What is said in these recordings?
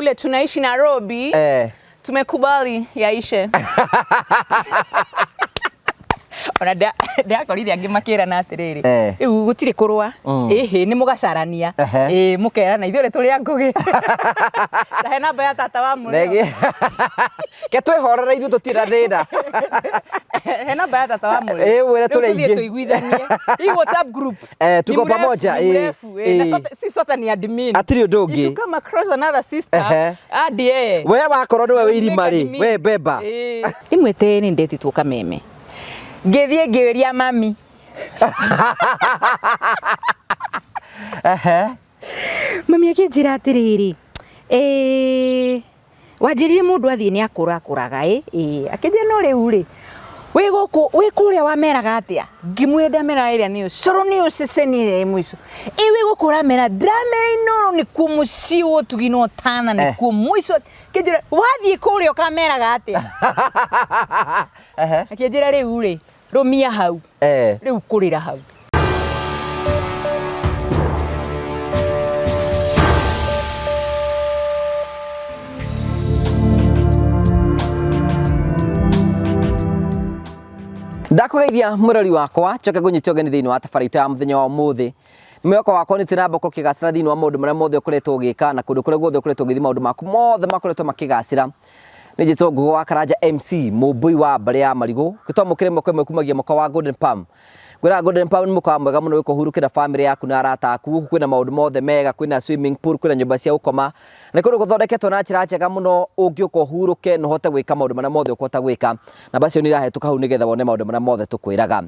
kule tunaishi Nairobi. Tumekubali yaishe. Ona ndakorire angĩ makĩrana atĩrĩrĩ, rĩu gũtirĩ kũrũa, ĩhĩ nĩ mũgacarania, ĩ mũkerana ithuĩ rĩ tũrĩ a Ngũgĩ. Ndahe namba ya tata wa mũrĩo. Negi. Ke twĩhorere ithuĩ tũtirĩ na thĩna. He namba ya tata wa mũrĩo. Ĩ mwĩre Rĩu tũrĩ tũthiĩ aingĩ. tũiguithanie. Hii WhatsApp group. Eh, tuko Ni mrefu, pamoja, ni eh, mrefu, eh, na eh. sote, si sote ni admin. Hatirĩ ũndũ If you ũngĩ. come across another sister, add yeye. We wakorwo nĩwe wĩ irima rĩ, Admin. we beba. Rĩmwe tĩ nĩ ndetĩtwo kameme, ngĩthiĩ ngĩũria mami. Mami akĩnjĩra atĩrĩrĩ, wanjĩrire mũndũ athiĩ nĩ akũra akũraga ĩ ĩ akĩnjĩra no rĩu rĩ wĩ gũkũ wĩ kũrĩa wameraga atĩa, ngĩmwĩra ndameraga ĩrĩa nĩyo cũrũ nĩyo ceceni ĩrĩa ĩ mũico, ĩ wĩ gũkũ ũramera, ndĩramera Inooro nĩkuo mũciĩ wa ũtugi na ũtana nĩkuo mũico, akĩnjĩra wathiĩ kũrĩa ũkameraga atĩa, akĩnjĩra rĩu rĩ rũmia hau, rĩu kũrĩra hau. Ndakũgeithia mũrori wakwa, njoke ngũnyite ũgeni thĩinĩ wa tabarĩra itũ ya mũthenya wa ũmũthĩ. Mwĩhoko wakwa nĩ tũramba ũkĩgacĩra thĩinĩ wa maũndũ marĩa mothe ũkoretwo ũgĩka na kũndũ kũrĩa guothe ũkoretwo ũgĩthiĩ maũndũ maku mothe makoretwo makĩgacĩra. Nĩ njĩtwo Ngũgũ wa Karanja MC, mũmbũi wa mbarĩ ya marigũ, gĩtwamũkĩre ĩmwe kwa ĩmwe kumagia mũkawa wa Golden Palm. Ngwĩraga Golden Palm nĩ mũkawa mwega mũno wĩka ũhurũke na famĩlĩ yaku na arata aku. Gũkũ kwĩna maũndũ mothe mega, kwĩna swimming pool, kwĩna nyũmba cia gũkoma. Nĩ kũndũ gũthondeketwo na njĩra njega mũno ũngĩũka ũhurũke na ũhote gwĩka maũndũ marĩa mothe ũkũhota gwĩka. Namba icio nĩ irahetũka hau nĩgetha wone maũndũ marĩa mothe tũkwĩraga.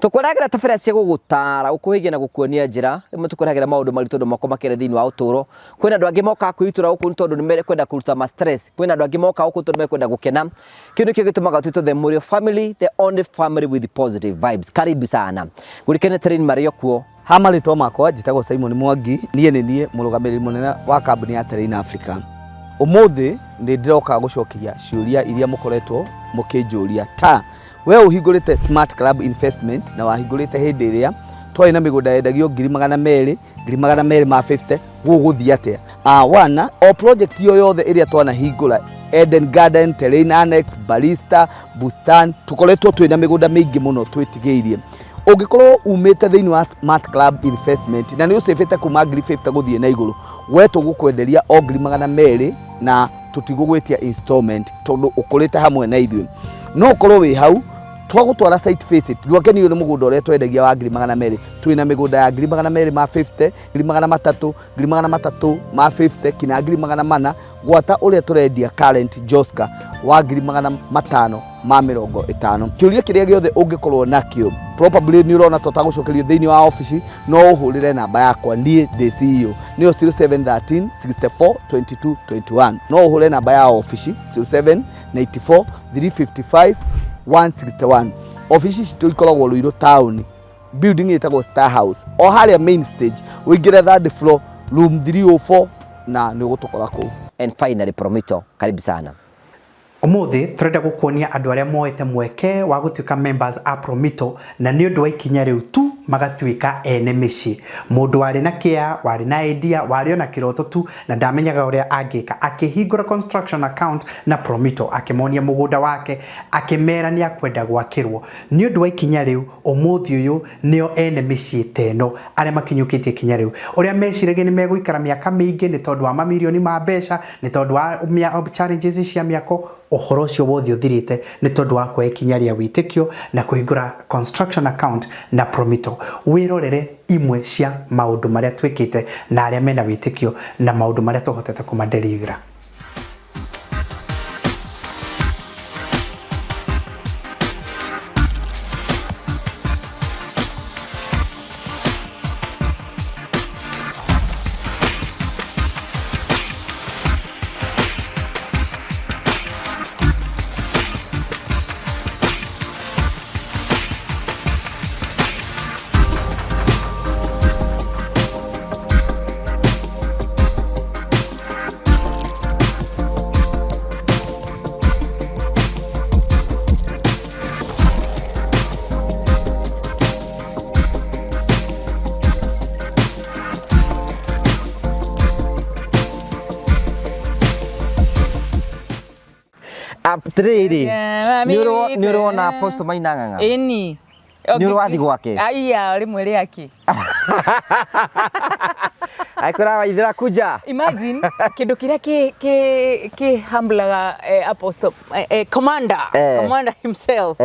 Tũkũrehagĩra tabarĩra cia gũgũtara, gũkũhĩgia na gũkuonia njĩra. Rĩmwe tũkũrehagĩra maũndũ maritũ andũ moko makĩria thĩinĩ wa ũtũũro. Kwĩna andũ angĩ mokaga kwĩitũra gũkũ nĩ tondũ nĩ mekwenda kũruta ma stress. Kwĩna andũ angĩ mokaga gũkũ tondũ mekwenda gũkena. Kĩu nĩkĩo gĩtũmaga twĩtwo the Mũrĩo family, the only family with positive vibes. Karibu sana. Ngũrikane Terrain marĩ o kuo. Ha marĩtwa makwa njĩtagwo Simon Mwangi, niĩ nĩ niĩ mũrũgamĩrĩri mũnene wa kambuni ya Terrain Africa. Ũmũthĩ nĩ ndĩroka gũcokia ciũria iria mũkoretwo mũkĩnjũria ta we ũhingũrĩte Smart Club Investment na wahingũrĩte hĩndĩ ĩrĩa twarĩ na mĩgũnda yendagio 200,000, 250,000, gũgũthiĩ atĩa? Wana o project yo yothe ĩrĩa twanahingũra, Eden Garden, Terrain Annex, Barista, Bustan, tũkoretwo twĩna mĩgũnda mĩingĩ mũno twĩtigĩirie. Ũngĩkorwo umĩte thĩinĩ wa Smart Club Investment na nĩ ũcĩbĩte kuma 50,000 gũthiĩ na igũrũ, we tũgũkwenderia o 200,000 na tũtigũgwĩtia installment tondũ ũkũrĩte hamwe na ithuĩ. No ũkorwo wĩ hau twagũtwara site visit, ndwakenio nĩ mũgũnda ũrĩa twendagia wa 200,000, twĩna mĩgũnda ya 250,000, 300,000, 350,000 kinya 400,000, gwata ũrĩa tũrendia current Joska wa 550,000. Kĩũria kĩrĩa gĩothe ũngĩkorwo nakĩo, probably nĩ ũrona tũtagũcokerio thĩinĩ wa obici, no ũhũrĩre namba yakwa, niĩ ndĩ CEO, nĩyo 0713 64 22 21. No ũhũre namba ya obici 0794 355 161. Obici citũ ikoragwo Ruiru town, building ĩtagwo Star House, o harĩa main stage, ũingĩre third floor room 304 na nĩ ũgũtũkora kũu. And finally Promito, karibu sana. Ũmũthĩ tũrenda gũkuonia andũ arĩa moete mweke wa gũtuĩka members a Promito na nĩ ũndũ wa ikinya rĩu tu magatuĩka ene mĩciĩ. Mũndũ warĩ na kĩa, warĩ na idea, warĩ ona kĩroto tu na ndamenyaga ũrĩa angĩka, akĩhingũra construction account na Promito, akĩmonia mũgũnda wake, akĩmera nĩ akwenda gwakĩrwo. Nĩ ũndũ wa ikinya rĩu ũmũthĩ ũyũ nĩo ene mĩciĩ ta ĩno arĩa makinyũkĩtie ikinya rĩu. Ũrĩa meciragia nĩ megũikara mĩaka mĩingĩ nĩ tondũ wa mamirioni ma mbeca, nĩ tondũ wa challenges cia mĩako, ũhoro ũcio wothe ũthirĩte nĩ tondũ wa kuoya ikinya rĩa wĩtĩkio na kũhingũra construction account na Promito. Wĩrorere imwe cia maũndũ marĩa twĩkĩte na arĩa mena wĩtĩkio na maũndũ marĩa tũhotete kũmadelivera. Atĩrĩrĩ, nĩ ũrĩ wona Apostle Maina Ng'ang'a? Ĩni. Nĩ ũrĩ wathiĩ gwake? Aiya, rĩmwe rĩake. Aikũra waithĩra kuja. Imagine kĩndũ kĩrĩa kĩ kĩ kĩ humblaga apostle commander commander himself.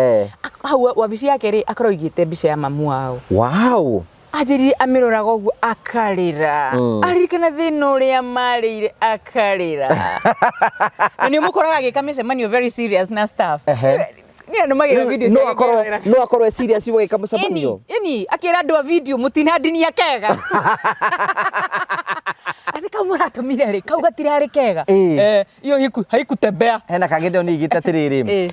Hau wabici yake rĩ akorwo aigĩte mbica ya mamu wao. Wow. Anjĩrire amĩroraga ũguo akarĩra. Aririkana thĩna ũrĩa marĩire akarĩra. Na nĩ ũmũkoraga agĩka mĩcemanio very serious na staff. Nĩ anũmagĩra video No ciake akorwo ngĩrorera. no akorwo e serious gwĩka mũcemanio. Ĩni, akĩra andũ a video mũtinandinia kega. Atĩ kau mũratũmire rĩ, kau gatirarĩ kega. Hiyo haikutembea. Hena kangĩ ndĩrona igĩte atĩrĩrĩ.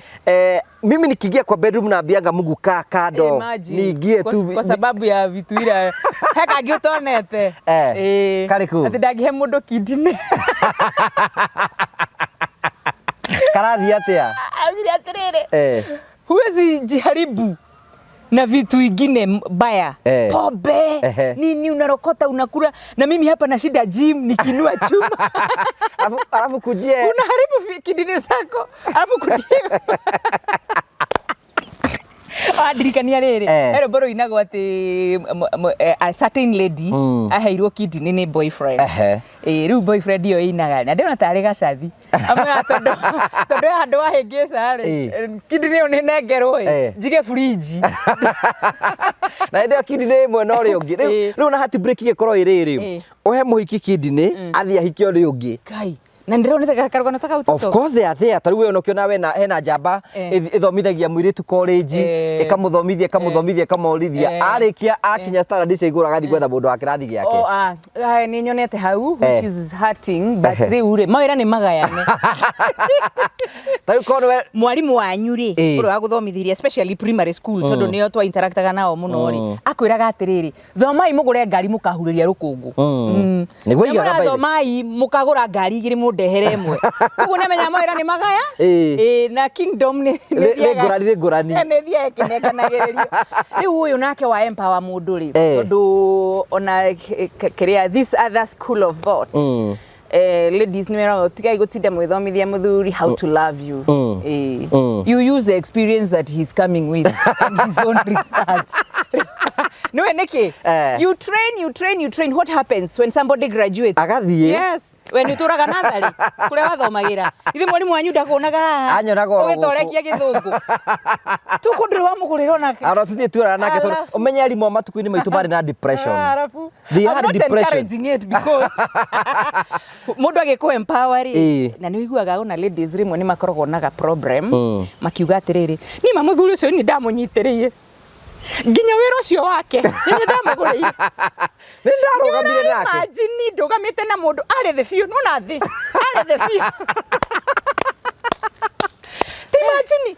Mimi nikiingia kwa bedroom naambianga Mungu kaa kando. Imagine. Niingie tu. Kwa sababu ya vitu ira he kangĩ ũtonete. Karĩkũ? Atĩ ndangĩhe mũndũ kidney. Karathiĩ atĩa? Augire atĩrĩrĩ. Huwezi jiharibu na vitu ingine mbaya. Pombe, nini unarokota unakula, na mimi hapa na shida gym nikinua chuma. Alafu kujie. Unaharibu kidney zako. Alafu kujie. Wandirikania rĩrĩ, he rwĩmbo rũinagwo atĩ a certain lady aheirwo kidney nĩ boyfriend. Rĩu boyfriend ĩyo ĩinaga na ndĩrona tarĩ gacathi. Amwĩraga tondũ he handũ wahĩngĩca rĩ, kidney ĩyo nĩ nengerwo ĩ, njige fridge. Na hĩndĩ ĩyo kidney ĩmwe na ũrĩa ũngĩ. Rĩu na heartbreak ĩgĩkorwo ĩ rĩrĩ, ũhe mũhiki kidney, athiĩ ahike ũrĩa ũngĩ. Ngai. Na ndĩronete karũgano ta kau Of TikTok. course they are there. Ta rĩu we ona ũkĩona wena hena njamba ĩthomithagia mũirĩtu college, ĩkamũthomithia, ĩkamũthomithia, ĩkamorithia. Arĩkia akinya standard cia igũrũ agathiĩ gwetha mũndũ wa kĩrathi gĩake. Oh, nĩ nyonete hau, which is hurting, but rĩu rĩ, mawĩra nĩ magayane. Ta rĩu korwo nĩwe Mwarimũ wanyu rĩ, ũrĩa wagũthomithirie, especially primary school, tondũ nĩo twa interactaga nao mũno rĩ, akwĩraga atĩrĩrĩ, thomai mũgũre ngari mũkahurĩria rũkũngũ. Nĩguo Na aigaga by the mũrathomai mũkagũra ngari igĩrĩ mũndehere ĩmwe. Koguo nĩamenya mawĩra nĩ magaya. Na kingdom nĩ Nĩ thiaga- ngũrani, nĩ ngũrani. Nĩ thiaga ĩkĩnenganagĩrĩrio. Rĩu ũyũ nake wa empower mũndũ rĩ, tondũ ona kĩrĩa this other school of thought. Ladies, nĩ meragwo tigai gũtinda mwĩthomithia mũthuri how to love you. You use the experience that he's coming with and his own research. Nĩwe nĩkĩ? You train, you train, you train. What happens when somebody graduates? Agathiĩ. Yes. We nĩ ũtũraga natharĩ kũrĩa wathomagĩra. Ithe mwarimũ wanyu ndakuonaga haha. Anyonaga oro gũkũ. Ũgĩtorekia gĩthũngũ. Tũkũ ndũrĩ wamũgũrĩra ona kĩ. Aro tũthiĩ tuorana nake tondũ Alafu. ũmenye arimũ a matukũ-inĩ maitũ marĩ na depression. Alafu. They I'm had not depression. encouraging it because mũndũ agĩkũ empower rĩ, na nĩ ũiguaga ona ladies rĩmwe nĩ makoragwo na ga problem, makiuga atĩrĩrĩ, niĩ ma mũthuri ũcio nĩ ndamũnyitĩrĩire nginya wĩra ũcio wake nĩ ndamũgũrĩire. Nĩ ndarũgamire nake. Imagine ndũgamĩte na mũndũ arĩ thĩ biũ, nĩwona thĩ, arĩ thĩ biũ. Ti imagine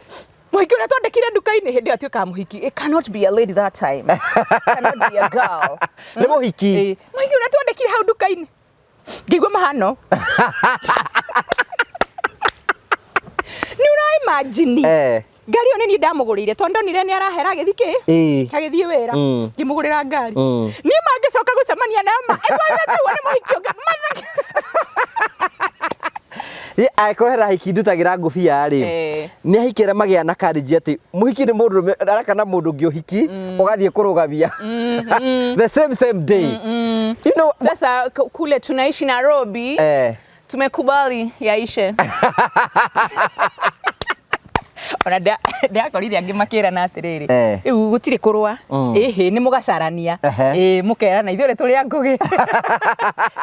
mũhiki ũrĩa twandĩkire nduka-inĩ hĩndĩ ĩyo atuĩkaga mũhiki. It cannot be a lady that time. Cannot be a girl. Nĩ mũhiki. Mũhiki ũrĩa twandĩkire hau nduka-inĩ. Ngĩigua mahano. Nĩ ũra imagine. Ngari ĩyo nĩ niĩ ndamũgũrĩire tondũ ndonire nĩ arahera agĩthiĩ kĩ? Agĩthiĩ wĩra. Ngĩmũgũrĩra ngari. Niĩ mangĩcoka gũcemania na ma, ĩtwarĩte ũguo nĩ mũhiki ũngĩ. Matheke. Angĩkorwo hena ahiki ndutagĩra ngũbia rĩ, nĩ ahiki arĩa magĩaga na courage atĩ mũhiki nĩ mũndũrũme areka na mũndũ ũngĩ ũhiki, ũgathiĩ kũrũgamia. The same day. You know, Sasa kule tunaishi Nairobi, tumekubali yaishe. Ona ndakorire angĩ makĩrana atĩrĩrĩ, rĩu gũtirĩ kũrũa, ĩhĩ nĩ mũgacarania, mũkerana ithuĩ tũrĩ a Ngũgĩ.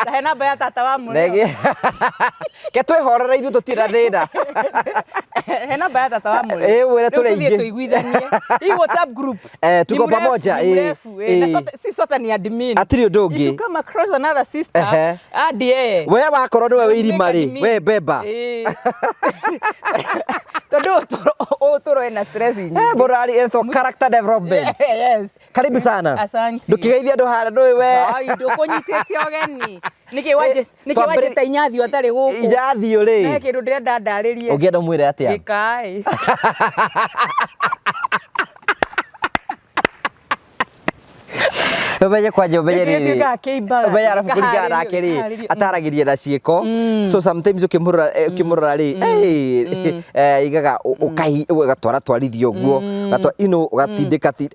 Na he namba ya tata wa mũrĩo. Negi. Ke twĩhorere ithuĩ tũtirĩ na thĩna. He namba ya tata wa mũrĩo. Mwĩre Rĩu tũrĩ tũthiĩ aingĩ. tũiguithanie. Hii WhatsApp group. Tuko Ni mrefu, pamoja, ni mrefu, na si sote ni admin. Hatirĩ ũndũ If you ũngĩ. come across another sister, add yeye. We wakorwo nĩwe wĩ irima rĩ, Admin. we beba. Tondũ ũtũrwo ena stress nyingĩ. Mũrari etwo character development. Yes. Karibu sana. Asante. Ndũkĩgeithie andũ harĩa ndũĩ we. Ai, ndũkũnyitĩte ũgeni. Nĩkĩ wanjĩte Inyathio atarĩ gũkũ? Inyathio rĩ. He kĩndũ ndĩrenda ndarĩrie. Ũngĩenda ũmwĩre atĩa? Gĩkaĩ. Ũmenye kwanja ũmenye rĩrĩ. Gĩtuĩkaga kĩimbaga, Ũmenye arabu kũringana nake rĩ, gĩkaharĩrio, ataragĩria na ciĩko. So sometimes ũkĩmũrora ũkĩmũrora rĩ, aigaga ũkai ũgatwara twarithia ũguo, ũgatwa you know, ũgatindĩka ti.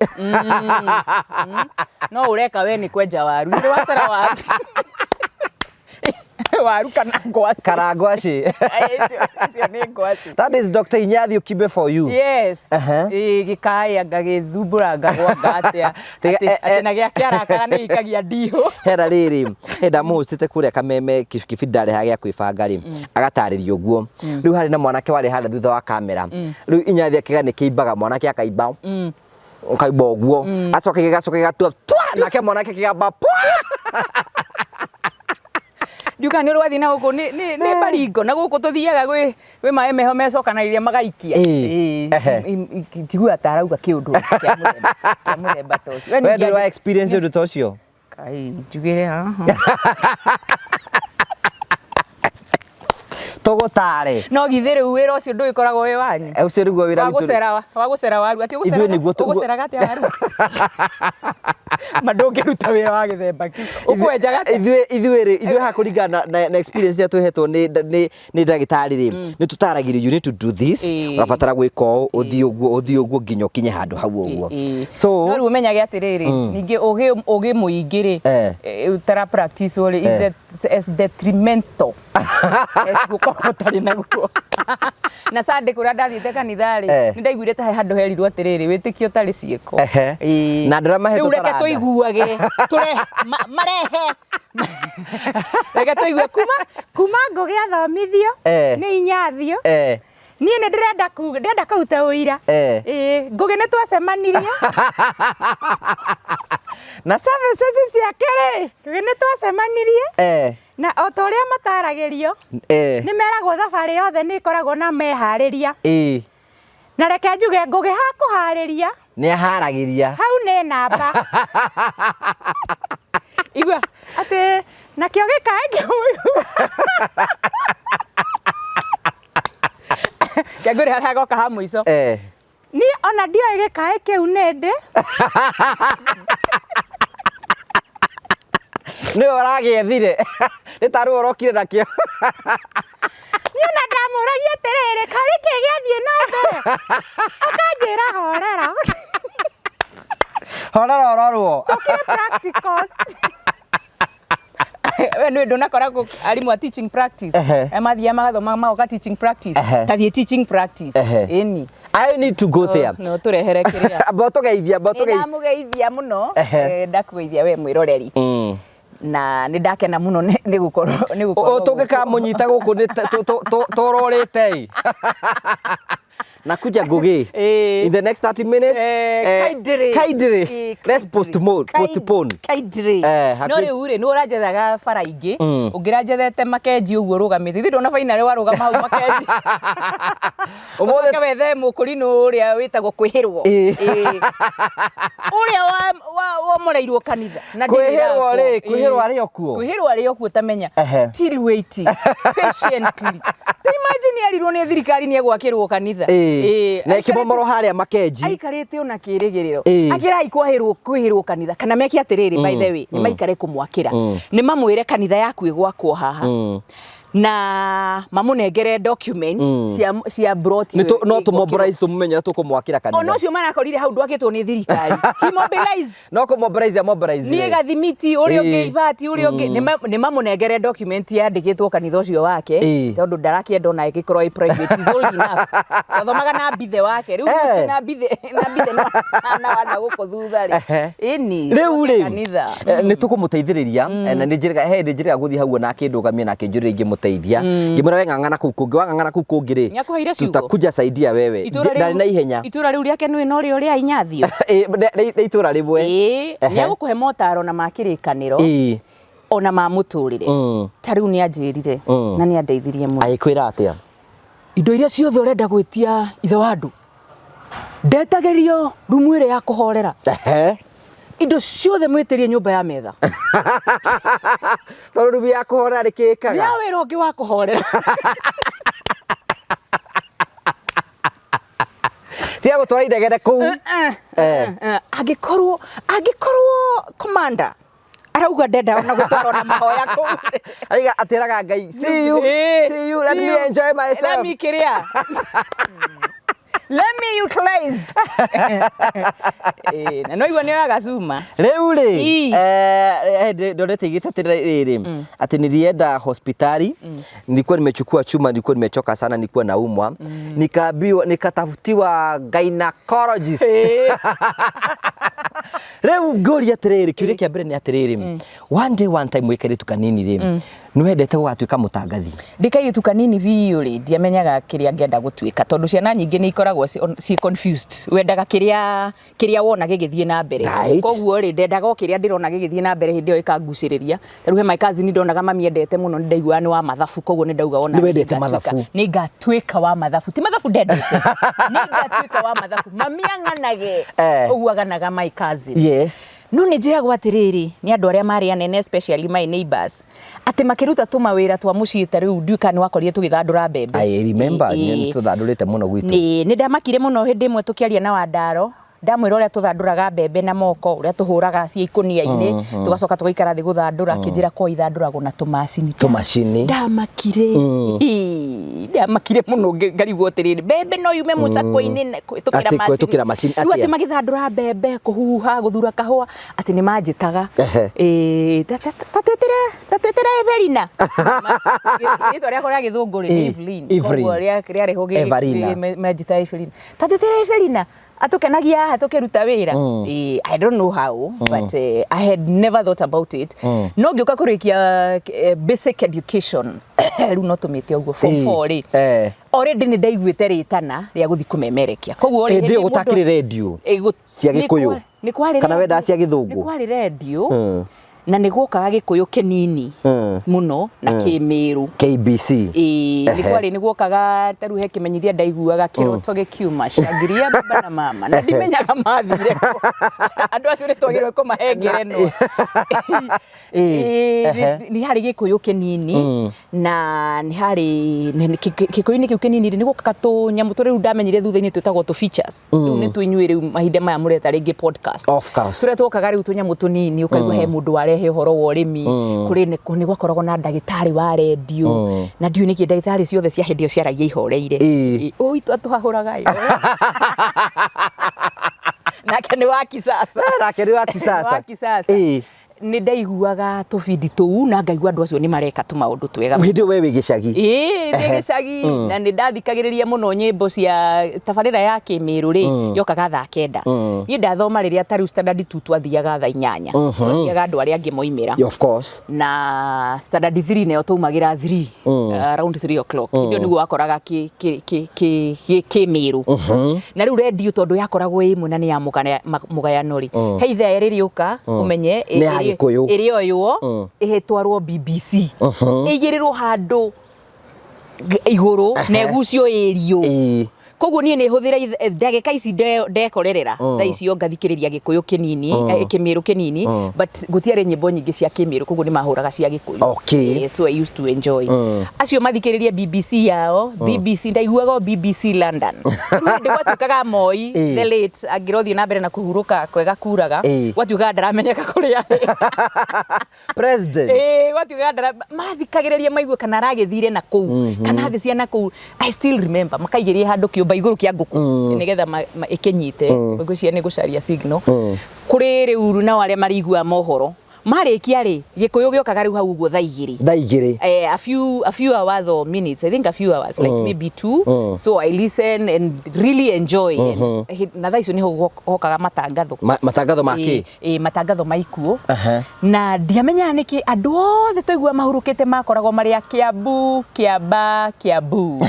No ũreka we nĩ kwenja waru. Nĩ wacera waru. Waru kana ngwacĩ. Kana ngwacĩ. Icio nĩ ngwacĩ. That is Dr. Inyathi Okibe for you. Yes. Aha. Ĩĩ gĩkaĩ anga gĩthumbũranga gwanga atĩa. Tiga, Atĩ atĩ na gĩakĩarakara nĩ gĩikagia ndihũ. Hena rĩrĩ, he ndamũhostĩte kũrĩa Kameme kĩbindi ndarĩ ha gĩa kwĩbanga rĩ, agatarĩria ũguo. Rĩu harĩ na mwanake warĩ harĩa thutha wa kamera. Rĩu Inyathi akĩga nĩ kĩimbaga, mwanake akaimba. Ũkaimba ũguo. Acoka gĩgacoka gĩgatua twa, nake mwanake kĩgamba pwa. Ndiuga nĩ rwathiĩ na gũkũ nĩ nĩ nĩ baringo na gũkũ tũthiaga gwĩ gwĩ maĩ meho mecokanagĩrĩria magaikia. Ĩĩ. Ehe. Njiguaga ta arauga kĩũndũ kĩa mũthemba kĩa mũthemba ta ũcio. We ndũrĩ wa experience ũndũ ta ũcio? Kai njugĩre haha. Tũgũtare. No githĩ rĩu wĩra ũcio ndũgĩkoragwo wĩ wanyu? Ũcio nĩguo wĩra Wa witũ. gũcera wa gũcera waru atĩ Ithuĩ ũgũceraga nĩguo tũ- ũgũceraga atĩa waru? Ma ndũngĩruta wĩra wa gĩthemba kĩu. Ũkwenjaga atĩa? Ithuĩ ithuĩ rĩ ithuĩ haha kũringana na experience ĩrĩa twĩhetwo nĩ nĩ nĩ ndagĩtarĩ rĩ nĩ tũtaragĩrio you need to do this Ĩĩ. ũrabatara gwĩka ũũ ũthiĩ ũguo ũthiĩ ũguo nginya ũkinye handũ hau ũguo Ĩĩ. so no rĩu ũmenyage atĩrĩrĩ ningĩ ũgĩ ũgĩ mũingĩ rĩ Eh. ũtara practice rĩ is as detrimental as gũkorwo ũtarĩ naguo na Sunday kũrĩa ndathiĩte kanitha rĩ Eh. nĩ ndaiguire ta he handũ herirwo atĩrĩrĩ wĩtĩkio ũtarĩ ciĩko Ehe. Ĩĩ. Na andũ arĩa mahetwo Rĩu reke taranda. tũiguage tũre marehe reke tũigue kuma kuma ngũgĩ athomithio Eh. nĩ inyathio eh niĩ nĩ ndĩrenda kuga ndĩrenda kũruta ũira Eh. Ĩĩ, ngũgĩ nĩ twacemanirie na services ciake rĩ ngũgĩ nĩ twacemanirie eh na o ta ũrĩa mataragĩrio eh nĩ meragwo thabarĩ yothe nĩ ĩkoragwo na meharĩria ĩĩ na reke njuge ngũgĩ hakũharĩria nĩ aharagĩria hau nĩ namba igua atĩ nakĩo gĩkaĩ kĩmũigua kĩangũrĩ harĩa goka ha mũico eh niĩ ona ndioĩ gĩkaĩ kĩu nĩ ndĩ nĩwe ũragĩethire nĩ tarĩ we ũrokire nakĩo niĩ ona ndamũragia atĩrĩrĩ karĩ kĩ gĩathiĩ na mbere akanjĩra horera horera ũrorwo tũkĩrĩ practicals we nĩ ndũnakora arimũ a teaching practice Ehe. mathiaga magathoma magoka teaching practice Ehe. tathiĩ teaching practice Ehe. ĩni I need to go there no tũrehere kĩrĩa amba ũtũgeithia amba nĩ ũtũgeithia ndamũgeithia mũno Ehe. Ndakũgeithia we mwĩroreri na nĩ ndakena mũno nĩ gũkorwo nĩ gũkorwo gũkũ. tũngĩkamũnyita gũkũ nĩ tũrorĩte ĩ na kuja Ngugi Ĩĩ. in the next 30 minutes Kindly. kindly Ĩĩ, let's kindly. postpone postpone Kindly. No Hakuhĩ- rĩu rĩ nĩ ũranjethaga bara ingĩ ũngĩranjethete makenji ũguo ũrũgamĩte ithuĩ ndona bainarĩ warũgama hau makenji Ũmũthĩ- ũcoke wethe mũkũrinũ ũrĩa wĩtagwo kwĩhĩrwo Ĩĩ. Ĩĩ. ũrĩa womoreirwo kanitha na ndĩrĩ Kwĩhĩrwo ĩrakwo. rĩ, kwĩhĩrwo Ĩĩ. arĩ o kuo? Kwĩhĩrwo arĩ o kuo tamenya Ehe. still waiting patiently ta imagine erirwo nĩ thirikari nĩ egwakĩrwo kanitha Ĩĩ. Ĩĩ. Na ĩkĩmomorwo harĩa makenji aikarĩte ona kĩrĩgĩrĩro Ĩĩ. akĩrai kwahĩrwo kwĩhĩrwo kanitha kana meke atĩrĩrĩ by the way nĩ maikare kũmwakĩra nĩ mamwĩre kanitha yaku ĩgwakwo haha na mamũnengere document cia broti Nĩ no tũmobilize tũmũmenye na tũkũmwakĩra ona kanitha ũcio marakorire hau ndwakĩtwo nĩ thirikari he mobilized no kũmobilize amobilize niĩ gathimiti ũrĩa ũngĩ Ĩĩ. ibati ũrĩa ũngĩ nĩ mamũnengere document yandĩkĩtwo kanitha ũcio wake Ĩĩ. tondũ ndarakĩenda ona ĩgĩkorwo ĩ private is old enough twathomaga na mbithe wake rĩu Eh. na mbithe na mbithe na wana gũkũ thutha rĩ Ehe. ĩni rĩu rĩ kanitha nĩ tũkũmũteithĩrĩria na nĩ njĩrĩga he njĩrĩga gũthiĩ hau na akĩndũgamia na akĩnjũrĩria ingĩmũteithia ngĩmwĩra we ng'ang'ana kũu kũngĩ wang'ang'ana kũu kũngĩ rĩ Nĩakũheire ciugo? tutakuja saidia wewe Itũũra rĩu- ndarĩ na ihenya itũũra rĩu rĩake nĩ norĩo rĩa inyathio Ĩ, nĩ itũũra rĩmwe ĩĩ Ehe. nĩ agũkũhe motaro na ma kĩrĩkanĩro Ĩĩ. ona ma mũtũrĩre ta rĩu nĩ anjĩrire na nĩ andeithirie mũno Agĩkwĩra atĩa indo iria ciothe ũrenda gwĩtia ithe wa andũ ndetagĩrio rumu ĩrĩa ya kũhorera Ehe. indo ciothe mwĩtĩrie nyũmba ya metha tondũ rumu ya kũhorera nĩ kĩkaga nĩ wĩra ũngĩ wa kũhorera Tiga gũtwara inegene kũu. Angĩkorwo angĩkorwo commander arauga ndenda ona gũtwarwo na mahoya kũu. Aiga atĩraga Ngai, see you, see you, let see me you. enjoy myself. Let me kĩrĩa. Let me utilize. Na no igua nĩ oyaga cuma. Rĩu rĩ, Ii. Ndonete igĩte atĩrĩrĩ, atĩ nilienda hospitali, nilikuwa nimechukua chuma, nilikuwa nimechoka sana, nilikuwa naumwa, nikaambiwa, nikatafutiwa gynecologist. Rĩu ngũria atĩrĩrĩ, kĩũria kĩa mbere nĩ atĩrĩrĩ, one day one time wĩ kairĩtu kanini rĩ, nĩ wendete gũgatuĩka mũtangathi? Ndĩ kairĩtu kanini biũ rĩ, ndiamenyaga kĩrĩa ngenda gũtuĩka, tondũ ciana nyingĩ nĩ ikoragwo ciĩ confused, wendaga kĩrĩa kĩrĩa wona gĩgĩthiĩ na mbere. Koguo rĩ, ndendaga o kĩrĩa ndĩrona gĩgĩthiĩ na mbere hĩndĩ ĩyo ĩkangucĩrĩria. Ta rĩu he my cousin ndonaga mami endete mũno, nĩ ndaiguaga nĩ wa mathabu, koguo nĩ ndauga ona Nĩ wendete nĩ ngatuĩka- mathabu? nĩ ngatuĩka wa mathabu, ti mathabu ndendete, nĩ ngatuĩka wa mathabu, mami ang'anage ũguo aganaga my cousin. No nĩ njĩragwo atĩrĩrĩ nĩ andũ arĩa marĩ anene, especially my neighbors, atĩ makĩruta tũmawĩra twa mũciĩ, ta rĩu ndiũĩ kana nĩ wakorire tũgĩthandũra mbembe. I remember, nĩ tũthandũrĩte mũno gwitũ. Nĩ ndamakire mũno hĩndĩ ĩmwe tũkĩaria na Wandaro, ndamwĩra ũrĩa tũthandũraga mbembe na moko, ũrĩa tũhũraga ciĩ ikũnia-inĩ, tũgacoka tũgaikara thĩ gũthandũra, akĩnjĩra kwa ithandũragwo na tũmacini. Tũmacini. Ndamakire. Ii, ndamakire mũno ngarigwo atĩrĩrĩ, mbembe no yume mũcakwe-inĩ na kũhĩtũkĩra Atĩ macini. kũhĩtũkĩra macini, Rĩu atĩ atĩa? magĩthandũra mbembe, kũhuha, gũthura kahũa, atĩ nĩ manjĩtaga. Ta twĩtĩre Evelina. Rĩtwa rĩakwa rĩa gĩthũngũ rĩ, nĩ Evelyn. Evelyn. Koguo rĩarĩ ho Evelina. manjĩta Evelina. Ta twĩtĩre Evelina. Atukenagia haha tukiruta wĩra. I don't know how, but I had never thought about it. No ngĩũka kũrĩkia basic education, rĩu no tũmĩte ũguo form 4 rĩ. Already nĩ ndaiguĩte rĩtana rĩa gũthiĩ kũmemerekia. Koguo rĩ, Hĩndĩ ĩyo hĩndĩ mũndũ- gũtakĩrĩ redio cia nĩ Gĩkũyũ? nĩ kwarĩ Kana wendaga redio. cia Gĩthũngũ? Nĩ kwarĩ redio. Na nĩ gwokaga Gĩkũyũ kĩnini mũno na Kĩmĩrũ. KBC. Ĩĩ, nĩ kwarĩ, nĩ gwokaga ta rĩu he kĩmenyithia ndaiguaga kĩroto gĩkiuma, shangiria baba na mama, na ndimenyaga mathire kũ. Andũ acio nĩ twagĩrĩirwo kũmahe ngerenwa. Ĩĩ, nĩ harĩ Gĩkũyũ kĩnini, na nĩ harĩ, Gĩkũyũ-inĩ kĩu kĩnini rĩ, nĩ gwokaga tũnyamũ tũrĩa rĩu ndamenyire thutha-inĩ twĩtagwo tũ features. Rĩu nĩ tuo inyuĩ rĩu mahinda maya mũreta rĩngĩ podcast. Of course. Tũrĩa twokaga rĩu tũnyamũ tũnini, ũkaigua he mũndũ warehe ũhoro wa ũrĩmi, kũrĩ nĩ gwakoragwo na ndagĩtarĩ wa redio, na ndiũĩ nĩkĩ ndagĩtarĩ ciothe cia hĩndĩ ĩyo ciaragia ihoreire. Ĩĩ, ũi twatũhahũraga ĩ. Nake nĩ wa kisasa. Nake nĩ wa kisasa. Nĩ wa kisasa. Nĩ ndaiguaga tũbindi tũu na ngaigua andũ acio nĩ mareka tũmaũndũ twega. Hĩndĩ ĩyo we wĩ gĩcagi? Ĩĩ, ndĩ gĩcagi, na nĩ ndathikagĩrĩria mũno nyĩmbo cia tabarĩra ya Kĩmĩrũ rĩ, yokaga thaa 9. Niĩ ndathoma rĩrĩa ta rĩu standard 2 twathiaga thaa 8. Twathiaga andũ arĩa angĩ moimĩra. Of course. Na standard 3 nayo twaumagĩra 3, around 3 o'clock. Hĩndĩ ĩyo nĩguo wakoraga Kĩmĩrũ. Na rĩu redio tondũ yakoragwo ĩ ĩmwe na nĩ ya mũgayano rĩ, he ithaa rĩrĩũka ũmenye Nĩ ya Gĩkũyũ. ĩrĩoywo, ĩtwarwo BBC. Ĩigĩrĩrwo handũ igũrũ na ĩgucio ĩrio. Koguo niĩ nĩ hũthĩra ndagĩka ici ndekorerera thaa icio ngathikĩrĩria Gĩkũyũ kĩnini, Kĩmĩrũ kĩnini, but gũtiarĩ nyĩmbo nyingĩ cia Kĩmĩrũ, koguo nĩ mahũraga cia Gĩkũyũ. So I used to enjoy. Acio mathikĩrĩrie BBC yao, BBC ndaiguaga o BBC London. Rĩu hĩndĩ gwatuĩkaga Moi, the late, angĩrothiĩ na mbere na kũhurũka kwega kuraga, gwatuĩkaga ndaramenyeka kũrĩa arĩ. President. Gwatuĩkaga mathikagĩrĩria maigue kana aragĩthire na kũu, kana thĩ cia na kũu. I still remember makaigĩrĩria handũ kĩũmba igũrũ kĩa ngũkũ, nĩgetha ĩkĩnyite, ngwĩciria nĩ gũcaria signal. Kũrĩ rĩu nao arĩa marĩiguaga mohoro marĩkia rĩ, Gĩkũyũ gĩokaga rĩu hau ũguo thaa 2. Thaa 2. A few hours or minutes, I think a few hours, like maybe 2. So I listen and really enjoy. And na thaa icio nĩho hokaga matangatho. Matangatho ma kĩ? Matangatho ma ikuũ. Na ndiamenyaga nĩkĩ andũ othe twaigua mahurũkĩte makoragwo marĩ a Kiambu, Kiamba, Kiambu.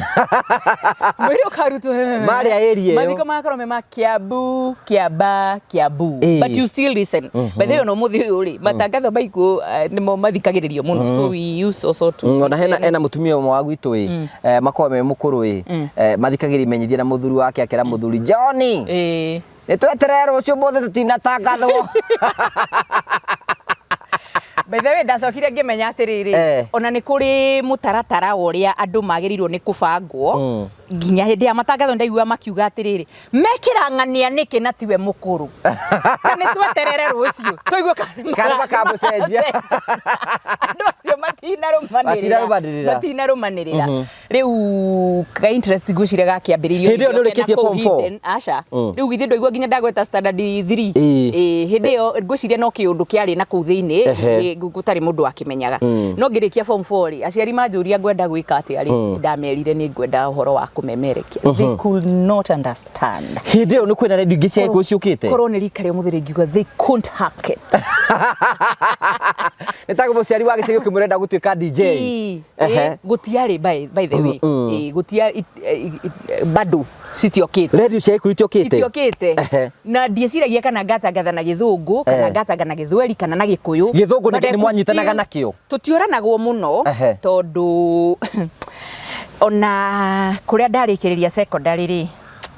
Mwĩrĩ ũkarutwo. Marĩ a area ĩyo. Mathiko magakorwo me ma Kiambu, Kiamba, Kiambu. But you still listen. By the way, ona ũmũthĩ ũyũ rĩ, matangatho ma ikuũ, nĩmo mathikagĩrĩrio mũno. So we use also to Ona listen. hena mũtumia ũmwe wa gwitũ ĩ, makoragwo me mũkũrũ ĩ, mathikagĩrĩria imenyithia na mũthuri wake akera mũthuri, Johnny, nĩ tweterere rũciũ ũmũthĩ tũtinatangathwo. By the way, ndacokire ngĩmenya atĩrĩrĩ, ona nĩ kũrĩ mũtaratara wa ũrĩa andũ magĩrĩirwo nĩ kũbangwo. Nginya hĩndĩ ya matangatho ndaigua makiuga atĩrĩrĩ, mekĩrang'ania nĩkĩ na tiwe mũkũrũ? Ta nĩ tweterere rũciũ tũigue kana Kana makamũcenjia. Andũ acio matinarũmanĩrĩra. Matinarũmanĩrĩra. Matinarũmanĩrĩra. Rĩu ka interest ngwĩciria gakĩambĩrĩirio Hĩndĩ ĩyo hĩndĩ ĩyo nĩũrĩkĩtie kena kũu form four? hidden. Aca. Rĩu githĩ ndwaigua nginya ndagweta standard 3? Ĩĩ. Ĩĩ, hĩndĩ ĩyo ngwĩciria no kĩũndũ kĩarĩ na kũu thĩinĩ gũtarĩ mũndũ wakĩmenyaga. No ngĩrĩkia form 4 rĩ, aciari manjũria ngwenda gwĩka atĩa rĩ, ndamerire nĩ ngwenda ũhoro wa kũmemerekia. They could not understand. Hĩndĩ ĩyo nĩ kwĩna redio ingĩ cia Gĩkũyũ ciũkĩte? Korwo nĩ rika rĩa ũmũthĩ rĩngiuga they couldn't hack it. Nĩ ta mũciari wa gĩcagi ũkĩmwĩra gũtuĩka DJ. Ĩĩ, gũtiarĩ by the way. Ĩĩ, gũtiarĩ bado citiokĩte. Redio cia Gĩkũyũ itiokĩte? Itiokĩte. Na ndieciragia kana ngatangatha na Gĩthũngũ, kana ngatanga na Gĩthweri, kana na Gĩkũyũ. Gĩthũngũ But I nĩ could mwanyitanaga still- nakĩo? Tũtiũranagwo mũno tondũ ona kũrĩa ndarĩkĩrĩria secondary rĩ,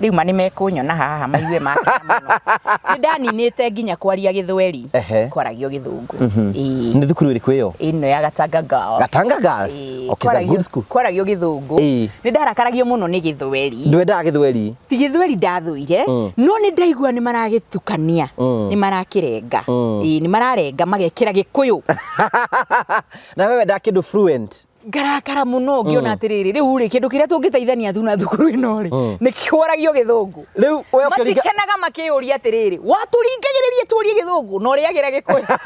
rĩu ma nĩ mekũnyona haha maigue makena mũno. Nĩ ndaninĩte nginya kwaria Gĩthweri, kwaragio Gĩthũngũ. Ĩĩ. Nĩ thukuru ĩrĩkũ ĩyo? Ĩno ya Gatanga Girls. Gatanga Girls? Ĩĩ, Okay, it's a good school. Kwaragio Gĩthũngũ. Nĩ ndarakaragia mũno nĩ Gĩthweri. Ndwendaga Gĩthweri? Ti Gĩthweri ndathũire, no nĩ ndaigua nĩ maragĩtukania, nĩ marakĩrenga. Ĩĩ, nĩ mararenga magekĩra Gĩkũyũ. Na we wendaga kĩndũ fluent. Ngarakara mũno ngĩona atĩrĩrĩ, rĩu rĩ, kĩndũ kĩrĩa tũngĩteithania tu na thukuru ĩno rĩ, nĩ kwaragio Gĩthũngũ. Rĩu we ũkĩringa Matikenaga makĩyũria atĩrĩrĩ, watũringagĩrĩria tũrie Gĩthũngũ na ũrĩagĩra Gĩkũyũ.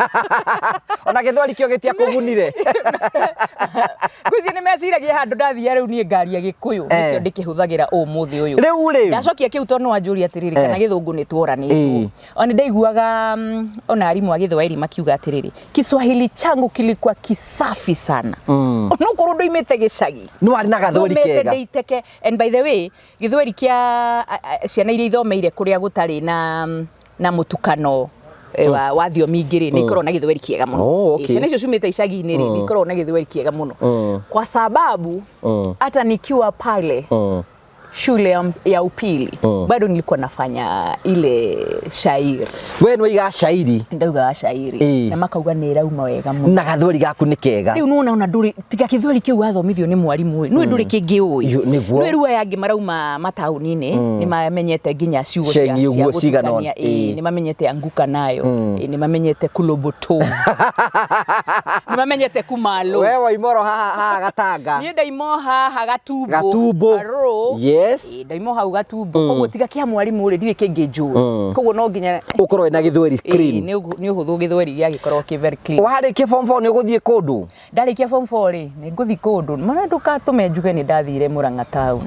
Ona Gĩthweri kĩo gĩtiakũgunire. Ngwĩciria nĩ meciragia handũ ndathia rĩu niĩ ngaria Gĩkũyũ, nĩkĩo ndĩkĩhũthagĩra ũmũthĩ ũyũ. Rĩu rĩ. Ndacokia kĩu tondũ nĩ wanjũria atĩrĩrĩ, kana Gĩthũngũ nĩ tuoranĩtwo. Ona ndaiguaga ona arimũ a Gĩthwaĩri makiuga atĩrĩrĩ, Kiswahili changu kilikuwa kisafi sana. Onokorwo ndoimĩte gĩcagi. Nĩ warĩ na gathweri Thomete kega. ndĩiteke. And by the way, Gĩthweri kĩa ciana iria ithomeire kũrĩa gũtarĩ na mũtukano wa thiomi ingĩ rĩ, nĩ ikoragwo na Gĩthweri kĩega mũno. Oh, okay. Ciana icio ciumĩte icagi-inĩ rĩ, nĩ ikoragwo na Gĩthweri kĩega mũno. Kwa sababu hata nikiwa pale shule ya upili bado nilikuwa nafanya ile shairi. We nĩ waigaga shairi? Ndaugaga shairi. Na makauga nĩ ĩrauma wega mũno. Na gathweri gaku nĩ kega. Rĩu nĩwona ona ndũrĩ tiga gĩthweri kĩu wathomithio nĩ mwarimũ ĩ, nĩũĩ ndũrĩ kĩngĩ ũĩ. Nĩguo. Nĩũĩ rĩu aya angĩ marauma mataũni-inĩ, nĩ mamenyete nginya ciugo Shengi cia ũguo cigana ũna. gũtukania. Ĩĩ, nĩ mamenyete anguka nayo. Ĩĩ, nĩ mamenyete kuloboto. Nĩ mamenyete kumalo. We waimoro haha haha Gatanga. Niĩ ndaimo haha Gatumbo. Gatumbo. Arũ. Yes. Ĩĩ, ndaimo hau Gatumbo. Koguo tiga kĩa mwarimũ rĩ, ndirĩ kĩngĩ njũĩ. Koguo no nginya ũkorwo wĩna Gĩthweri clean. Ĩĩ, nĩ ũhũthũ Gĩthweri gĩagĩkorwo kĩ very clean. Warĩkia form 4 nĩ ũgũthiĩ kũndũ? Ndarĩkia form 4 rĩ, nĩ ngũthiĩ kũndũ. Mana ndũgatũme njuge nĩ ndathire Murang'a town.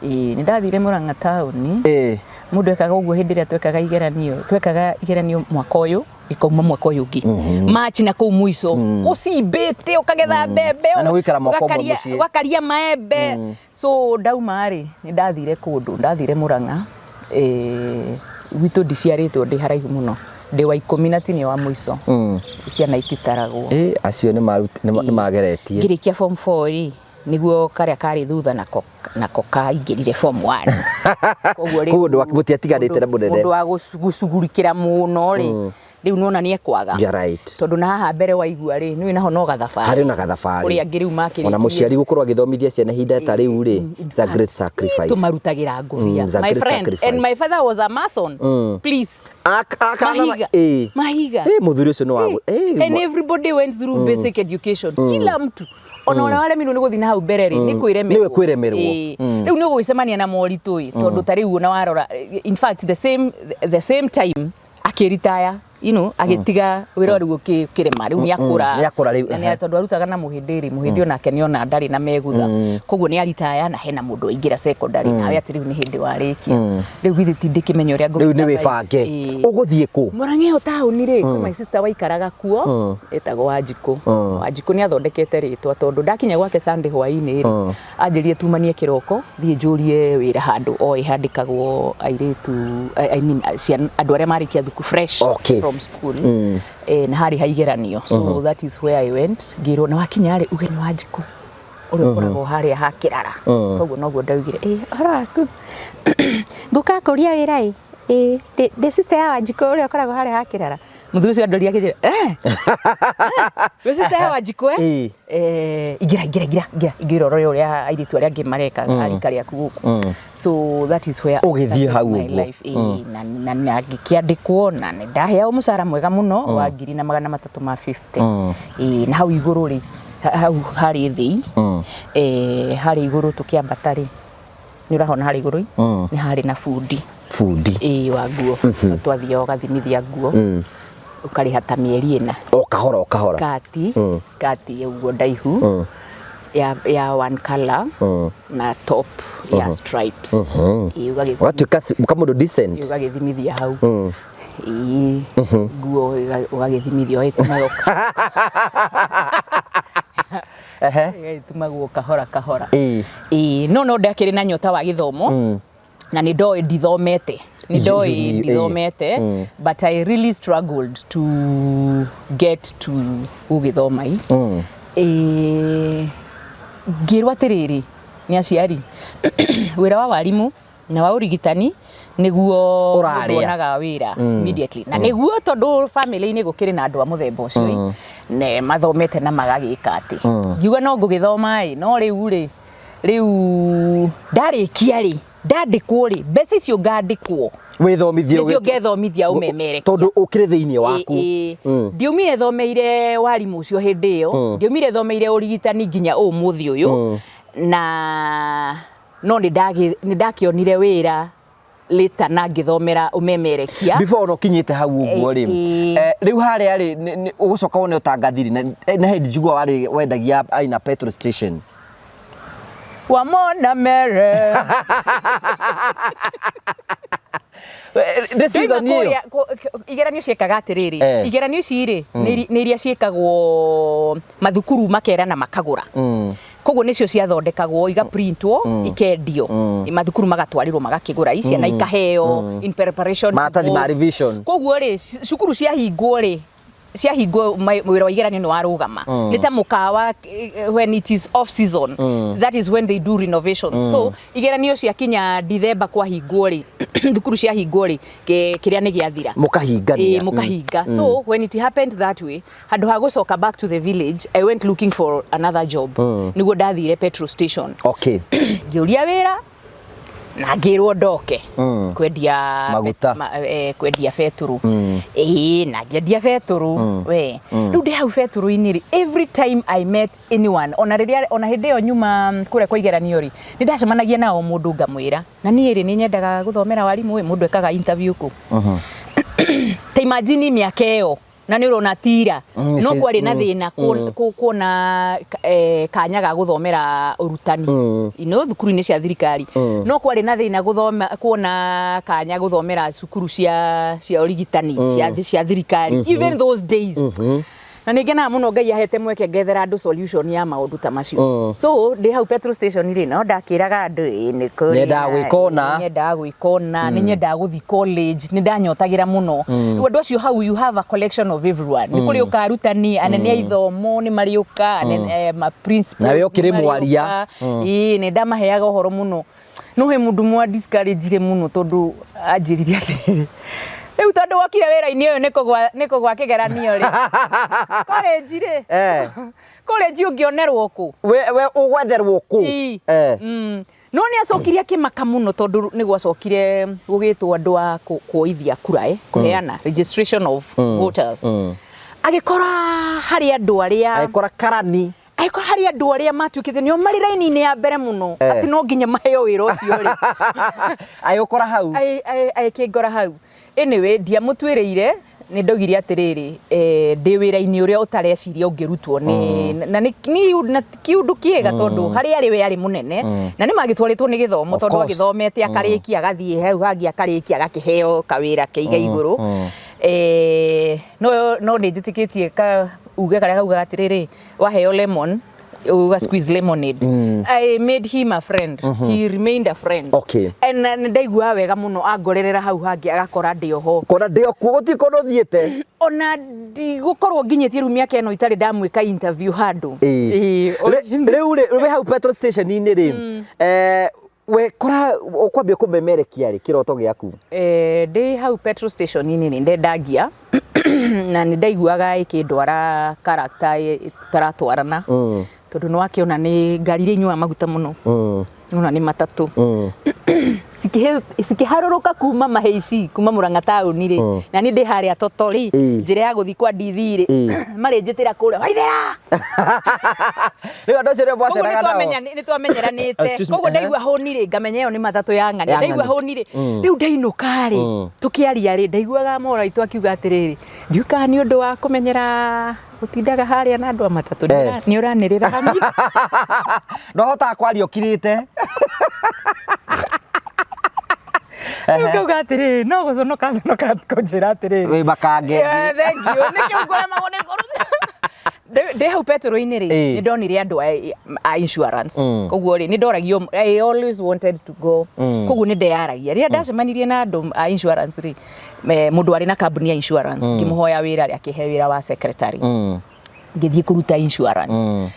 Ĩĩ, nĩ ndathire Murang'a town. Mũndũ ekaga ũguo hĩndĩ ĩrĩa twekaga igeranio. Twekaga igeranio mwaka ũyũ, ikauma mwaka ũyũ ũngĩ. March na kũu mũico. Ũcimbĩte, ũkagetha mbembe, Na nĩ ũgũikara mwaka ũmwe mũciĩ. ũgakaria maembe. So ndauma rĩ, nĩ ndathire kũndũ, ndathire Murang'a. Gwitũ ndiciarĩtwo ndĩ haraihu mũno. Ndĩ wa ikũmi na tinia wa mũico. Ciana ititaragwo. Acio nĩ mageretie. Ngĩrĩkia form 4 rĩ, nĩguo karĩa karĩ thutha nako kaingĩrire form 1. Koguo rĩu Koguo gũtiatiganĩte na mũnene. Mũndũ wa gũcugurikĩra mũno rĩ, rĩu nĩwona nĩ ekwaga. You're right. Tondũ na haha mbere waigua rĩ, nĩũĩ naho no gathabarĩ. Harĩ na gathabarĩ. Kũrĩ angĩ rĩu makĩrĩtie. Ona mũciari gũkorwo agĩthomithia ciana ihinda ta rĩu rĩ, it's a great sacrifice. Tũmarutagĩra ngũbia. It's a My great friend, sacrifice. and my father was a mason. Please. Mahiga. Mahiga. Mũthuri ũcio nĩ wa And everybody went through basic education. Kila mtu. Ona ũrĩa waremirwo nĩ gũthiĩ na hau mbere rĩ, nĩ kwĩremerwo. Nĩwe kwĩremerwo. Rĩu nĩ ũgũgĩcemania na moritũ ĩ, tondũ ta rĩu ona warora, in fact the same time akĩritaya, you know, agĩtiga wĩra rĩu ũkĩrema, rĩu nĩ akũra. Nĩ akũra rĩu, Na nĩ tondũ arutaga na mũhĩndĩ rĩ, mũhĩndĩ onake nĩ ona ndarĩ na megutha. Koguo nĩ aritaya na hena mũndũ waingĩra secondary, nawe atĩ rĩu nĩ hĩndĩ warĩkia. Rĩu githĩ ti ndĩkĩmenya ũrĩa Rĩu nĩ ngũgĩ wĩbange. Ũgũthiĩ kũ? Murang'a ĩyo taũni rĩ, kwĩ my sister waikaraga kuo, etagwo Wanjikũ. Wanjikũ nĩ athondekete rĩtwa tondũ ndakinya gwake Sunday hwaĩ-inĩ rĩ, anjĩrire tumanie kĩroko, thiĩ njũrie wĩra handũ oĩ handĩkagwo airĩtu, I mean, ciana, andũ arĩa marĩkia thukuru fresh from school. Na harĩ ha igeranio. So that is where I went. Ngĩrwo na wakinya rĩ, uge nĩ Wanjikũ ũrĩa ũkoragwo harĩa ha kĩrara. Koguo noguo ndaugire, ũhoro waku. Ngũka kũria wĩra ĩ? Ndĩ sister ya Wanjikũ ũrĩa ũkoragwo harĩa ha kĩrara. Mũthuri ũcio andorire akĩnjĩra, eh, wĩ sister ya Wanjikũ eh? Ĩĩ. Eh, ingĩra ingĩra ingĩra ingĩra ingĩra ũrore ũrĩa airĩtu arĩa angĩ mareka a rika rĩaku gũkũ. So that is where I Ũgĩthiĩ started hau my ũguo. life. Ĩĩ, na ngĩkĩandĩkwo na nĩ ndaheagwo mũcara mwega mũno wa 1350. Ĩĩ, na hau igũrũ rĩ, hau harĩ thĩ, eh, harĩ igũrũ tũkĩambata rĩ, nĩ ũrahona harĩ igũrũ nĩ harĩ na bundi. Bundi. Ĩĩ, wa nguo. Twathiaga ũgathimithia nguo, ũkarĩha ta mĩeri 4. O kahora o kahora. Skati, skati ũguo ndaihu ya one color na top ya stripes. Ĩĩ, Ũgatuĩka kamũndũ decent. Ũgagĩthimithia hau. Ĩĩ, nguo ũgagĩthimithia ũgagĩtumagwo ĩgagĩtumagwo kahora kahora. Ĩĩ. Ĩĩ, no ndakĩrĩ na nyota wa gĩthomo na nĩ ndoĩ ndithomete, nĩ ndoĩ ndithomete, but I really struggled to get to gũgĩthoma i. Ĩĩ, ngĩrwo atĩrĩrĩ nĩ aciari, wĩra wa warimũ na wa ũrigitani nĩguo Ũrarĩa. mũndũ onaga wĩra immediately, na nĩguo tondũ family-inĩ gũkĩrĩ na andũ a mũthemba ũcio ĩ, ne mathomete na magagĩka atĩ ngiuga no ngũgĩthoma ĩ, no rĩu rĩ, rĩu ndarĩkia rĩ, ndandĩkwo rĩ, mbeca icio ngandĩkwo Wĩthomithie. Nĩcio ngethomithia ũmemerekia. Tondũ ũkĩrĩ thĩinĩ waku. Ĩĩ, ndiumire thomeire warimũ ũcio hĩndĩ ĩyo, ndiumire thomeire ũrigitani nginya ũmũthĩ ũyũ, na no nĩ ndakĩonire wĩra later na ngĩthomera ũmemerekia. Before ona ũkinyĩte hau ũguo rĩ, rĩu harĩa rĩ, ũgũcoka wone ũtangathiri na hĩndĩ njigua warĩ wendagia aina petrol station. Wamona mere. Nĩ season ĩyo. Igeranio ciĩkaga atĩrĩrĩ, igeranio ici rĩ, nĩ iria ciĩkagwo mathukuru makerana makagũra. Koguo nĩcio ciathondekagwo igaprintwo ikendio, mathukuru magatwarĩrwo magakĩgũra, ciana ikaheo in preparation. Maratathi ma revision. Koguo rĩ, cukuru ciahingwo rĩ, ciahingwo wĩra wa igeranio nĩ warũgama. Nĩ ta mũkawa, when it is off season, that is when they do renovations. So igeranio ciakinya Dithemba kwahingwo rĩ, thukuru ciahingwo rĩ, kĩrĩa nĩ gĩathira. Mũkahingania. Ĩĩ, mũkahinga. So when it happened that way, handũ ha gũcoka back to the village, I went looking for another job. Nĩguo ndathire petrol station. Ngĩũria wĩra na ngĩrwo ndoke kwendia Maguta. Kwendia betũrũ. Ĩĩ, na ngĩendia betũrũ we. Rĩu ndĩ hau betũrũ-inĩ rĩ, every time I met anyone, ona rĩrĩa ona hĩndĩ ĩyo nyuma kũrĩa kwa igeranio rĩ, nĩ ndacemanagia nao mũndũ ngamwĩra, na niĩ rĩ, nĩ nyendaga gũthomera warimũ ĩ, mũndũ ekaga interview kũ? Ta imagine mĩaka ĩyo, na nĩ ũrona tira no kwarĩ na thĩna kuona kanya ga gũthomera ũrutani no thukuru-inĩ cia thirikari, no kwarĩ na thĩna gũthoma kuona kanya gũthomera cukuru cia ũrigitani cia thirikari even those days. Na nĩ ngenaga mũno Ngai ahete mweke ngethera andũ solution ya maũndũ ta macio. So ndĩ hau petrol station rĩ, no ndakĩraga andũ, ĩ, nĩ kũrĩ Nyendaga gwĩka ũna. Nyendaga gwĩka ũna, nĩ nyendaga gũthiĩ college, nĩ ndanyotagĩra mũno. Rĩu andũ acio hau, you have a collection of everyone. Nĩ kũrĩ ũka arutani, anene a ithomo nĩ marĩũka, anene ma principals Nawe ũkĩrĩ nĩ marĩũka. mwaria. Ĩĩ, nĩ ndamaheaga ũhoro mũno. No he mũndũ mwa discourage mũno tondũ anjĩrire atĩrĩrĩ, rĩu tondũ wokire wĩra-inĩ ũyũ nĩ kũgwa kĩgeranio rĩ, college rĩ, college ũngĩonerwo kũ? We ũgwetherwo kũ? Ĩĩ. No nĩ acokire akĩmaka mũno tondũ nĩ gwacokire gũgĩtwo andũ a kuoithia kura, kũheana registration of voters. Agĩkora harĩ andũ arĩa Agĩkora karani. Agĩkora harĩ andũ arĩa matuĩkĩte nĩo marĩ raini-inĩ ya mbere mũno, atĩ no nginya maheo wĩra ũcio rĩ. Agĩgũkora hau. Agĩkĩngora hau. Anyway, ndiamũtuĩrĩire, nĩ ndaugire atĩrĩrĩ, ndĩ wĩra-inĩ ũrĩa ũtareciria ũngĩrutwo nĩ na nĩ na ti ũndũ kĩega tondũ harĩa arĩ we arĩ mũnene na nĩ magĩtwarĩtwo nĩ gĩthomo Of tondũ course. agĩthomete akarĩkia agathiĩ hau hangĩ akarĩkia agakĩheo kawĩra keiga igũrũ. No nĩ njĩtĩkĩtie ka uge karĩa kaugaga atĩrĩrĩ, waheo lemon uga squeeze lemonade. I made him a friend. He remained a friend. And nĩ ndaiguaga wega mũno angorerera hau hangĩ agakora ndĩ oho. Kona ndĩ o kuo gũtirĩ kũndũ thiĩte. Ona ndigũkorwo nginyĩtie rĩu mĩaka ĩno itarĩ ndamwĩka interview handũ. Ĩĩ. Ĩĩ. Rĩu rĩ, wĩ hau petrol station-inĩ rĩ, we kora ũkwambia kũmemerekia rĩ kĩroto gĩaku? Ndĩ hau petrol station-inĩ nĩ ndendagia. Na nĩ ndaiguaga ĩkĩndwara character tũtaratwarana, tondũ nĩ wakĩona nĩ ngari iria inyuaga maguta mũno, nona nĩ matatũ. Cikĩharũrũka kuma mahĩici kuma Murang'a taũni rĩ, na niĩ ndĩ harĩa Toto rĩ, njĩra ya gũthiĩ kwa Ndithi rĩ, marĩnjĩtĩra kũrĩa Waithera. Rĩu andũ acio nĩo Koguo mwaceraga nao. nĩ twamenyeranĩte. Excuse me, Koguo ndaigua hũni rĩ, ngamenya ĩyo nĩ matatũ ya ng'ania. Ya Ndaigua ng'ania. hũni rĩ, rĩu ndainũka rĩ, tũkĩaria rĩ, ndaiguaga mohoro aitũ akiuga atĩrĩrĩ, ndiũkaga nĩ ũndũ wa kũmenyera gũtindaga harĩa na andũ a matatũ, nĩ ũranĩrĩra hanini. No hotaga kwaria ũkirĩte. Rĩu ngauga atĩrĩrĩ, no gũconoka conoka kũnjĩra atĩrĩrĩ, Wĩ makange. Yeah, thank you. Nĩkĩo ngũremagwo nĩ kũruta. Ndĩ hau petro-inĩ rĩ, nĩ ndonire andũ a insurance. Koguo rĩ, nĩ ndoragio, I always wanted to go. Koguo nĩ ndeyaragia. Rĩrĩa ndacemanirie na andũ a insurance rĩ, mũndũ warĩ na kambuni ya insurance, ngĩmũhoya wĩra rĩ, akĩhe wĩra wa secretary. Ngĩthiĩ kũruta insurance.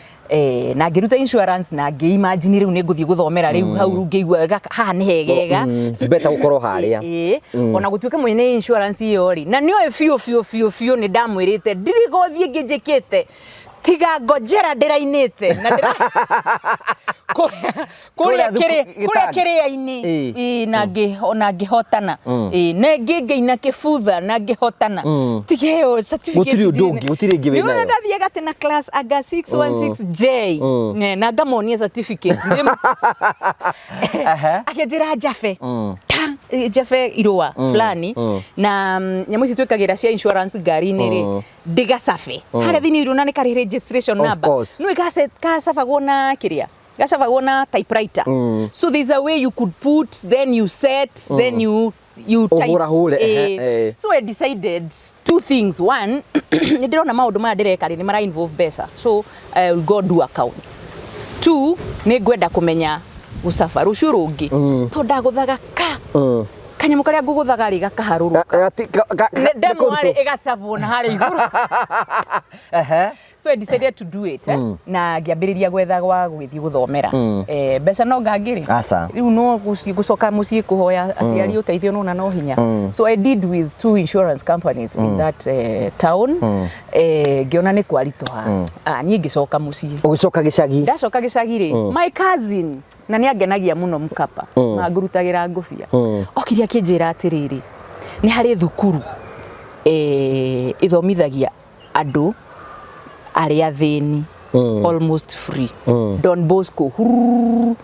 Na ngĩruta insurance na ngĩ-imagine rĩu nĩ ngũthiĩ gũthomera rĩu hau, rĩu ngĩigua haha nĩ hegega. It's better gũkorwo harĩa. Ĩĩ, ona gũtuĩka mwene insurance ĩyo rĩ, na nĩoĩ biũ biũ biũ biũ nĩ ndamwĩrĩte ndirĩ gothi ĩngĩ njĩkĩte tiga ngojera ndĩrainĩte na ndĩra kũrĩa Kũrĩa kũrĩa gĩtanda. kĩrĩa-inĩ. Ĩĩ, na ona ngĩhotana. Ĩĩ, na ĩngĩ ngĩina kĩbutha na ngĩhotana. Tiga ĩyo certificate. Gũtirĩ ũndũ ndirĩ ũngĩ, gũtirĩ ĩngĩ wĩ Nĩ ũrĩa nayo. ndathiaga atĩ na class anga 616J. Na ngamonia certificate. Akĩnjĩra njabe ta njabe irũa fulani na nyamũ ici twĩkagĩra cia insurance ngari-inĩ rĩ, ndĩgacabe harĩa thĩinĩ irũa na nĩ karĩ registration Of number. course. Nĩ gacabagwo na kĩrĩa gacabagwo na typewriter. So there's a way you could put, then you set, then you type. Ũhũrahũre, ehe, eh. So I decided two things. One, nĩ ndĩrona maũndũ maya ndĩreka rĩ, nĩ mara involve mbeca, so I will go do accounts. Two, nĩ ngwenda kũmenya gũcaba rũciũ rũngĩ, tondũ ndagũthaga ka kanyamũ karĩa ngũgũthaga rĩ, gakaharũrũka. Ndemwa rĩ, ĩgacabwo na harĩa igũrũ. So I decided to do it, eh? Na ngĩambĩrĩria gwetha gwa gũgĩthiĩ gũthomera. Mbeca no ngangĩrĩ. Aca. Rĩu no gũcoka mũciĩ kũhoya aciari ũteithio nona no hinya. So I did with two insurance companies in that town. Ngĩona nĩ kwaritũha. Ah, niĩ ngĩcoka mũciĩ. Ũgĩcoka gĩcagi. Ndacoka gĩcagi rĩ, my cousin, na nĩ angenagia mũno, mũkapa mangũrutagĩra ngũbia, okire akĩnjĩra atĩrĩrĩ, nĩ harĩ thukuru ĩthomithagia andũ arĩa athĩni almost free, Don Bosco. Hurururu.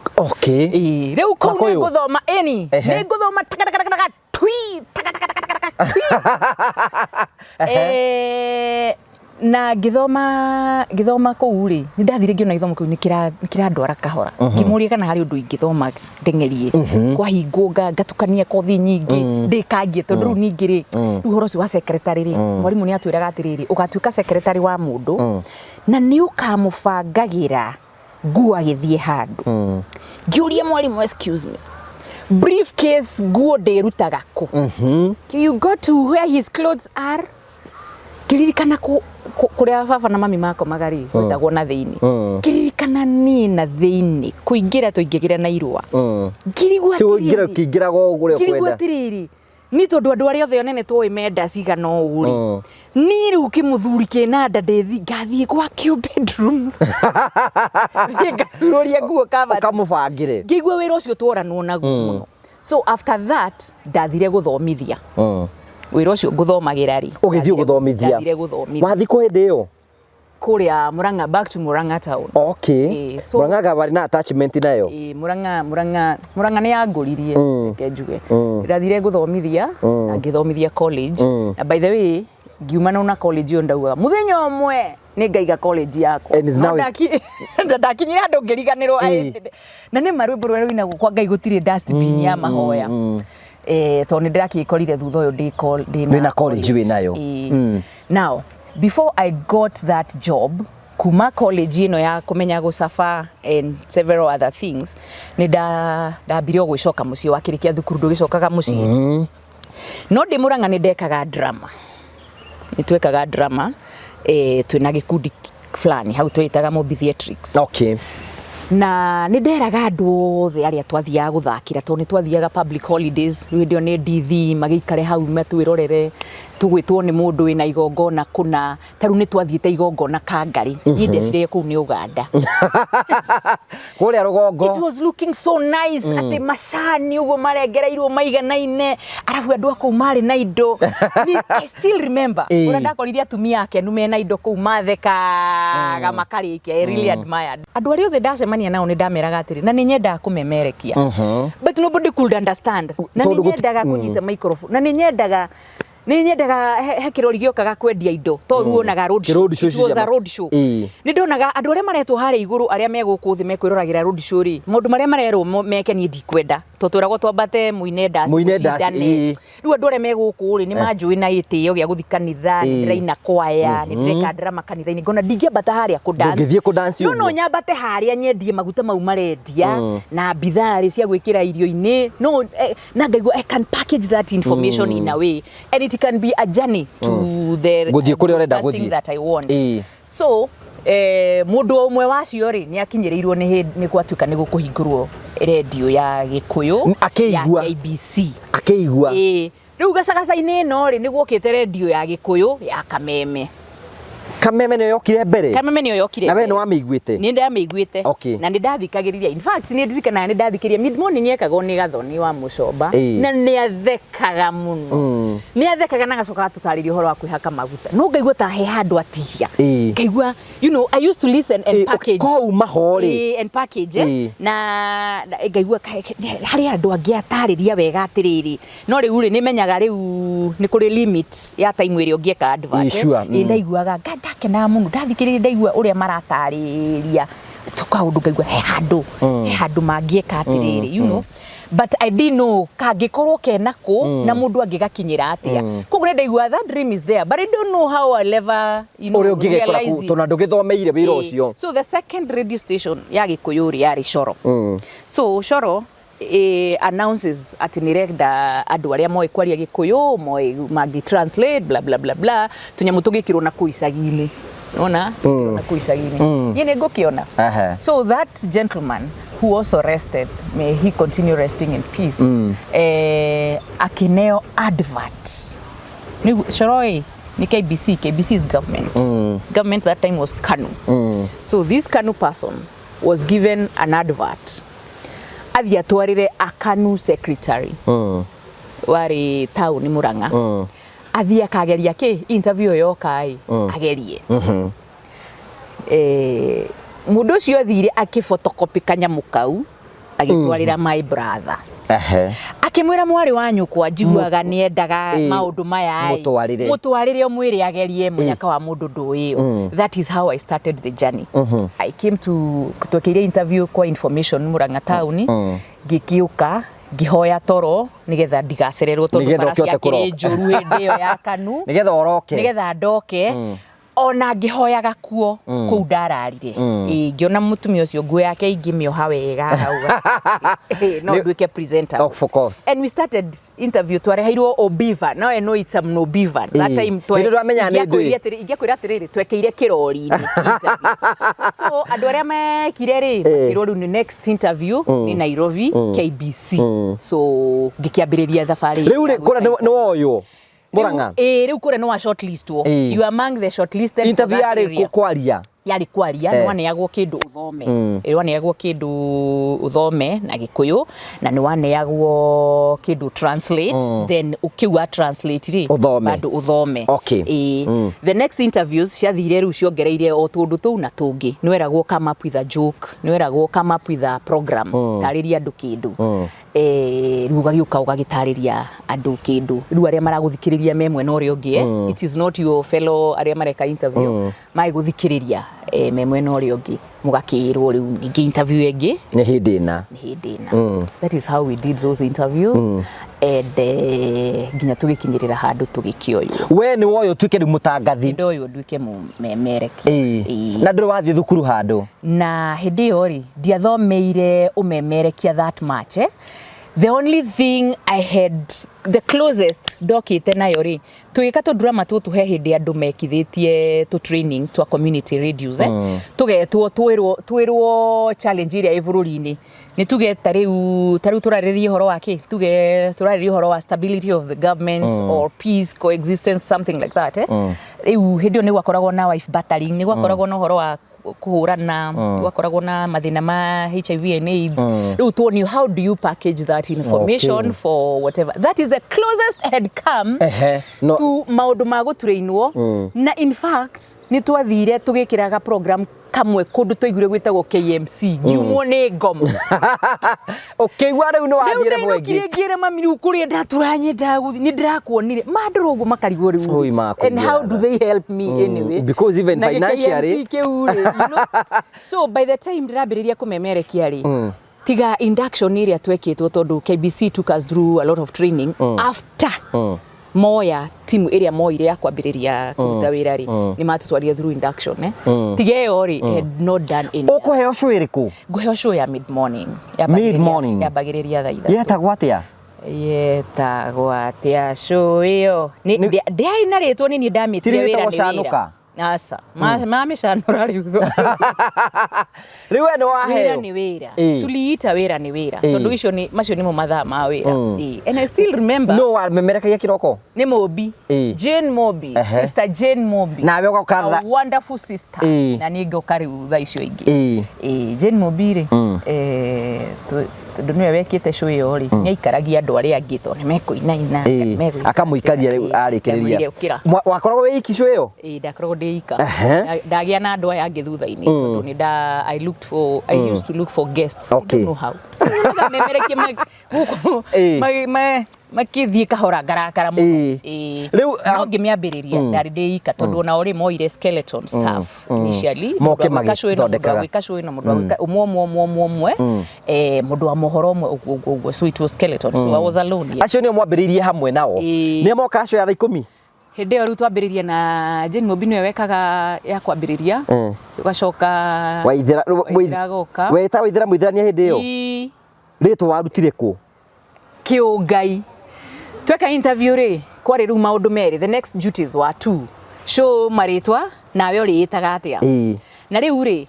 Ĩĩ, rĩu kũu nĩ Makuyu? ngũthoma ĩni. Nĩ ngũthoma taka twi taka taka taka taka twi. Na ngĩthoma kũu rĩ, nĩ ndathire ngĩona gĩthomo kĩu nĩ kĩrandwara kahora. Ngĩmũria kana harĩ ũndũ ingĩthoma ndeng'erie kwahingwo, ngatukania kothi nyingĩ ndĩkangie, tondũ rĩu ningĩ rĩ, rĩu ũhoro ũcio wa secretary rĩ, mwarimũ nĩ atwĩraga atĩrĩrĩ, ũgatuĩka secretary wa mũndũ na nĩ ũkamũbangagĩra nguo agĩthiĩ handũ. Ngĩũria mwarimũ, "Excuse me, briefcase nguo ndĩrutaga kũ?" "You go to where his clothes are." Ngĩririkana kũrĩa baba na mami makomaga rĩ, gwĩtagwo na thĩinĩ. Ngĩririkana niĩ na thĩinĩ kũingĩra tũingĩgĩra na irũa. Ngĩrigwo Ti ũingĩra atĩrĩrĩ, ũkĩingĩraga o ũguo ũrĩa ngĩrigwo ũkwenda. atĩrĩrĩ, niĩ tondũ andũ arĩa othe anene tũĩ menda cigana ũũ rĩ, niĩ rĩu kĩmũthuri kĩna nda ndĩthi ngathiĩ gwakĩo bedroom, thiĩ ngacurũria nguo kabati? Ũkamũbangĩre. Ngĩigua wĩra ũcio tworanwo naguo mũno. So after that ndathire gũthomithia. Wĩra ũcio ngũthomagĩra rĩ, Ũgĩthiĩ gũthomithia. Ndathire gũthomithia. Wathiĩ kũ hĩndĩ ĩyo? Kũrĩa Murang'a, back to Murang'a town. Okay. Ĩĩ, so- Murang'a warĩ na attachment nayo. Ĩĩ, Murang'a nĩ yangũririe, reke njuge. Ndathire gũthomithia na ngĩthomithia college. Na by the way, ngiuma na college ĩyo, ndaugaga mũthenya ũmwe nĩ ngaiga college yakwa. And it's No now ndakinyire handũ ngĩriganĩrwo. Na nĩ ma rwĩmbo rũrĩa rũinagwo kwa Ngai gũtirĩ dustbin ya mahoya. Tondũ nĩ ndĩrakĩkorire thutha ũyũ ndĩ Wĩna college wĩnayo. Ĩĩ. Now before I got that job, kuma college ĩno ya kũmenya gũcaba and several other things, nĩ ndambire o gwĩcoka mũciĩ. Wakĩrĩkia thukuru ndũgĩcokaga mũciĩ. No ndĩ Mũrang'a nĩ ndekaga drama, nĩ twekaga drama, twĩna gĩkundi fulani hau twĩtaga Mobi Theatrics. Na nĩ nderaga andũ othe arĩa twathiaga gũthakĩra, tondũ nĩ twathiaga public holidays, rĩu hĩndĩ ĩyo nĩ ndithi magĩikare hau matwĩrorere, tũgwĩtwo nĩ mũndũ wĩna igongona kũna. Ta rĩu nĩ twathiĩte igongona Kangarĩ, niĩ ndeciragia kũu nĩ Uganda. Kũrĩa rũgongo. It was looking so nice, atĩ macani ũguo marengereirwo maiganaine, arabu andũ a kũu marĩ na indo. I still remember ũrĩa ndakorire atumia akenu mena indo kũu mathekaga makarĩkia. I really admired andũ arĩa othe ndacemania nao. Nĩ ndameraga atĩrĩ, na nĩ nyendaga kũmemerekia, but nobody could understand. Na nĩ Tondũ nyendaga kũnyita microphone, na nĩ nyendaga he kĩrori gĩokaga kwendia indo to rĩu wonaga road show. Road show. It was a road show. Nĩ ndonaga andũ arĩa maretwo harĩa igũrũ, arĩa me gũkũ thĩ mekwĩroragĩra road show rĩ, maũndũ marĩa marerwo meke niĩ ndikwenda, tondũ twĩragwo twambate mũine ndaci, Mũine ndaci, mũcindane. Rĩu andũ arĩa me gũkũ rĩ, nĩ manjũĩ na gĩtĩo gĩa gũthiĩ kanitha, nĩ ndĩraina kwaya, nĩ ndĩreka drama kanitha-inĩ, ngona ndingĩambata harĩa kũ dance. Ndũngĩthiĩ kũ dance No no ũguo. Nyambate harĩa nyendie maguta mau marendia na bitharĩ cia gwĩkĩra irio-inĩ, no na ngaigua I can package that information in a way and it can be a journey to the Gũthiĩ kũrĩa ũrenda broadcasting gũthiĩ. that I want. So mũndũ ũmwe wacio rĩ, nĩ akinyĩrĩirwo nĩ gwatuĩka nĩ gũkũhingũrwo redio ya Gĩkũyũ Akĩigua. ya KBC. Akĩigua. Ĩĩ, rĩu gacagaca-inĩ ĩno rĩ, nĩ gwokĩte redio ya Gĩkũyũ ya Kameme. Kameme nĩyo yokire mbere. Kameme nĩyo yokire Na we mbere. nĩ wamĩiguĩte? Nĩ ndamĩiguĩte. Na nĩ ndathikagĩrĩria. In fact, nĩ ndirikanaga nĩ ndathikĩrĩria mid morning yekagwo nĩ Gathoni wa Mũcomba, na nĩ athekaga mũno. Nĩ athekaga na agacoka agatũtarĩria ũhoro wa kwĩhaka maguta, no ngaigua ta he handũ atihia. Ngaigua, I used to listen and package. Kouma ho rĩ. Ĩĩ, and package, eh? Na ngaigua harĩ andũ angĩ atarĩria wega atĩrĩrĩ, no rĩu rĩ, nĩ menyaga rĩu nĩ kũrĩ limit ya time ĩrĩa ũngĩeka advert. Ĩĩ, sure. Ĩĩ, ndaiguaga ndakenaga mũno ndathikĩrĩria, ndaigua ũrĩa maratarĩria tũkaũndũ, ngaigua he handũ mangĩeka atĩrĩrĩ, but I didn't know kangĩkorwo kena kũ na mũndũ angĩgakinyĩra atĩa. Koguo nĩ ndaigua that dream is there, but I don't know how I'll ever Ũrĩa ũngĩgekora realize kũ it. tondũ ndũgĩthomeire wĩra Ĩĩ. ũcio. So the second radio station ya Gĩkũyũ rĩ, yarĩ Coro. So Coro announces atĩ nĩ renda andũ arĩa moĩ kwaria Gĩkũyũ, moĩ mangĩ translate, bla bla bla bla, tũnyamũ tũgĩkĩrwo na kũu icagi-inĩ, ona tũgĩkĩrwo na kũu icagi-inĩ, niĩ nĩ ngũkĩona. So that gentleman who also rested, may he continue resting in peace, akĩneo advert. Nĩ Coro ĩ nĩ KBC. KBC is government. Government that time was KANU. So this KANU person was given an advert athiĩ atwarĩre a KANU secretary warĩ taũni Murang'a, athiĩ akageria kĩ interview ĩyo yoka ĩ agerie. Mũndũ ũcio athire akĩphotocopy kanyamũ kau, agĩtwarĩra my brother, akĩmwĩra, "Mwarĩ wa nyũkwa njiguaga nĩ endaga maũndũ maya ĩ, Mũtwarĩre. Mũtwarĩre ũmwĩre agerie mũnyaka wa mũndũ ndũĩyo." That is how I started the journey. I came to twekĩire interview kwa information Murang'a taũni, ngĩkĩũka ngĩhoya toro nĩgetha ndigacererwo tondũ Nĩgetha bara ũkĩhote ciakĩrĩ kũroka. njũru hĩndĩ ĩyo ya KANU. Nĩgetha ũroke. Nĩgetha ndoke ona ngĩhoyaga kuo kũu ndararire. Ĩĩ, ngĩona mũtumia ũcio nguo yake ingĩmĩoha wega hau gatagatĩ, no nduĩke presenter. Of course. And we started interview, twareheirwo Obiva. Now I know it's an Obiva. That time Hĩndĩ ndwamenya nĩ ndũĩ. Ingĩakwĩra atĩrĩrĩ, twekĩire kĩrori-inĩ interview. So andũ arĩa mekire rĩ, makĩrwo rĩu nĩ next interview nĩ Nairobi KBC. So ngĩkĩambĩrĩria thabarĩ Rĩu rĩ, ya kũrĩa gwĩka nĩ woywo Murang'a? Ĩĩ, rĩu kũrĩa nĩ wa shortlistwo. You are among the shortlisted for Interview that yarĩ area. kwaria? Yarĩ kwaria. Nĩ waneagwo kĩndũ ũthome. Ĩ, waneagwo kĩndũ ũthome na Gĩkũyũ, na nĩ waneagwo kĩndũ translate, then ũkĩu wa translate rĩ, Ũthome. Bado ũthome. Ĩĩ. The next interviews ciathire rĩu ciongereire o tũndũ tũu na tũngĩ. Nĩ weragwo come up with a joke, nĩ weragwo come up with a program, tarĩria andũ kĩndũ. Rĩu ũgagĩũka ũgagĩtarĩria andũ kĩndũ, rĩu arĩa maragũthikĩrĩria me mwena ũrĩa ũngĩ, it is not your fellow arĩa mareka interview magĩgũthikĩrĩria, me mwena ũrĩa ũngĩ, mũgakĩrwo rĩu ningĩ interview ĩngĩ Nĩ hĩndĩ ĩna. Nĩ hĩndĩ ĩna. That is how we did those interviews and nginya tũgĩkinyĩrĩra handũ tũgĩkĩoywo. We nĩ woywo ũtuĩke rĩu mũtangathi? Ndoywo nduĩke mũmemerekia. Ĩĩ. Na ndũrĩ wathiĩ thukuru handũ? Na hĩndĩ ĩyo rĩ, ndiathomeire ũmemerekia that much, eh? The only thing I had The closest ndokĩte nayo rĩ, tũgĩka tũ drama tũtũ, he hĩndĩ andũ mekithĩtie tũ training twa community radios, eh? Tũgetwo twĩrwo challenge ĩrĩa ĩ bũrũri-inĩ. Nĩ tuge ta rĩu tũrarĩrĩria ũhoro wa kĩ, tuge tũrarĩrĩria ũhoro wa stability of the government or peace, coexistence, something like that, eh? Rĩu hĩndĩ ĩyo nĩ gwakoragwo na wife battering, nĩ gwakoragwo na ũhoro wa kũhũrana, gwakoragwo na mathĩna ma HIV and AIDS. Rĩu tuonio how do you package that information for whatever. That is the closest had come Ehe, no. to maũndũ ma gũtrainwo. Na in fact nĩ twathire tũgĩkĩraga program kamwe kũndũ twaiguire gwĩtagwo KMC, ngiumwo nĩ ngoma. Ũkĩigua rĩu nĩ Rĩu wathiĩ level ndainũkire, ĩngĩ. Ngĩra mami, rĩu kũrĩa ndatura nyendaga gũthiĩ nĩ ndĩrakuonire mandora ũguo makarigwo Ui, rĩu and how do makũingĩra. they help me anyway? Because even Na gĩ financially- KMC kĩu rĩ, so by the time ndĩrambĩrĩria kũmemerekia rĩ, tiga induction ĩrĩa twekĩtwo, tondũ KBC took us through a lot of training after moya timu ĩrĩa moire ya kwambĩrĩria kũruta wĩra rĩ, nĩ matũtwarire through induction, eh? Tiga ĩyo rĩ, had not done any. Ũkũheo show ĩrĩkũ? Ngũheo show ya mid morning. Mid-morning. Yambagĩrĩria thaa 3. Yetagwo atĩa? Yetagwo atĩa show ĩyo? Ndĩarĩ na rĩtwa, nĩ niĩ ndamĩtire Ti wĩra rĩtagwo nĩ wĩra. Canũka? Aca, mamĩcanũra rĩu. Rĩu we nĩ Wĩra waheo. nĩ wĩra. Tuliita wĩra nĩ wĩra, tondũ icio nĩ macio nĩmo mathaa ma wĩra. And I still remember. No wamemerekagia kĩroko? Nĩ Mobi. Jane Mobi. Sister Jane Mobi. Nawe ũgoka A wonderful sister. Na niĩ ngoka rĩu thaa icio ingĩ. Jane Mobi rĩ, tondũ nĩwe wekĩte show ĩyo rĩ, nĩ aikaragia andũ arĩa angĩ tondũ nĩ mekũinaina. Akamũikaria rĩu arĩkĩrĩria. Ndamwĩrire, "Ũkĩra." Wakoragwo wĩ iki show ĩyo? Ĩĩ, ndakoragwo ndĩ ika. Ndagĩa na andũ aya angĩ thutha-inĩ, tondũ nĩ nda I looked for I used to look for guests. I don't know how. Memerekie gũkũ makĩthiĩ kahora ngarakara mũno. Rĩu, No ngĩmĩambĩrĩria ndarĩ ndĩ ika, tondũ onao rĩ moire skeleton staff initially. Moke Mũndũ wa gwĩka show ĩno, mũndũ wa magĩthondekaga. gwĩka show ĩno, mũndũ wa gwĩka ũmwe ũmwe ũmwe ũmwe ũmwe, mũndũ wa mohoro ũmwe, ũguo ũguo ũguo. So it was skeleton, so I was alone, yes. Acio nĩo mwambĩrĩirie hamwe nao? Nĩo moka show ya thaa 10? Hĩndĩ ĩyo rĩu twambĩrĩria na Jane Mũmbi, nĩwe wekaga ya kwambĩrĩria, ũgacoka Waithĩra. Waithĩra agoka. Weta Waithĩra mũithĩrania hĩndĩ ĩyo? Ii. Rĩtwa warutire kũ? Kĩũngai. Tweka interview rĩ, kwarĩ rĩu maũndũ merĩ, the next duties were two: show marĩtwa, nawe ũrĩĩtaga atĩa. Na rĩu rĩ,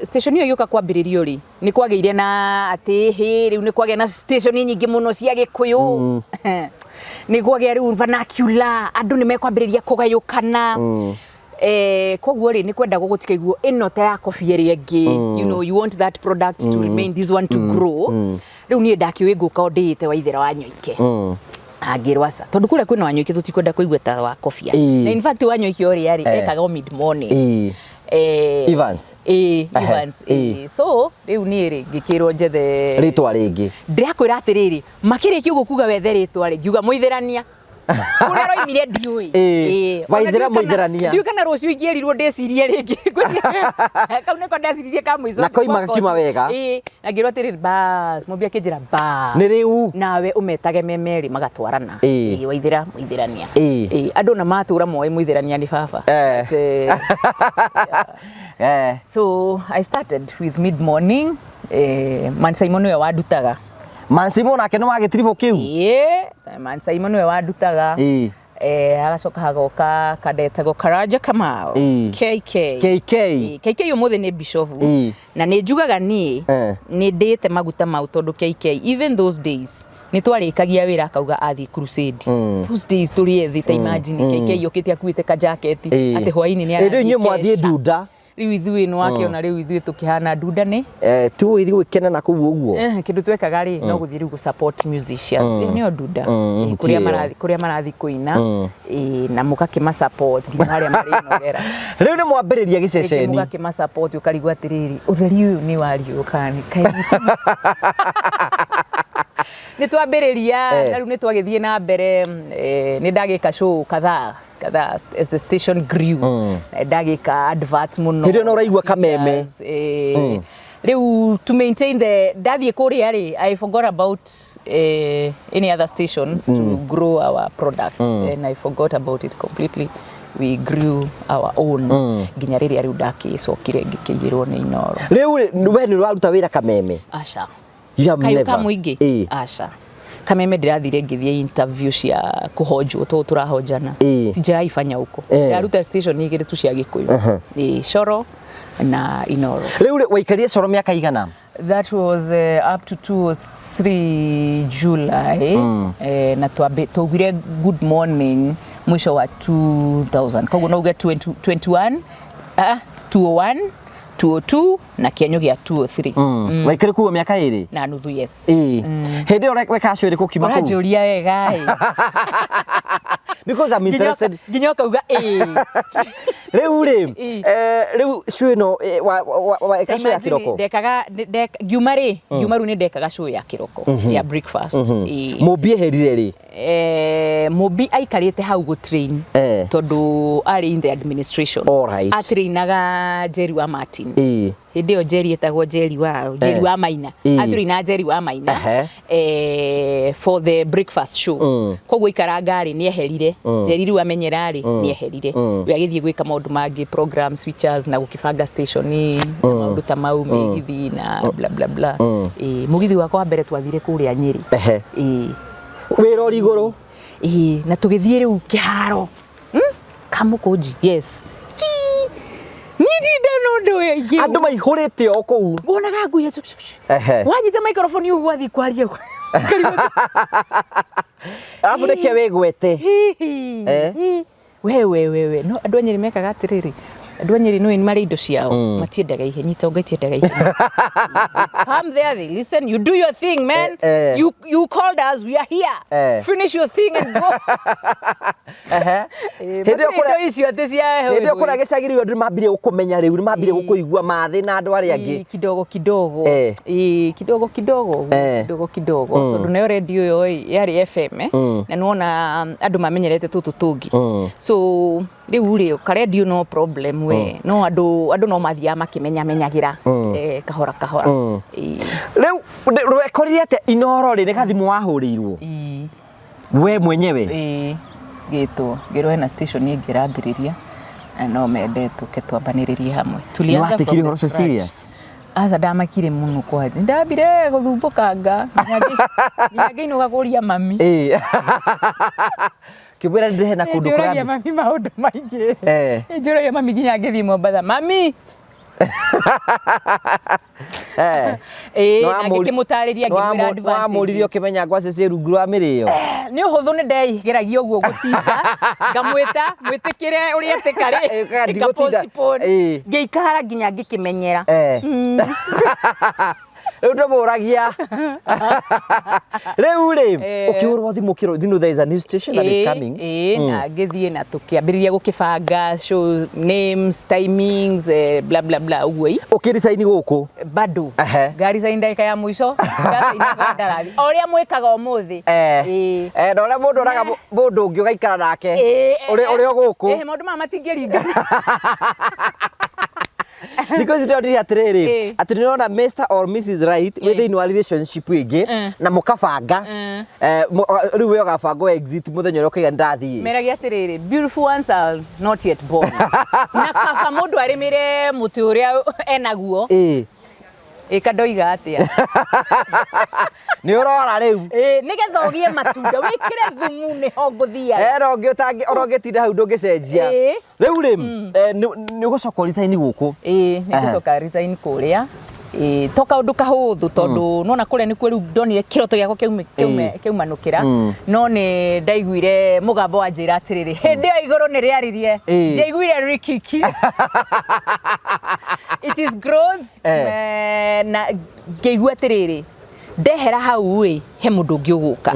station ĩyo ĩgĩũka kwambĩrĩrio rĩ, nĩ kwagĩire na atĩ hĩ, rĩu nĩ kwagĩa na station nyingĩ mũno cia Gĩkũyũ, nĩ kwagĩa rĩu vernacular, andũ nĩ mekwambĩrĩria kũgayũkana. Koguo rĩ, nĩ kwendagwo gũtikaiguo ĩno ta ya kobi ĩrĩa ĩngĩ. You want that product to remain, this one to grow. Rĩu niĩ ndakĩũĩ ngũka o ndĩĩte Waithĩra wa Nyoike. Angĩrwo aca, tondũ kũrĩa kwĩna Wanyoike tũtikwenda kũigua ta wa kobia. Na in fact Wanyoike ũrĩa rĩ, ekaga o mid morning. Evans. Ĩĩ, Evans. So rĩu niĩ rĩ, ngĩkĩrwo njethe Rĩtwa rĩngĩ. Ndĩrakwĩra atĩrĩrĩ, makĩrĩkia ũguo kuga wethe rĩtwa rĩ, ngiuga mũithĩrania. Kũrĩa roimire ndiũĩ. Ona Waithĩra ndiũĩ kana- mũithĩrania. Ndiũĩ kana rũciũ ingĩerirwo ndĩcirie rĩngĩ. Ngwĩciria kau nĩko ndeciririe ka mũico. Na koima gakiuma wega. Ĩĩ, na ngĩrwo atĩrĩrĩ, bas, Mũmbi akĩnjĩra bas. Nĩ rĩu. Nawe ũmetage me merĩ magatwarana. Ĩĩ, Waithĩra mũithĩrania. Ĩĩ, andũ na matũra moĩ mũithĩrania nĩ baba. But, so I started with mid morning. Man Simon nĩwe wandutaga. Mansimo nake nĩ wagĩtiribũ kĩu? Ĩĩ, Man Simon nĩwe wandutaga. Agacoka hagoka kandetagwo Karanja Kamau. KK. KK. Ĩĩ, KK ũmũthĩ nĩ bishofu. Na nĩ njugaga niĩ nĩ ndĩte maguta mau, tondũ KK even those days nĩ twarĩkagia wĩra akauga athiĩ crusade. Those days tũrĩ ethĩ, ta imagine KK yũkĩte akuĩte kajaketi atĩ hwaĩ-inĩ nĩ Ĩ, rĩu inyuĩ arathiĩ mwathiĩ kesha. ndunda. Rĩu ithuĩ nĩ wakĩona, rĩu ithuĩ tũkĩhana ndunda nĩ Tu ithiĩ gwĩkena na kũu ũguo. Kĩndũ twekaga rĩ, no gũthiĩ rĩu gũ support musicians. Ĩyo nĩyo ndunda. Kũrĩa tiyo. marathi, kũrĩa marathi kũina, na mũgakĩma support nginya harĩa marĩnogera. Rĩu nĩ mwambĩrĩria Rĩngĩ gĩceceni. mũgakĩma support, ũkarigwo atĩrĩrĩ, ũtheri ũyũ nĩ wa riũa kana nĩ kaĩ nĩ twambĩrĩria. Na rĩu nĩ twagĩthiĩ na mbere, nĩ ndagĩka show kadhaa kadhaa as the station grew. Ndagĩka advert mũno. Hĩndĩ ĩyo no ũraigua kameme. Features, rĩu to maintain the ndathiĩ kũrĩa rĩ, I forgot about any other station to grow our product, and I forgot about it completely. We grew our own nginya rĩrĩa rĩu ndakĩcokire ngĩkĩiyĩrwo nĩ Inoro. Rĩu rĩ, we nĩ ũraruta wĩra kameme? Aca. You have Kayũ never. ka mũingĩ? Ĩĩ. Aca. Kameme ndĩrathire ngĩthiĩ interview cia kũhonjwo tũ tũrahonjana. Sijaifanya huko. Ndaruta station igĩrĩ tu cia Gĩkũyũ. Ĩĩ, Coro na Inoro. Rĩu rĩ, waikarire Coro mĩaka igana? That was up to 2 or 3 July. Na twaugire good morning mwisho wa 2000, koguo no uge 20, 21, 201, 202 na kĩenyo gĩa 203. Waikarire kuo mĩaka 2 na nuthu, yes. Ĩĩ. Hĩndĩ ĩyo weka show ĩrĩkũ ũkiuma kũu? Ũranjũria wega ĩ. Because I'm interested. Nginya ũkauga ĩĩ. Rĩu rĩ, rĩu show ĩno, weka show ya kĩroko? Ndekaga ngiuma rĩ, ngiuma rĩu nĩ ndekaga show ya kĩroko ya breakfast. Ĩĩ. Mũmbi eherire rĩ? Mũmbi aikarĩte hau gũ train tondũ arĩ in the administration. Atrainaga Jerry wa Martin. Hĩndĩ ĩyo Jerry etagwo Jerry wa Jerry wa Maina. Atrainaga Jerry wa Maina for the breakfast show. Koguo ikaranga rĩ, nĩ eherire. Jerry rĩu amenyera rĩ, nĩ eherire. We agĩthiĩ gwĩka maũndũ mangĩ, programs, features na gũkĩbanga station na maũndũ ta mau, mĩgithi na bla bla bla. Mũgithi wakwa wa mbere twathire kũrĩa Nyĩrĩ. Wĩra ũrĩ igũrũ? Ĩĩ, na tũgĩthiĩ rĩu kĩharo. Kamũkũnji, yes. Ki! Niĩ ndirĩ ndona ũndũ ũyũ aingĩ. Andũ maihũrĩte o kũu. Wonaga ngui ya cucu. Wanyita microphone ũguo wathiĩ kwaria. Arabu nĩkĩo wĩgwete. We we we we, no andũ a Nyĩrĩ mekaga atĩrĩrĩ, andũ a Nyĩrĩ nĩ marĩ indo ciao, matiendaga ihenya, itonga itiendaga ihenya. Come there, they listen, you do your thing, man. You called us, we are here. Finish your thing and go. Hĩndĩ ĩyo kũrĩa icio atĩ cia hĩndĩ ĩyo kũrĩa gĩcagi rĩu andũ nĩmambirie gũkũmenya rĩu, nĩmambirie gũkũigua mathĩ na andũ arĩa angĩ. Kidogo kidogo. Kidogo kidogo. Kidogo kidogo. Tondũ nayo radio ĩyo yarĩ FM, na nĩwona andũ mamenyerete tũtũ tũngĩ. So rĩu rĩ, karendio no problem we. No andũ no mathiaga makĩmenyamenyagĩra, kahora kahora. Rĩu rwekorire atĩa Inoro rĩ, nĩ gathimũ wahũrĩirwo? We mwenyewe? Ngĩtwo, ngĩrwo hena station ĩngĩ ĩrambĩrĩria na no mende tũke twambanĩrĩrie hamwe. Tulianza Nĩwatekire from the ũhoro ũcio scratch. serious? Aca, ndamakire mũno kwanja. Ndambire gũthumbũkanga nginya ngĩinũka kũria mami. Kĩmwĩra ndĩhe na kũndũ Nĩnjũragia kũrambi. mami maũndũ maingĩ. Nĩnjũragia mami nginya ngĩthiĩ Mombatha. Mami! Na ngĩkĩmũtarĩria ngĩmwĩra Nĩwamũririe advantages. ũkĩmenya ngwacĩ ciĩ rungu rwa mĩrĩo? Nĩ ũhũthũ, nĩ ndeigeragia ũguo gũtica, ngamwĩta mwĩtĩkĩre ũrĩa etĩka rĩ, Kana ndigũtinda. ngĩka-postpone. Ngĩikara nginya ngĩkĩmenyera. Rĩu ndũmũragia. Rĩu rĩ, ũkĩhũrwo thimũ ũkĩrwo, you know there is a new station that is coming. Na ngĩthiĩ na tũkĩambĩrĩria gũkĩbanga show names, timings, bla bla bla ũguo i. Ũkĩresign gũkũ? Bado. Ngarisign ndagĩka ya mũico, ndasign kandarathi. O ũrĩa mwĩkaga ũmũthĩ. Na ũrĩa mũndũ oraga mũndũ ũngĩ ũgaikara nake. Ũrĩ o gũkũ. Maũndũ maya matingĩringana. Thikũ ici ndĩronire atĩrĩrĩ, atĩ nĩũrona Mr or Mrs Right wĩ thĩinĩ wa relationship ĩngĩ na mũkabanga. Rĩu we ũgabanga exit mũthenya ũrĩa ũkaiga nĩndathiĩ. Meragia atĩrĩrĩ, beautiful ones are not yet born. Na kaba mũndũ arĩmĩre mũtĩ ũrĩa enaguo. Ĩka ndoiga atĩa? Nĩ ũrora rĩu. Nĩgetha ũgĩe matunda, wĩkĩre thumu nĩho ngũthiaga. Ero ũngĩ ũtangĩ, oro ũngĩtinda hau ndũngĩcenjia. Rĩu rĩ, nĩ ũgũcoka resign gũkũ? Nĩ ngũcoka resign kũrĩa. To kaũndũ kahũthũ tondũ nona kũrĩa nĩkuo rĩu ndonire kĩroto gĩakwa kĩaumanũkĩra. No nĩ ndaiguire mũgambo wanjĩra atĩrĩrĩ, hĩndĩ ĩyo igũrũ nĩ rĩaririe. Ndiaiguire rikiki. It is growth. Na ngĩigua atĩrĩrĩ, ndehera hau ĩ, he mũndũ ũngĩ ũgũka.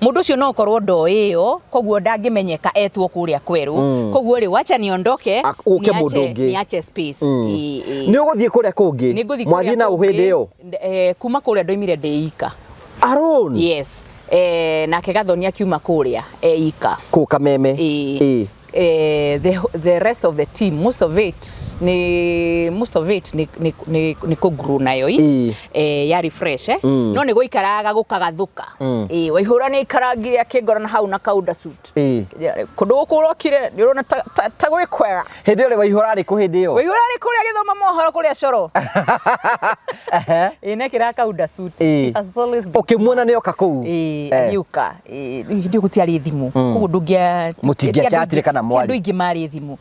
Mũndũ ũcio no ũkorwo ndoĩ ĩyo, koguo ndangĩmenyeka etwo kũrĩa kwerũ. Koguo rĩ, wacha niondoke, Ũke mũndũ ũngĩ. niache space. Nĩ ũgũthiĩ kũrĩa kũngĩ? Nĩ ngũthiĩ Mwathiĩ kũrĩa na ũ hĩndĩ kũngĩ. ĩyo? Kuma kũrĩa ndoimire ndĩ ika. Alone? Yes. Nake Gathoni akiuma kũrĩa, ika. Kũ Kameme? The rest of the team, most of it nĩ most of it nĩ kũ grow nayo i. Yarĩ fresh, eh? No nĩ gũikaraga gũkagathuka. Waihũra nĩ aikarangire akĩngora na hau na kaunda suit. Kũndũ gũkũ ũrokire nĩ ũrona ta gwĩ kwega. Hĩndĩ ĩyo rĩ, Waihũra arĩ kũ hĩndĩ ĩyo? Waihũra arĩ kũrĩa gĩthoma mohoro kũrĩa coro. Ĩ, nekĩra kaunda suit. He has always been Ũkĩmuona nĩ oka kũu? Ĩĩ, agĩũka. Ĩĩ, rĩu hĩndĩ ĩyo gũtiarĩ thimũ, koguo ndũngĩa Mũtingĩachatire kana ti mwarĩ. Andũ aingĩ marĩ thimũ.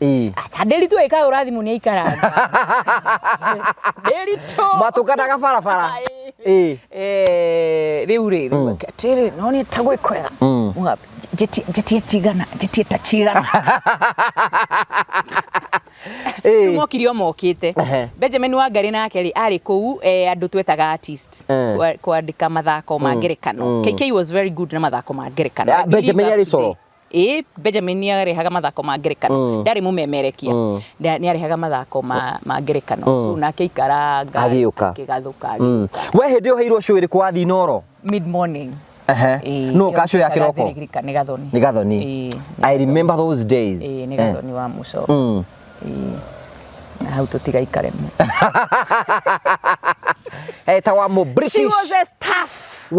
Ta Ndĩritũ agĩkagũra thimũ nĩ aikaranga Ndĩritũ. Mwatũnganaga barabara? Rĩu rĩ, atĩrĩ, no nĩ ta gwĩ kwega. Muga, njĩtie cigana, njĩtie ta cigana. Rĩu mokire o mokĩte. Benjamin Wangari nake rĩ, arĩ kũu, andũ twetaga artist, kwandĩka mathako ma ngerekano. KK was very good na mathako ma ngerekano. Ah, I believe Benjamin up arĩ to coro? date. Ĩĩ, Benjamin nĩ arehaga mathako ma ngerekano. Ndarĩ mũmemerekia. Nĩ arehaga mathako ma ngerekano. So nake aikaranga Agĩũka. akĩgathũka, agĩũka. We hĩndĩ ĩyo heirwo show ĩrĩkũ wathiĩ Inooro? Mid morning. Nũ ũka show ya kĩroko? Nĩ Gathoni. Nĩ Gathoni. I remember those days. Ĩĩ, nĩ Gathoni wa Muco. Ĩĩ. Na hau tũtigaikare mũno. Etagwa mũ British. She was as tough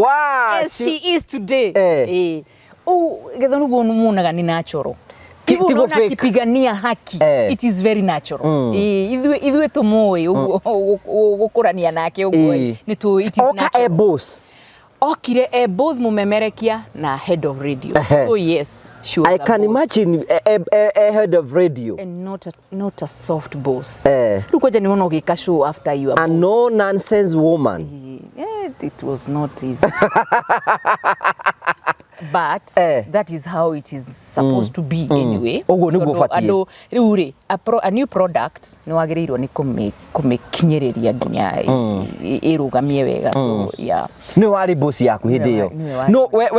as she is today. Ĩĩ. Ũũ Gathoni ũguo muonaga nĩ natural. Hivyo Tigo unaona fake. akipigania haki. It is very natural. Ĩĩ, ithuĩ tũmũĩ ũguo gũkũrania nake ũguo nĩ tũĩ it is Oka natural. e boss. Okire e both mũmemerekia na head of radio. So yes, she was I a can boss. imagine a head of radio. And not a soft boss. Rĩu kwanja nĩ wona ũgĩka show after you are A no nonsense woman. It was not easy. But that is how it is supposed to be anyway. Ũguo nĩguo Tondũ ũbatiĩ. andũ rĩu rĩ, a new product nĩ wagĩrĩirwo nĩ kũmĩkinyĩrĩria nginya ĩrũgamie wega, so yeah. Nĩwe warĩ boss yaku hĩndĩ ĩyo? Nĩwe warĩ. No we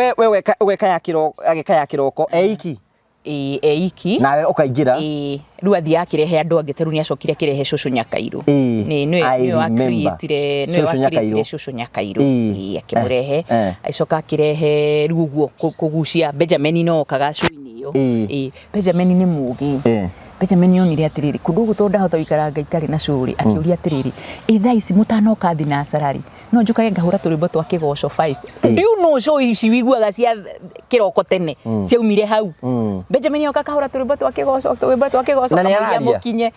ũgeka ya kĩroko, agĩka ya kĩroko eiki? Ĩĩ, eiki. Nawe ũkaingĩra? Ĩĩ, rĩu athiĩ akĩrehe andũ angĩ, ta rĩu nĩ acokire akĩrehe Cũcũ Nyakairũ. Nĩ I nĩwe wa remember. creatire, nĩwe Cũcũ wa Nyakairũ. creatire Cũcũ Nyakairũ. Ĩĩ, akĩmũrehe. Agĩcoka akĩrehe rĩu ũguo kũgucia Benjamin no okaga show-inĩ ĩyo. Ĩĩ, Benjamin nĩ mũgĩ. Benjamin onire atĩrĩrĩ, kũndũ gũkũ tondũ ndahota gũikaranga itarĩ na show rĩ, akĩũria atĩrĩrĩ, ĩ thaa ici mũtanoka thinacara rĩ, no njũkage ngahũra tũrwĩmbo twa kĩgoco 5? Do you know show ici wiguaga cia kĩroko tene ciaumire hau? Benjamin oka akahũra tũrwĩmbo twa kĩgoco, tũrwĩmbo twa kĩgoco, Na nĩ kamũira araria? mũkinye.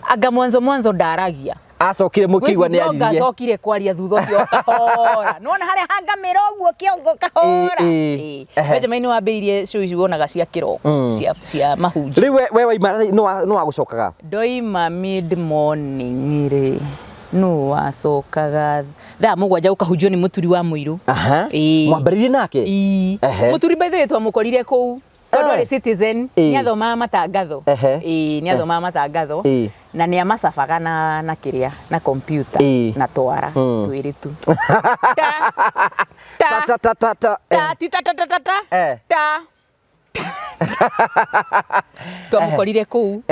Anga mwanzo mwanzo ndaragia. Acokire mũkĩigua nĩ Gwĩciria aririe. Acokire kwaria thutha ũcio kahora. Nĩwona harĩa hangamĩra ũguo kĩongo kahora. Ĩĩ. Ĩĩ. Benjamin nĩwambĩrĩirie show ici wonaga cia kĩroko, cia mahunjio. Rĩu we waima nũ wagũcokaga? Ndoima mid morning rĩ, nũ wacokaga thaa 7 gũkahunjio nĩ mũturi wa mũirũ. Ĩĩ. Mwambĩrĩirie nake? Ĩĩ. Mũturi, by the way, twamũkorire kũu tondũ arĩ Citizen, nĩ athomaga matangatho. Ĩĩ, nĩ athomaga matangatho na nĩ amacabaga na kĩrĩa na computer na twara twĩrĩ tu ta ta Ta ta ta ta. Ta ti ta ta ta ta ta ta twamũkorire kũu.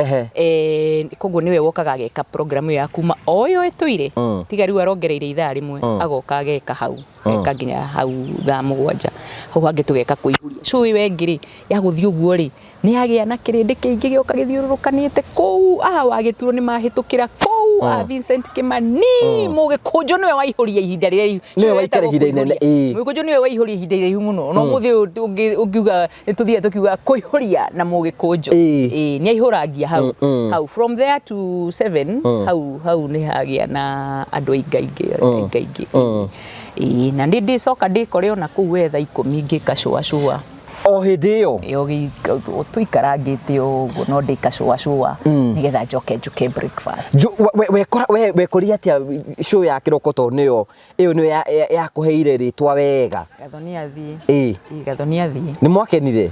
Koguo nĩwe wokaga ageka program ĩyo ya kuma o ĩyo ĩtũire, tiga rĩu arongereire ithaa rĩmwe, agoka ageka hau, ageka nginya hau thaa 7. Hau hangĩ tũgeka kũihũria show ĩyo ĩngĩ rĩ, ya gũthiĩ ũguo rĩ, nĩ yagĩa na kĩrĩndĩ kĩingĩ gĩoka gĩthiũrũrũkanĩte kũu. Aha wagĩturwo nĩ mahĩtũkĩra kũu a Vincent Kimani, Mũgĩkũnjũ nĩwe waihũria ihinda rĩrĩa Nĩwe waikara ihinda inene, ĩĩ. Mũgĩkũnjũ nĩwe waihũria ihinda iraihu mũno, no mũthĩ ũyũ ũngiuga nĩ tũthiaga tũkiuga kũihũria na Mũgĩkũnjũ. Ĩĩ, nĩ aihũrangia hau. Hau from there to 7, hau nĩ hagĩa na andũ aingaingĩ aingaingĩ. Ĩĩ, na nĩ ndĩcoka ndĩkore ona kũu we thaa 10 ngĩka cũa cũa. O hĩndĩ ĩyo? Ĩyo tũikarangĩte ũguo no ndĩka cũa cũa nĩgetha njoke njũke breakfast. Wekora we atĩa show ya kĩroko, tondũ nĩyo ĩyo nĩyo yakũheire rĩtwa wega? Gathoni athiĩ. Ĩĩ. Gathoni athiĩ. Nĩ mwakenire?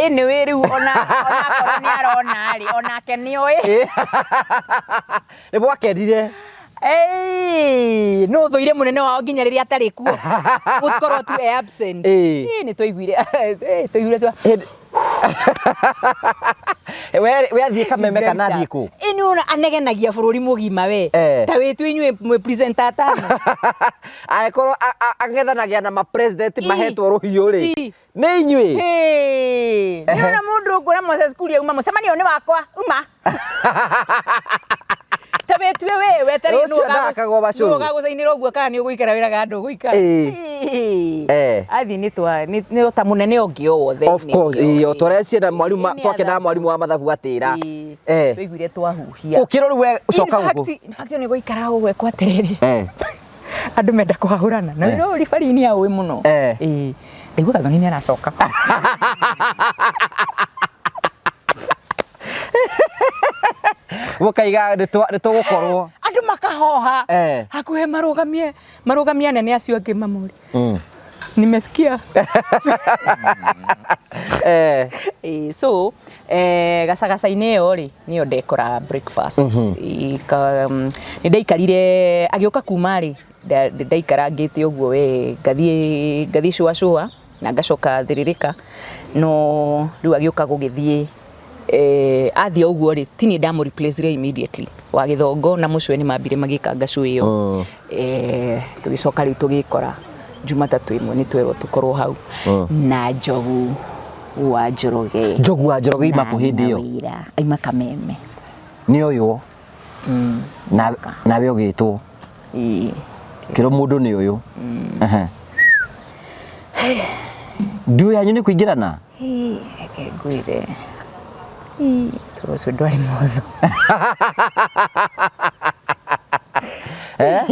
Anyway, rĩu ona akorwo nĩ arona rĩ, onake nĩ oĩ. Nĩ mwakenire? Ĩĩ, no thũire mũnene wao nginya rĩrĩa atarĩ kuo, gũkorwo tu e absent. Ĩĩ. Ĩĩ, nĩ twaiguire, twaiguire twa We we athiĩ Kameme kana athiĩ kũ? Ĩ nĩ ũrona anegenagia bũrũri mũgima we. Eh. Ta wĩtu inyuĩ mwĩ presenter atano. Angĩkorwo ang'ethanagia na ma president Ĩ. mahetwo rũhiũ rĩ. Ĩ. Nĩ inyuĩ. Hey, nĩ ũrona mũndũ ũngũra Moses Kuria uma mũcemanio nĩ wakwa uma. Ta wĩtue we wetereire Ũcio ndakagwo macũrũ. ũgagũcainĩra ũguo kana nĩ ũgũikara wĩra kana ndũgũikara. Ĩ. Ĩ. Eh. Athiĩ nĩ twa nĩ ta mũnene ũngĩ o wothe. Of course, ĩ o torĩa cienda mwarimũ twakena mwarimũ wa mathabu atĩra. Ĩ. Eh. Twaiguire twahuhia. Ũkĩrwo rĩu we coka gũkũ. In fact nĩ gũikara ũguo kwa atĩrĩrĩ. Eh. Andũ menda kũhahũrana. Na Eh. no ribari nĩ aũĩ mũno. Eh. Ĩ. Ndaigua Gathoni nĩ aracoka. Mũkaiga nĩ tũgũkorwo. Andũ makahoha. Eh. Hakuhĩ marũgamie marũgamie anene acio angĩ mamũrie. Nimesikia. Eh. Ĩ, so eh, gacagaca-inĩ ĩyo rĩ nĩyo ndekora breakfast. Ĩ, nĩ ndaikarire agĩũka kuma rĩ ndaikarangĩte ũguo we ngathiĩ ngathiĩ cũa cũa na ngacoka thĩrĩrĩka no rĩu agĩũka gũgĩthiĩ eh, athiĩ ũguo rĩ ti niĩ ndamũ replace immediately wa gĩthongo na mũcwe nĩ mambire magĩka ngacũ ĩyo. Eh, tũgĩcoka rĩu tũgĩkora Jumatatũ ĩmwe nĩ twerwo tũkorwo hau na Njogu wa Njoroge. Njogu wa Njoroge ima kũ hĩndĩ ĩyo? Wĩra aima Kameme. Nĩ ũyũ. Na nawe ũgĩtwo. Ĩ. Kĩrwo mũndũ nĩ ũyũ. Ehe. Nduũ yanyu nĩ kũingĩrana? Ĩ, reke ngwĩre. Ĩ, tondũ ũcio ndwarĩ mũhũthũ. Eh?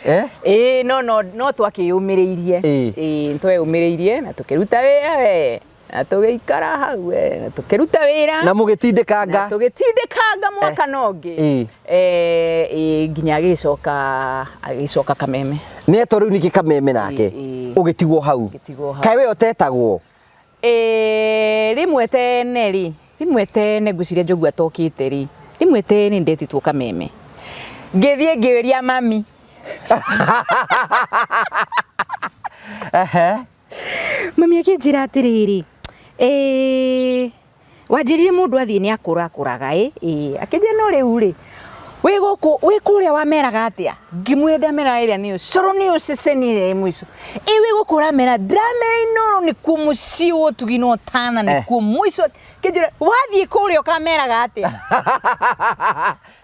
Eh? Ĩ, no no no twakĩyũmĩrĩirie. Ĩ. Ĩ, nĩ tweyũmĩrĩirie na tũkĩruta wĩra we na tũgĩikara hau we na tũkĩruta wĩra. Na mũgĩtindĩkanga. Na tũgĩtindĩkanga mwaka na ũngĩ. Ĩ. Eh, ĩ, nginya agĩcoka agĩcoka Kameme. Nĩ etwo rĩu ningĩ Kameme nake. Ĩ, ĩ. Ũgĩtigwo hau. Ngĩtigwo hau. Kaĩ we ũtetagwo? Ĩ, rĩmwe tene rĩ rĩmwe tene ngwĩciria Njogu atokĩte rĩ rĩmwe tene ndetĩtwo Kameme ngĩthiĩ ngĩũria mami. Ehe. Mami akĩnjĩra atĩrĩrĩ ĩ wanjĩrire mũndũ athiĩ nĩ akũrakũraga ĩ ĩ akĩnjĩra no rĩu rĩ wĩ gũkũ wĩ kũrĩa wameraga atĩa ngĩmwĩra ndameraga ĩrĩa nĩyo cũrũ nĩyo ceceni ĩrĩa ĩ mũico ĩ wĩ gũkũ ũramera ndĩramera Inooro nĩkuo mũciĩ wa ũtugi na ũtana nĩkuo mũico akĩnjĩra wathiĩ kũrĩa ũkameraga atĩa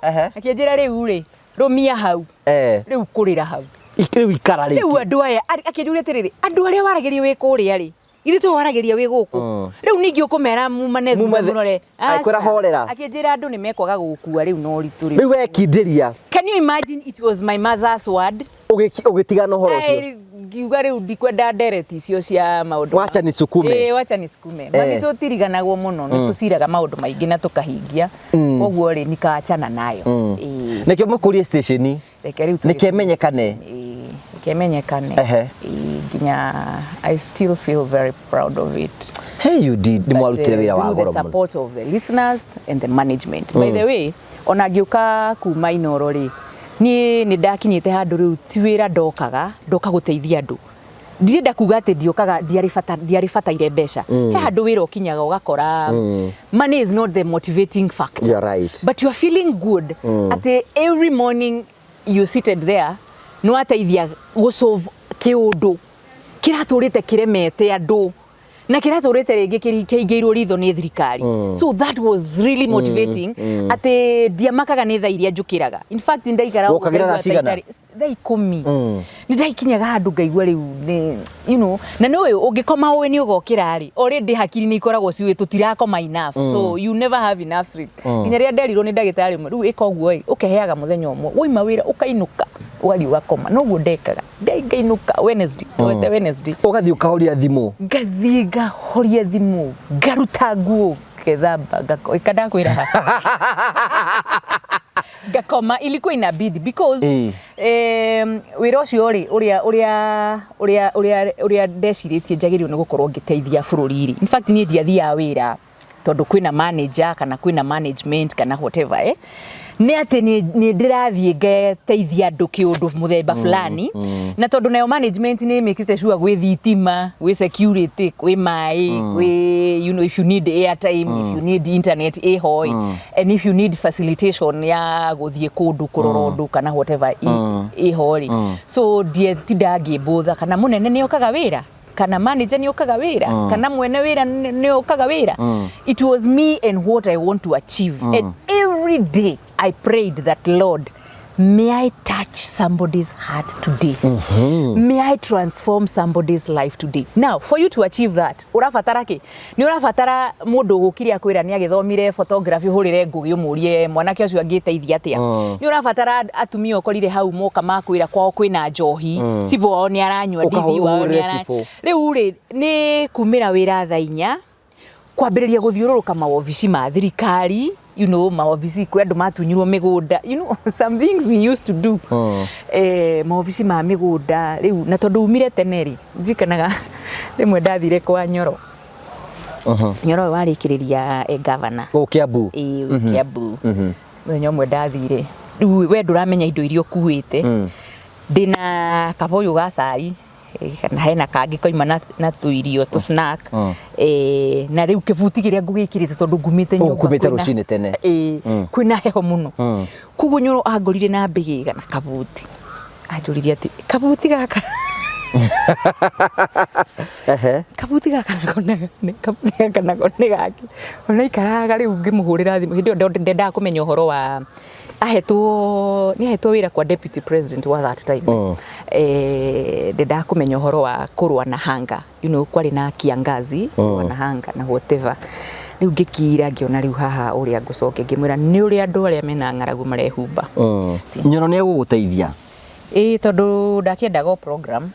Ehe. akĩnjĩra rĩu rĩ rũmia hau Eh. rĩu kũrĩra hau Rĩu ikara rĩu rĩngĩ. andũ aya akĩnjũria atĩrĩrĩ andũ arĩa waragĩria wĩ kũrĩa rĩ ithuĩ to waragĩria wĩ gũkũ rĩu ningĩ ũkũmera mumane Mume thutha thĩ- mũrore Agĩkwĩra Aca. horera. Akĩnjĩra andũ nĩ mekwaga gũgũkua rĩu na ũritũ rĩu Rĩu wekindĩria Can you imagine it was my mother's word? Ũgĩtigana ũhoro ũcio. Ai, ngiuga rĩu ndikwenda ndereti icio cia maũndũ Wacha nisukume. Ĩĩ, wacha nisukume. Mami Eh. tũtiriganagwo mũno nĩ tũciraga maũndũ maingĩ na tũkahingia koguo rĩ nikaachana nayo. Ĩĩ. Nĩkĩo mũkũrie station. Reke rĩu Nĩkĩo ĩmenyekane. Ĩĩ, reke ĩmenyekane. Ehe. Ĩĩ, nginya I still feel very proud of it. Hey you did nĩ But, mwarutire wĩra wa through the goro mũno. support of the listeners and the management. By the way, ona ngĩũka kuma Inooro rĩ, niĩ nĩ ndakinyĩte handũ rĩu ti wĩra ndokaga, ndoka gũteithia andũ. Ndirenda kuga atĩ ndiokaga ndiarĩ bata ndiarĩ bataire mbeca. He handũ wĩra ũkinyaga ũgakora money is not the motivating factor. You're right. But you are feeling good atĩ every morning you seated there nĩ wateithia gũ solve kĩũndũ kĩratũrĩte kĩremete andũ na kĩratũrĩte rĩngĩ kĩhingĩirwo ritho nĩ thirikari. So that was really motivating atĩ ndiamakaga nĩ thaa iria njũkĩraga. In fact ndaikara ũguo Wokagĩra ngaigua thaa cigana? ta itarĩ- thaa 10 nĩ ndaikinyaga handũ ngaigua rĩu nĩ you know na nĩ ũĩ ũngĩkoma ũĩ nĩ ũgokĩra rĩ already hakiri nĩ ikoragwo ciũĩ tũtirakoma enough. So you never have enough sleep nginya rĩrĩa nderirwo nĩ ndagĩtarĩ ũmwe rĩu ĩka ũguo ĩ ũkeheaga mũthenya ũmwe waima wĩra ũkainũka ũgathiĩ ũgakoma noguo ndekaga ngainũka Wednesday Wednesday Ũgathiĩ ũkahoria thimũ. ngathiĩ ngahoria thimũ ngaruta nguo ngethamba ngako ndakwĩra ha ngakoma ilikuwa inabidi because Ĩĩ. Wĩra ũcio rĩ ũrĩa ũrĩa ũrĩa ũrĩa ũrĩa ndecirĩtie njagĩrĩirwo nĩ gũkorwo ngĩteithia bũrũri rĩ in fact niĩ ndiathiaga wĩra tondũ kwĩna manager kana kwĩna management kana whatever. Nĩ atĩ nĩ ndĩrathiĩ ngeteithia andũ kĩũndũ mũthemba fulani, na tondũ nayo management nĩ ĩmĩkĩte sure gwĩ thitima, gwĩ security, kwĩ maĩ, kwĩ if you need airtime, if you need internet ĩho ĩ, and if you need facilitation ya gũthiĩ kũndũ kũrora ũndũ kana whatever ĩho rĩ. So ndietinda ngĩmbũtha kana mũnene nĩ okaga wĩra, kana manager nĩ okaga wĩra, kana mwene wĩra nĩ okaga wĩra. It was me and what I want to achieve, and every day I prayed that, "Lord, may I touch somebody's heart today. May I transform somebody's life today." Now, for you to achieve that, ũrabatara kĩ? Nĩ ũrabatara mũndũ ũgũkire akwĩra nĩ agĩthomire photography, ũhũrĩre Ngũgĩ ũmũrie mwanake ũcio angĩteithia atĩa. Nĩ ũrabatara atumia ũkorire hau moka makwĩra kwao kwĩna njohi, cibũ wao nĩ aranyua, ndithi wao nĩ Ũkahũrĩre ara cibũ. Rĩu rĩ, nĩ kumĩra wĩra thaa 4, kwambĩrĩria gũthiũrũrũka mawobici ma thirikari, mawobici kwĩ andũ matunyirwo mĩgũnda, some things we used to do, mawobici ma mĩgũnda. Rĩu na tondũ umire tene rĩ, ndirikanaga rĩmwe ndathire kwa Nyoro. Nyoro ũyũ warĩkĩrĩria governor. Gũkũ Kiambu? Ĩĩ, Kiambu. Mũthenya ũmwe ndathire, rĩu we ndũramenya indo iria ũkuĩte. Ndĩna kaboyũ ga cai, kana hena kangĩ koima na tũirio tũ snack, na rĩu kĩbuti kĩrĩa ngũgĩkĩrĩte tondũ ngumĩte nyũmba Ũkumĩte rũcinĩ tene. Ĩĩ, kwĩna heho mũno. Koguo Nyoro angorire na mbĩgĩga na kabuti, anjũririe atĩ kabuti gaka kabuti gaka nako kabuti gaka nako nĩ gake. Ona ikaraga rĩu ngĩmũhũrĩra thimũ hĩndĩ ĩyo ndendaga kũmenya ũhoro wa ahetwo, nĩ ahetwo wĩra kwa deputy president wa that time. Ndendaga kũmenya ũhoro wa kũrũa na hunger, kwarĩ na kiangazi, kũrũa na hunger na whatever. Rĩu ngĩkira ngĩona rĩu haha ũrĩa ngũcokia, ngĩmwĩra nĩ ũrĩa andũ arĩa mena ng'aragu marehumba. Nyoro nĩ egũgũteithia? Ĩĩ, tondũ ndakĩendaga o program.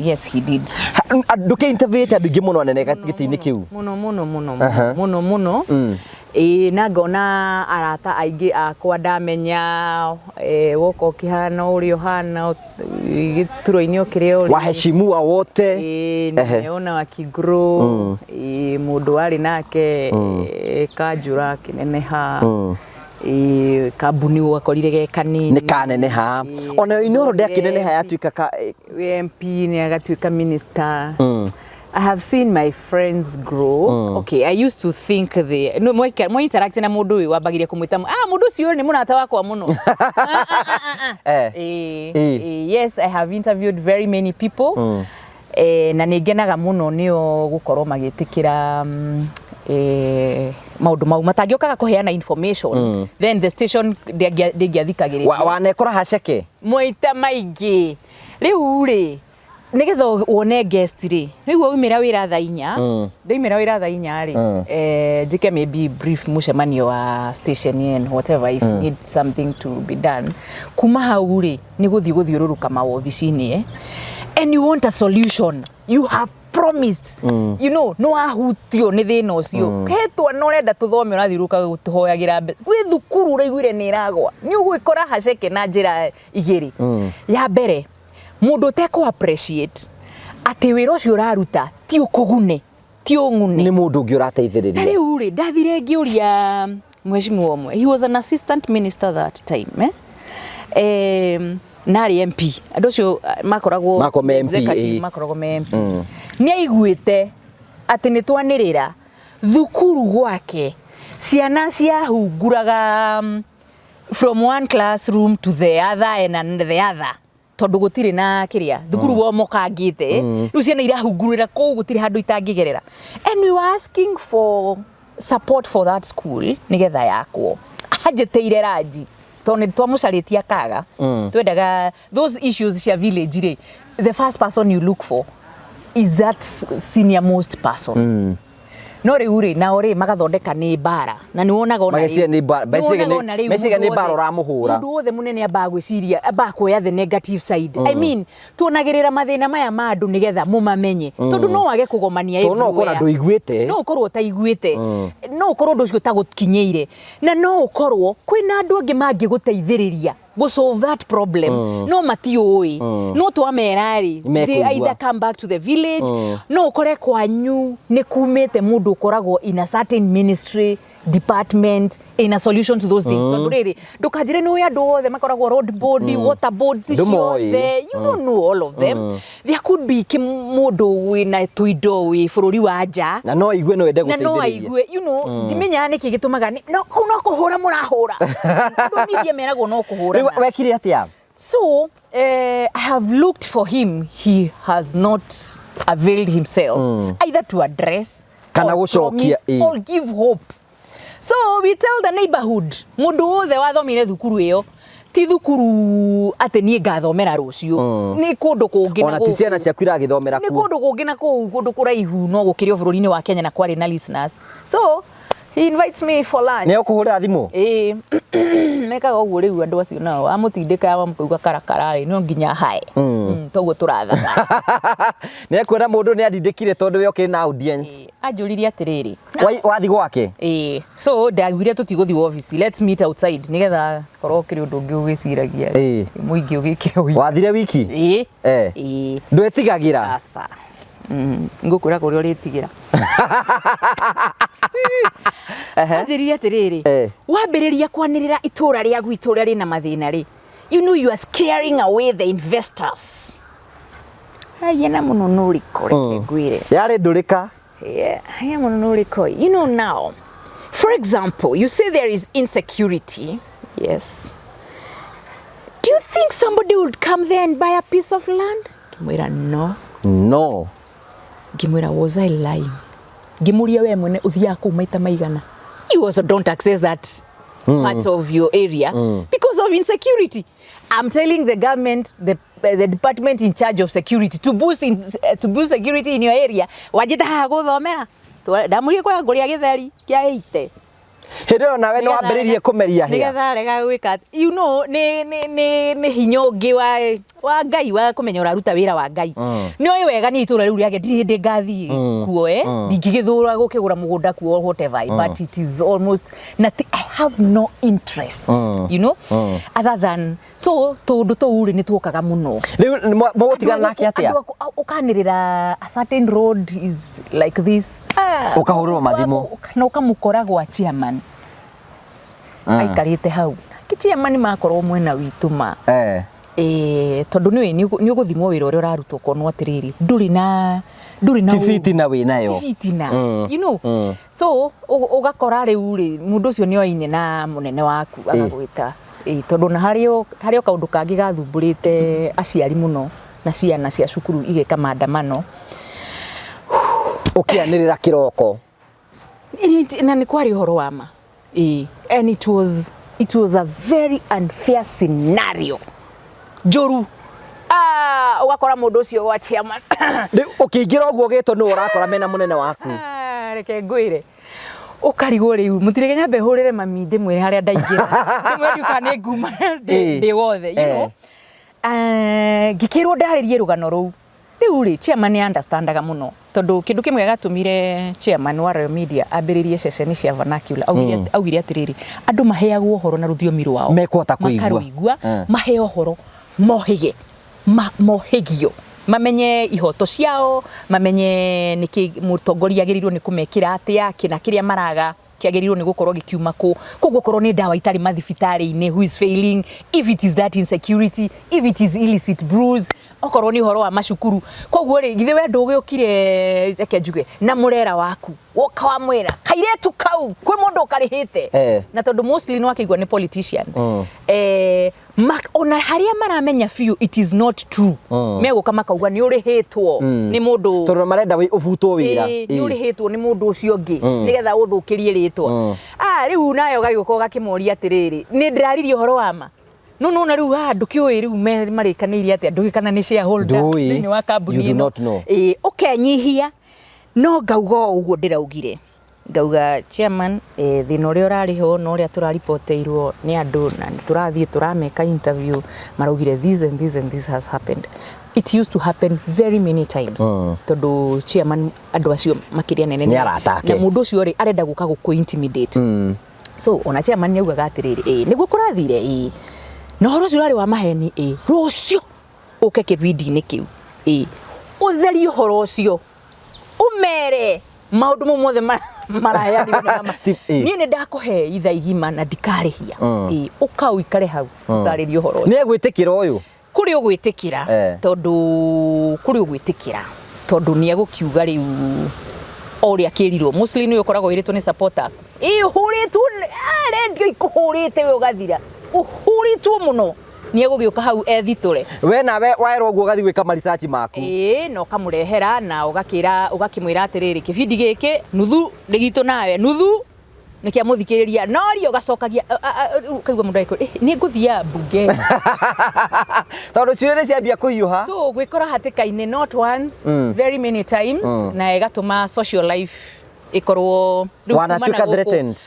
Yes, he did. Ndũkĩ interviewĩte andũ aingĩ mũno anene gĩtĩ-inĩ kĩu? Mũno mũno mũno mũno mũno mũno. Ĩĩ, na ngona arata aingĩ akwa ndamenya, woka ũkĩhana ũrĩa ũhana gĩturwa-inĩ o kĩrĩa ũrĩ. Waheshimiwa wote. Ĩĩ, nimeona wakigrow. Ĩĩ, mũndũ warĩ nake kanjũra akĩneneha. Ĩĩ, kambuni wakorire ge kanini. Nĩ kaneneha. Ona Inooro ndĩakĩneneha yatuĩka ka MP nĩ agatuĩka minister. I have seen my friends grow. Okay, I used to think they no mo mo interact na mũndũ ũyũ wambagĩria kũmwĩta, "Ah, mũndũ ũcio nĩ mũrata wakwa mũno." Ah, ah, ah, ah, ah. Yes, I have interviewed very many people. Na nĩ ngenaga mũno nĩo gũkorwo magĩtĩkĩra maũndũ mau matangĩũkaga kũheana information, then the station ndĩngĩathikagĩrĩria. Wanekora haceke? Maita maingĩ. Rĩu rĩ, nĩgetha wone guest rĩ, rĩu waumĩra wĩra thaa 4, ndaumĩra wĩra thaa 4 rĩ, njĩke maybe brief mũcemanio wa station and whatever, if need something to be done. Kuma hau rĩ, nĩ gũthiĩ gũthiũrũrũka mawobici-inĩ, and you want a solution you have promised, nĩ wahutio nĩ thĩna ũcio, he twana ũrenda tũthome, ũrathiũrũrũka gũtũhoyagĩra mbeca, gwĩ thukuru ũraiguire nĩ ĩragwa. Nĩ ũgwĩkora haceke na njĩra igĩrĩ. Ya mbere, mũndũ ũtekũ appreciate atĩ wĩra ũcio ũraruta ti ũkũgune, ti ũng'une. Nĩ mũndũ ũngĩ Ta ũrateithĩrĩria. Rĩu rĩ, ndathire ngĩũria mheshimiwa ũmwe, he was an assistant minister that time, eh? Narĩ MP, andũ acio makoragwo Makoragwo me MP, executive, makoragwo me MP. Nĩ aiguĩte atĩ nĩ twanĩrĩra thukuru gwake ciana ciahunguraga from one classroom to the other and the other, tondũ gũtirĩ na kĩrĩa thukuru womokangĩte. Rĩu ciana irahungurĩra kũu, gũtirĩ handũ itangĩgerera, and we were asking for support for that school nĩgetha yakwo. Anjĩtĩire ranji tondũ nĩ twamũcarĩtie akaga. Twendaga those issues cia village rĩ, the first person you look for is that senior most person. No rĩu rĩ, nao rĩ magathondeka nĩ mbara, na nĩ wonaga ona Mageciria rĩu- nĩ mbara- nĩ meciria wonaga ona rĩu meciria mũndũ nĩ mbara wothe- ũramũhũra. Mũndũ wothe mũnene ambaga gwĩciria, ambaga kuoya the negative side. I mean, tuonagĩrĩra mathĩna maya ma andũ nĩgetha mũmamenye, tondũ no wage kũgomania Tondũ no ũkorwo na everywhere. ndũiguĩte. No ũkorwo ũtaiguĩte, no ũkorwo ũndũ ũcio ũtagũkinyĩire, na no ũkorwo kwĩna andũ angĩ mangĩgũteithĩrĩria gũ solve that problem, no matiũĩ. No twamera rĩ, they Mekũigua. either come back to the village. No ũkore kwanyu nĩ kumĩte mũndũ ũkoragwo in a certain ministry. Department in a solution to those things, tondũ rĩrĩ, ndũkanjĩre nĩ ũĩ andũ othe makoragwo road board, water boards Ndũmoĩ. ciothe. You don't know all of them. There could be mũndũ wĩna tũindo wĩ bũrũri wa nja Na no igue no ende na no gũteithĩrĩria. aigue, ndimenyaga nĩkĩ gĩtũmaga no kũu no kũhũra mũrahũra andũ media meragwo no kũhũra. Rĩu wekire atĩa? So I have looked for him. He has not availed himself either to address Kana or gũcokia, promise or give hope. So we tell the neighborhood, mũndũ wothe wathomire thukuru ĩyo, ti thukuru atĩ niĩ ngathomera rũciũ, nĩ kũndũ kũngĩ na Ona ti gũkũ. ciana ciaku iragĩthomera Nĩ kuo. kũndũ kũngĩ na kũu kũndũ kũraihu, no gũkĩrĩ o bũrũri-inĩ wa Kenya na kwarĩ na listeners. So he invites me for lunch. Nĩ ũkũhũrĩra thimũ? Ĩĩ, mekaga ũguo rĩu andũ acio nao amũtindĩka wamũkauga karakara rĩ, no nginya hae. Toguo tũrathaka. Nĩ ekuona mũndũ nĩ andindĩkire tondũ we ũkĩrĩ na audience. Anjũririe atĩrĩrĩ, Wathi gwake? Ĩĩ, so ndaugire tũtigũthiĩ office, let's meet outside, nĩgetha korwo kĩrĩ ũndũ ũngĩ ũgĩciragia mũingĩ ũgĩkire ũira. Wathire wiki? Ĩĩ. Ĩĩ. Ndwĩtigagĩra? Aca. Ngũkwĩra kũrĩa ũrĩtigĩra. Anjĩrire atĩrĩrĩ, wambĩrĩria kwanĩrĩra itũra rĩa gwitũ ũrĩa rĩna mathĩna rĩ, you know you are scaring away the investors. Haya, na mũno nũrĩko, reke ngwĩre. Yarĩ ndũrĩka. Yeah, I am on Noriko. You know now, for example, you say there is insecurity. Yes. Do you think somebody would come there and buy a piece of land? Ngĩmwĩra no. No. Ngĩmwĩra, was I lying? Ngĩmũria, we mwene ũthiaga kũu maita maigana? You also don't access that part of your area because of insecurity. I'm telling the government, the department in charge of security to boost security in your area. Wajĩta haha gũthomera. Ndamũria kwa ngũrĩa gĩtheri kĩa 80. Hĩndĩ ĩyo nawe nĩ wambĩrĩirie kũmeria hĩa. Nĩgetha rega gwĩka atĩ- nĩ hinya ũngĩ wa Ngai wa kũmenya ũraruta wĩra wa Ngai. Nĩ oĩ wega niĩ itũra rĩu rĩake ndirĩ hĩndĩ ngathiĩ kuo, ndingĩgĩthũra gũkĩgũra mũgũnda kuo or whatever, but it is almost nothing. I have no interest other than so tũndũ tũu rĩ, nĩ tuokaga mũno. Rĩu mũgũtigana nake atĩa? Andũ ũkanĩrĩra a certain road is like this. Ah, Ũkahũrĩrwo mathimũ. Na ũkamũkora gwa chairman aikarĩte hau. Nake chairman makorwo mwena witũ ma tondũ nĩ nĩ ũgũthimwo wĩra ũrĩa ũraruta, ũkonwo atĩrĩrĩ, ndũrĩ na Ti ũũru. bitina wĩ nayo. Ti bitina. So ũgakora rĩu rĩ, mũndũ ũcio nĩ oine na mũnene waku agagwĩta. Ĩ, tondũ na harĩ o kaũndũ kangĩ gathumbũrĩte aciari mũno na ciana cia cukuru igĩka maandamano. Ũkĩanĩrĩra kĩroko. Na nĩ kwarĩ ũhoro wa ma. Ĩ, and it was a very unfair scenario njũru. Ah, ũgakora mũndũ ũcio gwa chairman. Rĩu ũkĩingĩra ũguo ũgĩtwo nĩ ũrakora mena mũnene waku. Ah, reke ngwĩre, ũkarigwo rĩu mũtirege nyambe hũrĩre mami ndĩmwĩre harĩa ndaingĩra, ndĩmwĩre ndiũka nĩ nguma ndĩ wothe. Eh, ngĩkĩrwo ndarĩrie rũgano rũu. Rĩu rĩ, chairman nĩ understandaga mũno, tondũ kĩndũ kĩmwe gatũmire chairman wa Royal Media ambĩrĩrie ceceni cia vernacular, augire atĩrĩrĩ, andũ maheagwo ũhoro na rũthiomi rwao Mekũhota kũigua. Makarũigua. Maheo ũhoro mohĩge mohĩgio mamenye ihoto ciao, mamenye nĩkĩ mũtongoria agĩrĩirwo nĩ kũmekĩra atĩa, kĩna kĩrĩa maraga kĩagĩrĩirwo nĩ gũkorwo gĩkiuma kũ. Koguo korwo nĩ ndawa itarĩ mathibitarĩ-inĩ, who is failing, if it is that insecurity, if it is illicit brews, okorwo nĩ ũhoro wa macukuru. Koguo rĩ, githĩ we ndũgĩũkire, reke njuge, na mũrera waku woka wamwĩra kairĩtu kau kwĩ mũndũ ũkarĩhĩte? Na tondũ mostly nĩ wakĩigua nĩ politician, ona harĩa maramenya biũ it is not true, megũka makauga nĩ ũrĩhĩtwo nĩ mũndũ. Tondũ marenda ũbutwo wĩra. Ĩĩ, nĩ ũrĩhĩtwo nĩ mũndũ ũcio ũngĩ nĩgetha ũthũkĩrie rĩtwa. Ah, rĩu nawe ũgagĩũka ũgakĩmoria atĩrĩrĩ, nĩ ndĩraririe ũhoro wa ma, no nona rĩu haha ndũkĩũĩ rĩu marĩkanĩire atĩa, ndũĩ kana nĩ shareholder Ndũĩ. thĩinĩ wa kambuni You do ĩno. not know. Ĩĩ, ũkenyihia no ngauga o ũguo ndĩraugire, ngauga chairman, thĩna ũrĩa ũrarĩ ho na ũrĩa tũraripoteirwo nĩ andũ na nĩ tũrathiĩ tũrameka interview, maraugire this and this and this has happened. It used to happen very many times, tondũ chairman andũ acio makĩria nene Nĩ arata ake. Na mũndũ ũcio rĩ, arenda gũka gũkũ intimidate. So ona chairman nĩ augaga atĩrĩrĩ, ĩ nĩguo kũrathire, ĩ na ũhoro ũcio ũrarĩ wa maheni, ĩ rũciũ ũke kĩbindi-inĩ kĩu, ĩ ũtherie ũhoro ũcio, ũmere maũndũ mau mothe. Maraheanirwo na ma. Ti- Niĩ nĩ ndakũhe itha igima na ndikarĩhia. Ĩ, ũka ũikare hau ũtarĩrie ũhoro ũcio. Nĩ egwĩtĩkĩra ũyũ. Kũrĩ ũgwĩtĩkĩra. Tondũ kũrĩ ũgwĩtĩkĩra tondũ nĩ egũkiuga rĩu o ũrĩa kĩrirwo mostly nĩ ũkoragwo wĩrĩtwo nĩ supporter aku, ĩ ũhũrĩtwo rendio ikũhũrĩte we ũgathira, ũhũrĩtwo mũno, nĩ egũgĩũka hau ethitũre. We nawe waerwo ũguo ũgathiĩ gwĩka ma research maku. Ĩĩ, na ũkamũrehera na ũgakĩra ũgakĩmwĩra atĩrĩrĩ, kĩbindi gĩkĩ nuthu nĩ gitũ nawe, nuthu nĩ kĩa mũthikĩrĩria, no ri ũgacokagia rĩu ũkaigua mũndũ agĩkwĩra, "Eh, nĩ ngũthiaga mbunge." Tondũ ciũria nĩ ciambia kũhiũha. So gwĩkora hatĩka-inĩ not once, very many times, na ĩgatũma social life ĩkorwo rĩu kuma na Wanatuĩka gũkũ, threatened.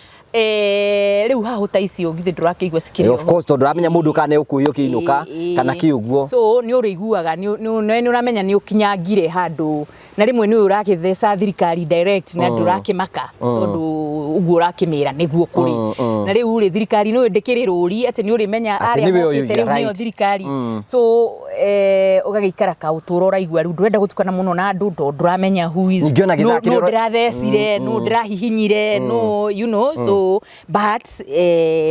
Rĩu hahũ ta icio githĩ ndũrakĩigua cikĩrĩ Of course, tondũ ũramenya mũndũ kana nĩ ũkũiyũkĩinũka kana kĩ ũguo. So nĩ ũrĩiguaga nĩ ũramenya nĩ ũkinyangire handũ, na rĩmwe nĩ ũragĩtheca thirikari direct na ndũrakĩmaka tondũ ũguo ũrakĩmĩra nĩguo kũrĩ. Na rĩu rĩ, thirikari nĩ ndĩkĩrĩ rũri atĩ nĩ ũrĩmenya Atĩ arĩa nĩwe ũyũ, mokĩte rĩu nĩo thirikari. So ũgagĩikara kaũtũro ũraigua rĩu ndũrenda gũtukana mũno na andũ tondũ ndũramenya who is Ningĩ ona gĩthaa nũ kĩrĩa ndĩrathecire, nũ ndĩrahihinyire, nũ you know. So but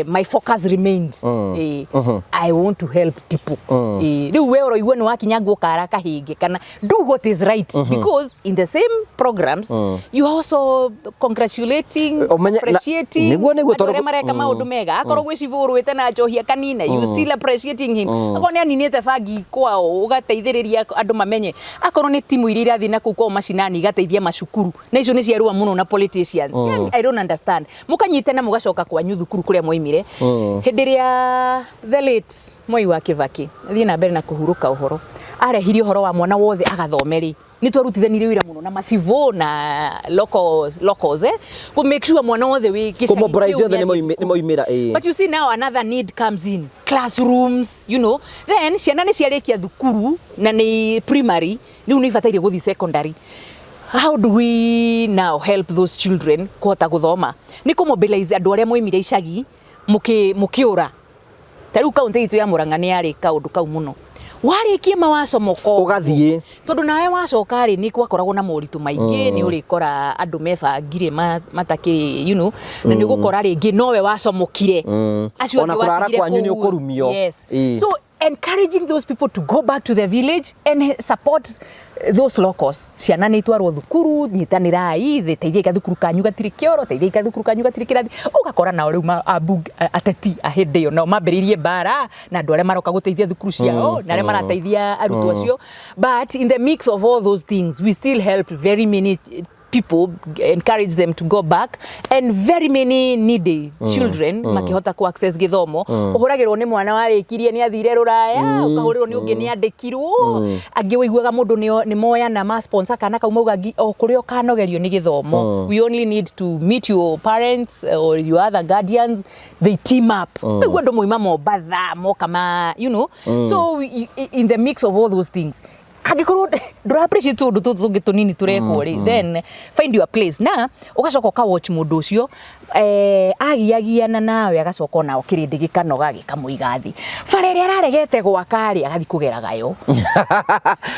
my focus remains, I want to help people. Rĩu we ũroigua nĩ wakinyangwo kara kahĩngĩ kana do what is right, because in the same programs you are also congratulating, appreciating Nĩguo andũ tondũ arĩa mareka maũndũ mega. Akorwo gwĩ cibũ ũrũĩte na njohi akanina, you still appreciating him. Akorwo nĩ aninĩte bangi kwao, ũgateithĩrĩria andũ mamenye. Akorwo nĩ timu iria irathiĩ na kũu kwao macinani, igateithia macukuru, na icio nĩ ciarũa mũno na politicians. Yani, I don't understand. Mũkanyitana mũgacoka kwanyu thukuru kũrĩa mwaimire. Hĩndĩ ĩrĩa the late Mwai wa Kibaki thiĩ na mbere na kũhurũka, ũhoro arehirie ũhoro wa mwana wothe agathome rĩ, nĩ twarutithanirie wĩra mũno na macibũ na locals kũ make sure mwana wothe wĩ gĩcagi Kũmobilize kĩu othe nĩathiĩ nĩ moimĩra, ĩĩ. But you see, now another need comes in, classrooms, you know. Then ciana nĩ ciarĩkia thukuru na nĩ primary, rĩu nĩ ibataire gũthiĩ secondary. How do we now help those children kũhota gũthoma? Nĩ kũmobilize andũ arĩa moimire icagi mũkĩũra. Ta rĩu kaũntĩ itũ ya Murang'a nĩ yarĩ kaũndũ kau mũno, warĩkie mawacomoko Ũgathiĩ. Tondũ nawe wacoka rĩ, nĩ gwakoragwo na moritũ maingĩ. Nĩ ũrĩkora andũ mebangire matakĩrĩ na nĩ ũgũkora rĩngĩ nowe wacomokire, acio Ona angĩ kũrara watigire kwanyu nĩ kũu. ũkũrumio. Yes. So encouraging those people to go back to the village and support those locals. Ciana nĩ itwarwo thukuru, nyitanĩrai thĩ, teithiai gathukuru kanyu gatirĩ kĩoro, teithiai gathukuru kanyu gatirĩ kĩrathi. Ũgakora nao rĩu ambunge, ateti a hĩndĩ ĩyo nao mambĩrĩirie mbara na andũ arĩa maroka gũteithia thukuru ciao na arĩa marateithia arutwo acio. But in the mix of all those things, we still help very many people, encourage them to go back, and very many needy children makĩhota ku access gĩthomo. Ũhũragĩrwo nĩ mwana warĩkirie nĩ athire rũraya, ũkahũrĩrwo nĩ ũngĩ nĩ andĩkirwo, angĩ ũiguaga mũndũ nĩ moyana ma sponsor kana kau mauga o kũrĩa ũkanogerio nĩ gĩthomo, we only need to meet your parents or your other guardians, they team up. Ũkaigua andũ moima Mombatha moka ma so in the mix of all those things, angĩkorwo ndũra appreciate tũũndũ tũtũ tũngĩ tũnini tũrekwo rĩ, then find your place na ũgacoka ũka watch mũndũ ũcio agiagiana nawe, agacoka onao kĩrĩndĩ gĩkanoga gĩkamũiga thĩ. Bara ĩrĩa araregete gwaka rĩ, agathiĩ kũgeraga yo.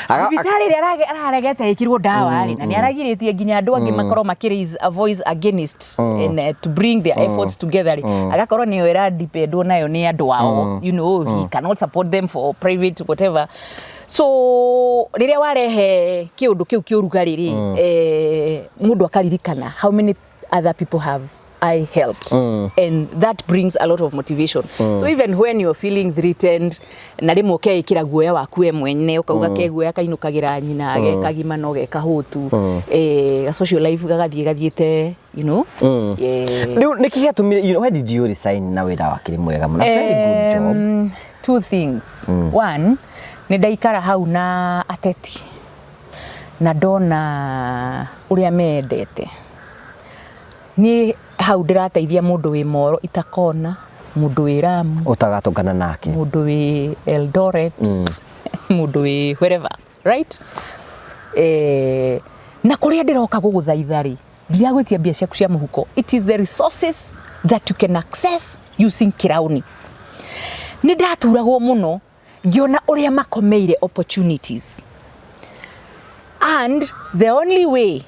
Thibitarĩ ĩrĩa araregete ĩkĩrwo ndawa rĩ, na nĩ aragirĩtie nginya andũ angĩ makorwo makĩ raise a voice against and to bring their efforts together rĩ, agakorwo nĩyo ĩradependwo nayo nĩ andũ ao. He cannot support them for private whatever. So rĩrĩa warehe kĩũndũ kĩu kĩũrugarĩ rĩ, mũndũ akaririkana how many other people have I helped, and that brings a lot of motivation. So even when you're feeling threatened, na rĩmwe ũkeĩkĩra guoya waku we mwene, ũkauga ke guoya kainũkagĩra nyina ge kagima no ge kahũtu, social life gagathiĩ gathiĩte. Yeah. Rĩu nĩkĩ gĩatũmire, why did you resign na wĩra wakĩrĩ mwega mũno, very good job? Two things. One, nĩ ndaikara hau na ateti na ndona ũrĩa mendete. Niĩ hau ndĩrateithia mũndũ wĩ Moro itakona, mũndũ wĩ Lamu ũtagatũngana nake, mũndũ wĩ Eldoret, mũndũ wĩ wherever, right? Na kũrĩa ndĩroka gũgũthaitha rĩ, ndiragwĩtia mbia ciaku cia mũhuko. It is the resources that you can access using kĩrauni. Nĩ ndaturagwo mũno ngĩona ũrĩa makomeire opportunities, and the only way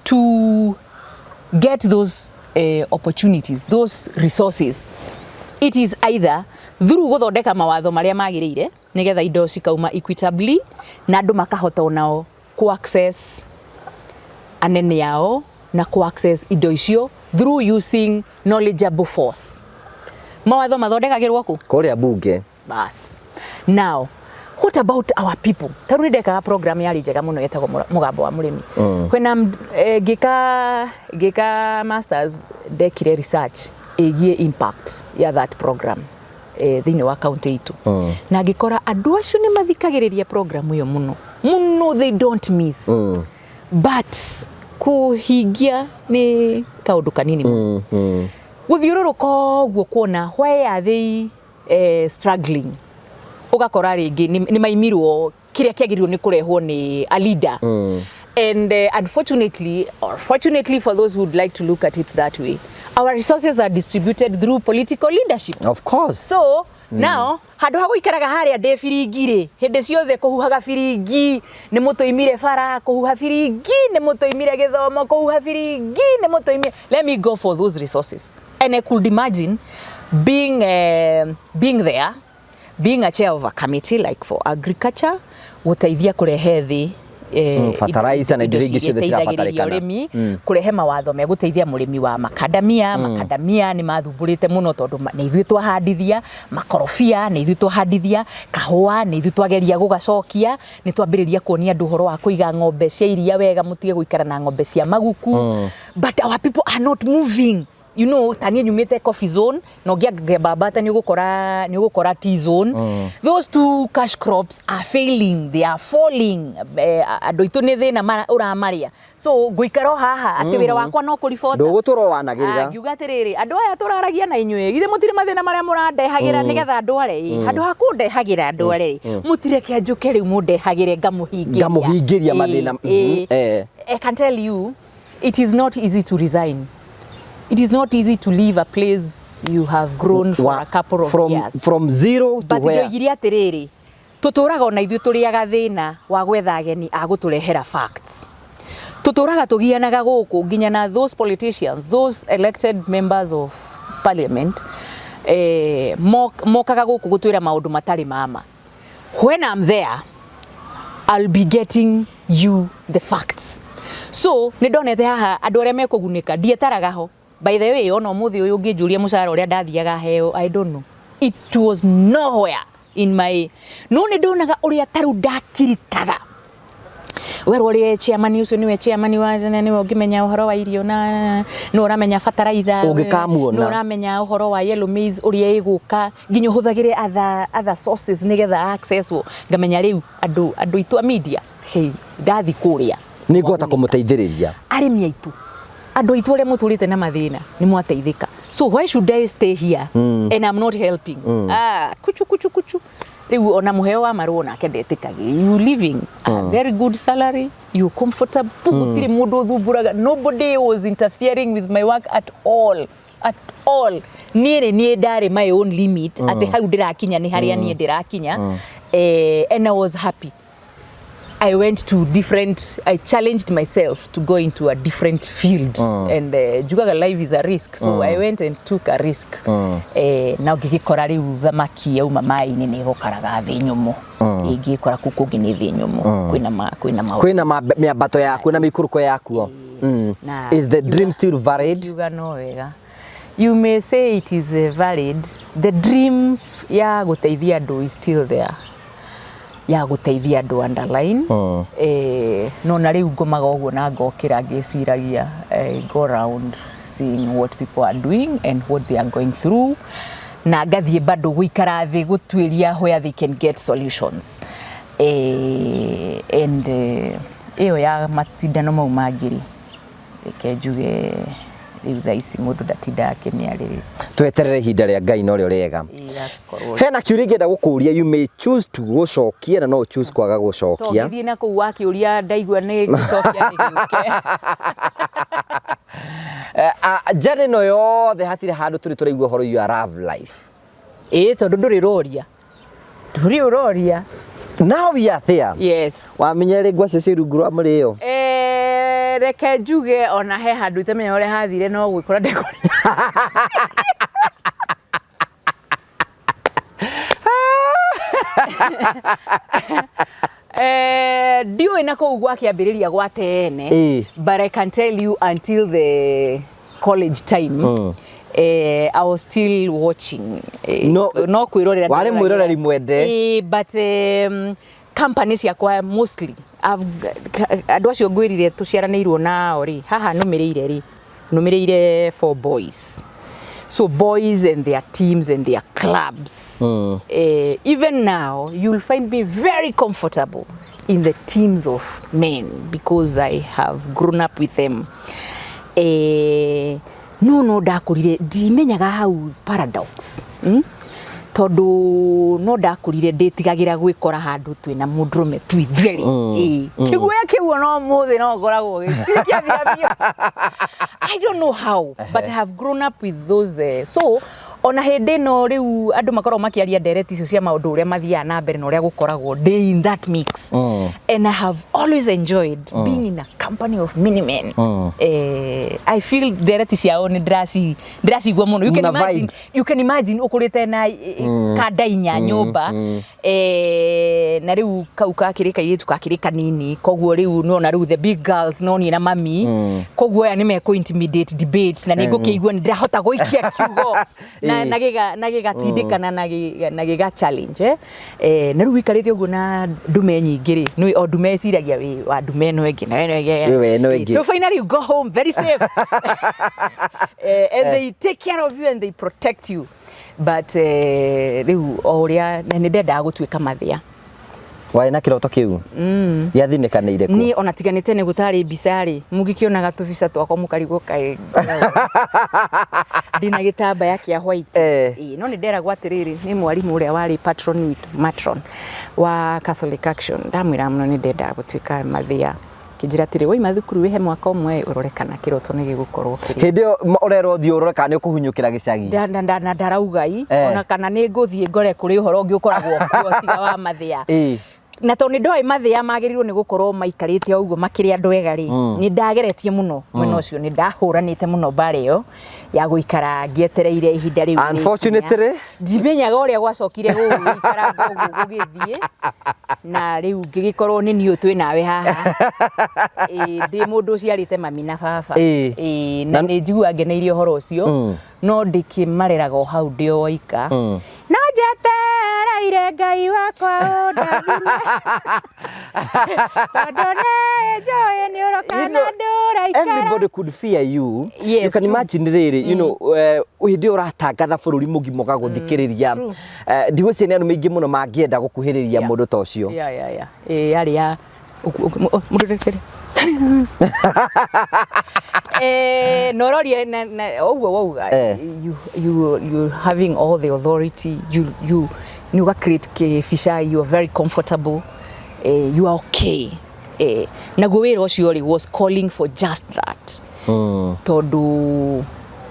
to Get those opportunities, those resources, it is either through guthondeka mawatho maria magiriire nigetha indo cikauma equitably na andu makahota onao ku access anene ao na ku access indo icio through using knowledgeable force. Mawatho mathondekagirwo ku? Kũrĩa bunge. Bas. Now, what about our people? Ta rĩu nĩndekaga program yarĩ njega mũno yetagwo Mũgambo wa Mũrĩmi. When I'm, ngĩka masters, ndekire research ĩgiĩ impact ya that program thĩinĩ wa county itũ. Na ngĩkora andũ acio nĩ mathikagĩrĩria program ĩyo mũno mũno, they don't miss. But kũhingia nĩ kaũndũ kanini mũno. Gũthiũrũrũka ũguo kuona why are they struggling, ũgakora rĩngĩ nĩ maimirwo kĩrĩa kĩagĩrĩirwo nĩ kũrehwo nĩ a leader. And unfortunately, or fortunately for those who would like to look at it that way, our resources are distributed through political leadership. Of course. So now handũ ha gũikaraga harĩa ndĩ biringi rĩ, hĩndĩ ciothe kũhuhaga biringi nĩ mũtũimire bara, kũhuha biringi nĩ mũtũimire gĩthomo, kũhuha biringi nĩ mũtũimire, let me go for those resources. And I could imagine being there, being a chair of a committee like for agriculture, gũteithia kũrehe thĩ Fertilizer na indo iria ingĩ ciothe iteithagĩrĩria cirabatarĩkana. Ũrĩmi, kũrehe mawatho megũteithia mũrĩmi wa makadamia. Makadamia nĩ mathumbũrĩte mũno tondũ nĩ ithuĩ twahandithia makorobia, nĩ ithuĩ twahandithia kahũa, nĩ ithuĩ twageria gũgacokia. Nĩ twambĩrĩria kuonia andũ ũhoro wa kũiga ng'ombe cia iria wega, mũtige gũikara na ng'ombe cia maguku, but our people are not moving. Ta niĩ nyumĩte coffee zone na ũngĩangagia Mbambata nĩ ũgũkora tea zone. Those two cash crops are failing, they are falling. Andũ aitũ nĩ thĩna ũramarĩa, so ngũikara o haha atĩ wĩra wakwa no kũribota. Ndũgũtũra wanagĩrĩra. Ngiuga atĩrĩrĩ, andũ aya tũraragia na inyuĩ, githĩ mũtirĩ mathĩna marĩa mũrandehagĩra nĩgetha ndware ĩ? Handũ ha kũndehagĩra ndware ĩ, mũtireke njũke rĩu mũndehagĩre, ngamũhingĩria. Ngamũhingĩria mathĩna. I can tell you, it is not easy to resign. It is not easy to leave a place you have grown for a couple of years. From zero to But where? Ndoigire atĩrĩrĩ, tũtũraga ona ithuĩ tũrĩaga thĩna wa gwetha ageni a gũtũrehera facts. Tũtũraga tũgianaga gũkũ nginya na those politicians, those elected members of parliament, mokaga gũkũ gũtwĩra maũndũ matarĩ mama. When I'm there, I'll be getting you the facts. So nĩ ndonete haha andũ arĩa mekũgunĩka, ndietaraga ho. By the way, ona ũmũthĩ ũyũ ũngĩnjũria mũcara ũrĩa ndathiaga heo, I don't know. It was nowhere in my, no nĩ ndonaga ũrĩa tarĩu ndakiritaga werwo ũrĩa chairman ũcio nĩwe chairman wa nĩwe ũngĩmenya ũhoro wa irio na nĩ ũramenya bataraitha. Ũngĩkamuona. Nĩ ũramenya ũhoro wa yellow maize ũrĩa ĩgũka, nginya ũhũthagĩre other sources nĩgetha access wo. Ngamenya rĩu andũ aitũ a media, hey, ndathi kũrĩa Nĩ ngũhota kũmũteithĩrĩria. Arĩmi aitũ, andũ aitũ arĩa mũtũrĩte na mathĩna, nĩ mwateithĩka. So why should I stay here and I'm not helping? Ah, kuchu kuchu kuchu, rĩu ona mũheo wa marũa nake ndetĩkagĩ. You living a very good salary, you comfortable, gũtirĩ mũndũ ũthumbũraga. Nobody was interfering with my work at all, at all. Niĩ nĩ niĩ ndarĩ my own limit, atĩ hau ndĩrakinya nĩ harĩa niĩ ndĩrakinya, and I was happy. I went to different, I challenged myself to go into a different field. And njugaga life is a risk. So I went and took a risk. Na ngĩgĩkora rĩu thamaki yauma maĩ-inĩ nĩ ĩgũkaraga thĩ nyũmũ. Ĩngĩkora kũu kũngĩ nĩ thĩ nyũmũ. Kwĩna maũndũ. Kwĩna mĩambato yaku na mĩikũrũko yakuo. Na Is the dream still valid? Ngiuga no wega. You may say it is valid. The dream ya gũteithia andũ is still there. Ya gũteithia andũ, underline. No na rĩu ngomaga ũguo na ngokĩra ngĩciragia, go round seeing what people are doing and what they are going through, na ngathiĩ bado gũikara thĩ gũtuĩria where they can get solutions. And ĩyo ya macindano mau mangĩ rĩ, reke njuge rĩu thaa ici mũndũ ndatindaga akĩmĩarĩrĩria. Tweterere ihinda rĩa Ngai norĩo rĩega. Ĩgakorwo. Hena kĩũria ingĩenda gũkũria, you may choose to gũcokia na no choose kwaga gũcokia. Tongĩthiĩ na kũu wakĩũria, ndaigua nĩ gũcokia nĩ gĩũke. Njara ĩno yothe hatirĩ handũ tũrĩ tũraigua ũhoro your love life. Ĩĩ, tondũ ndũrĩ ũroria, ndũrĩ ũroria. Now we are there. Yes. Wamenya rĩ ngwaci cia rungu rwa mũrĩo? Reke njuge ona he handũ itamenya ũrĩa hathire no gwĩkora ndekorire. Ndiũĩ na kũu gwakĩambĩrĩria gwa tene, but I can tell you until the college time, I was still watching. No kwĩrorera. Warĩ mwĩroreri mwende. But company ciakwa mostly andũ acio ngwĩrire tũciaranĩirwo nao rĩ, haha nũmĩrĩire rĩ, nũmĩrĩire four boys, so boys and their teams and their clubs. Even now you'll find me very comfortable in the teams of men because I have grown up with them. No ndakũrire ndimenyaga hau paradox, Tondũ no ndakũrire ndĩtigagĩra gwĩkora handũ twĩna mũndũrũme tu ithuerĩ. Ĩĩ, kĩguoya kĩu ona ũmũthĩ no ngoragwo gĩtirĩ kĩathira biũ. I don't know how, but I have grown up with those. So ona hĩndĩ ĩno rĩu andũ makoragwo makĩaria ndereti icio cia maũndũ ũrĩa mathiaga na mbere na ũrĩa gũkoragwo, ndĩ in that mix, and I have always enjoyed being in a company of many men. I feel ndereti ciao nĩ ndĩracigua mũno. You can Muna imagine, vibes. you can imagine ũkũrĩte na kanda inya nyũmba, na rĩu kau kakĩrĩ kairĩtu kakĩrĩ kanini, koguo rĩu nona rĩu the big girls no niĩ na mami, koguo aya nĩ mekũ intimidate debate na nĩ ngũkĩigua nĩ ndĩrahota gũikia kiugo na na gĩgatindĩkana na gĩga challenge. Na rĩu wikarĩte ũguo na ndume nyingĩ rĩ, nĩ o ndume ĩciragia wĩ wa ndume ĩno ĩngĩ na ĩno ĩngĩ. Wĩ we ĩno ĩngĩ. So finally you go home very safe, and they take care of you and they protect you, but rĩu o ũrĩa na nĩ ndendaga gũtuĩka mathĩa. Warĩ na kĩroto kĩu gĩathinĩkanĩire kũ? Niĩ ona tiganĩte nĩ gũtarĩ mbica rĩ, mũngĩkĩonaga tũbica twakwa mũkarigwo kaĩ ndĩna gĩtambaya kĩa white. Ĩĩ, no nĩ nderagwo atĩrĩrĩ nĩ mwarimũ ũrĩa warĩ patron witũ, matron wa Catholic Action, ndamwĩra mũno nĩ ndendaga gũtuĩka mathĩa, kĩnjĩra atĩrĩ, waima thukuru wĩhe mwaka ũmwe ũrore kana kĩroto nĩ gĩgũkorwo kĩrĩ. Hĩndĩ ĩyo ũrerwo thiĩ ũrore kana nĩ ũkũhunyũkĩra gĩcagi. Na ndarauga i ona kana nĩ ngũthiĩ ngore kũrĩ ũhoro ũngĩ ũkoragwo kuo tiga wa mathĩa, na tondũ nĩ ndoĩ mathĩa magĩrĩirwo nĩ gũkorwo maikarĩte o ũguo makĩrĩ andũ ega rĩ, nĩ ndageretie mũno mwena ũcio, nĩ ndahũranĩte mũno mbara ĩyo ya gũikara ngĩetereire ihinda rĩu rĩkinya. Unfortunately. Ndimenyaga ũrĩa gwacokire gũgĩikara ũguo gũgĩthiĩ, na rĩu ngĩgĩkorwo nĩ niĩ ũyũ twĩ nawe haha. Ĩĩ, ndĩ mũndũ ũciarĩte mami na baba. Ĩĩ, na nĩ njiguaga ngeneirie ũhoro ũcio, no ndĩkĩmareraga o hau ndĩ o waika, no njetereire Ngai wakwa ũndathime, tondũ nĩ njũĩ nĩ ũroka na ndũraikara. Everybody could fear you. Yes, You can true. imagine rĩrĩ, hĩndĩ ĩyo ũratangatha bũrũri mũgima ũgagũthikĩrĩria. True. Ndigwĩciria nĩ andũ maingĩ mũno mangĩenda gũkuhĩrĩria mũndũ ta ũcio. Yeah. Ĩĩ, yarĩ ya mũndũ na ũrorie na ũguo wauga, you having all the authority, you nĩ ũga create kĩbica, you are very comfortable, you are okay. Naguo wĩra ũcio rĩ was calling for just that, tondũ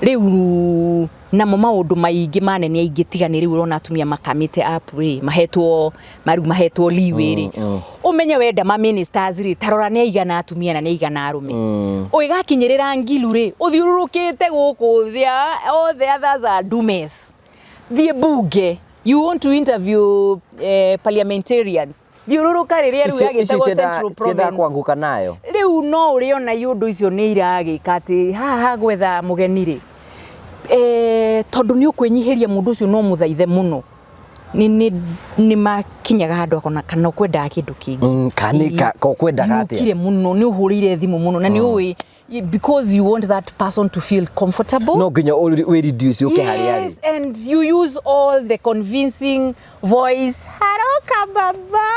rĩu namo maũndũ maingĩ manene aingĩ tiga nĩ rĩu ũrona atumia makamĩte up rĩ, mahetwo marĩu mahetwo leeway rĩ, ũmenye wenda ma ministers rĩ, tarora nĩ aigana atumia na nĩ aigana arũme, ũgĩgakinyĩrĩra ngilu rĩ, ũthiũrũrũkĩte gũkũ thĩ, all the others are dumes. Thiĩ bunge, you want to interview parliamentarians, thiũrũrũka rĩrĩa rĩu yagĩtagwo Central Citiendaga Province. Kwanguka nayo. Rĩu no ũrĩona iũndũ icio nĩ iragĩka atĩ haha gwetha mũgeni rĩ, tondũ nĩ ũkwĩnyihĩria mũndũ ũcio no mũthaithe mũno, nĩ makinyaga handũ akona kana ũkwendaga kĩndũ kĩngĩ. Kana ka ũkwendaga atĩa? Nĩ ũkire mũno, nĩ ũhũrĩire thimũ mũno na nĩ ũĩ because you want that person to feel comfortable. No nginya wĩ reduce ũke harĩa arĩ. Yes, and you use all the convincing voice. Haroka baba.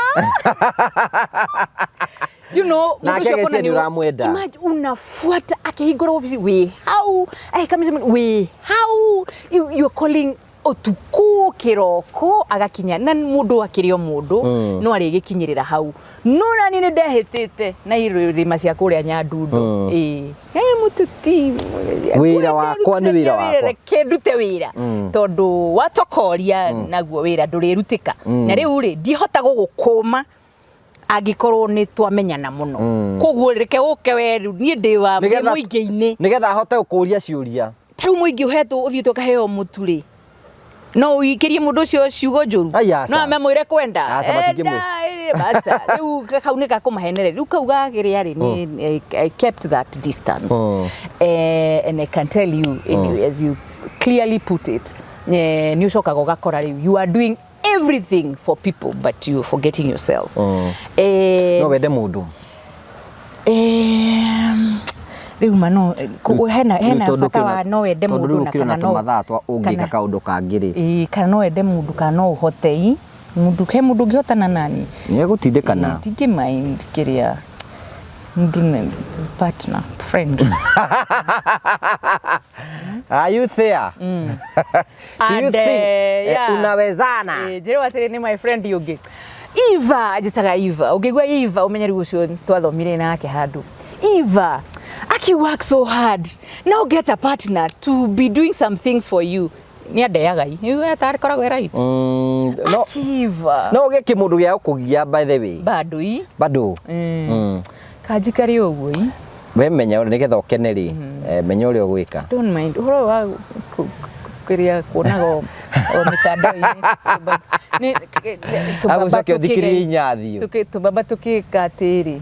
Nake Mũndũ ũcio akona ageciria nĩ ũramwenda. Imagine unafuata akĩhingũra ofici wĩ hau, agĩka wĩ hau, you're calling ũtukũ kĩroko agakinya na mũndũ akĩrĩ o mũndũ, no arĩgĩkinyĩrĩra hau, no nani nĩ ndehĩtĩte na irĩma cia kũrĩa Nyandundo. Ĩĩ, mũteti. Wĩra wakwa nĩ wĩra wakwa. Reke ndute wĩra, tondũ watokoria naguo wĩra ndũrĩrutĩka, na rĩu rĩ ndihota gũgũkũma. Angĩkorwo nĩ twamenyana mũno, koguo reke ũke we rĩu, niĩ ndĩ wa mũingĩ-inĩ. Nĩgetha ahote gũkũria ciũria. Ta rĩu mũingĩ ũhetwo ũthiĩte ũkaheo mũtu rĩ, no ũikĩrie mũndũ ũcio ciugo njũru? Ai, aca. No amamwĩre kwenda. Aca, matingĩmwĩra. Enda, aca rĩu kau nĩ gakũmahenereria. Rĩu kau gakĩrĩa rĩ, nĩ I kept that distance. And I can tell you anyway, as you clearly put it, nĩ ũcokaga ũgakora rĩu you are doing everything for people but you forgetting yourself. No wende mũndũ? Rĩu ma no hena Rĩu hena tondũ bata wa no wende tondũ mũndũ rĩu na ũkĩrĩ kana na no tũmathaa twa ũngĩka kaũndũ kangĩ rĩ. Ĩĩ, kana no wende mũndũ kana no ũhote i mũndũ, he mũndũ ũngĩhotana nani. Nĩ egũtindĩkana. Ndingĩ mind kĩrĩa mũndũ nĩ partner, friend. Are you there? Do you And, think yeah. unawezana? Njĩrwo atĩrĩ, nĩ my friend ũngĩ Eva, njĩtaga Eva. Ũngĩigua Eva ũmenye rĩu ũcio twathomire nake handũ. Eva aki work so hard, now get a partner to be doing some things for you. Nĩ andeaga i nĩ atarĩ koragwo e right. No. Aki Eva. No ũgĩe kĩmũndũ gĩa gũkũgia, by the way. Bado i. Bado. Kanjikare ũguo i. We menya ũrĩa nĩgetha ũkene rĩ, menya ũrĩa ũgwĩka. Don't mind ũhoro wa kĩrĩa kuonaga o mĩtandao-inĩ. Tũbaba Agũcoke ũthikĩrĩrie inyathio. Tũbaba tũkĩka atĩrĩ,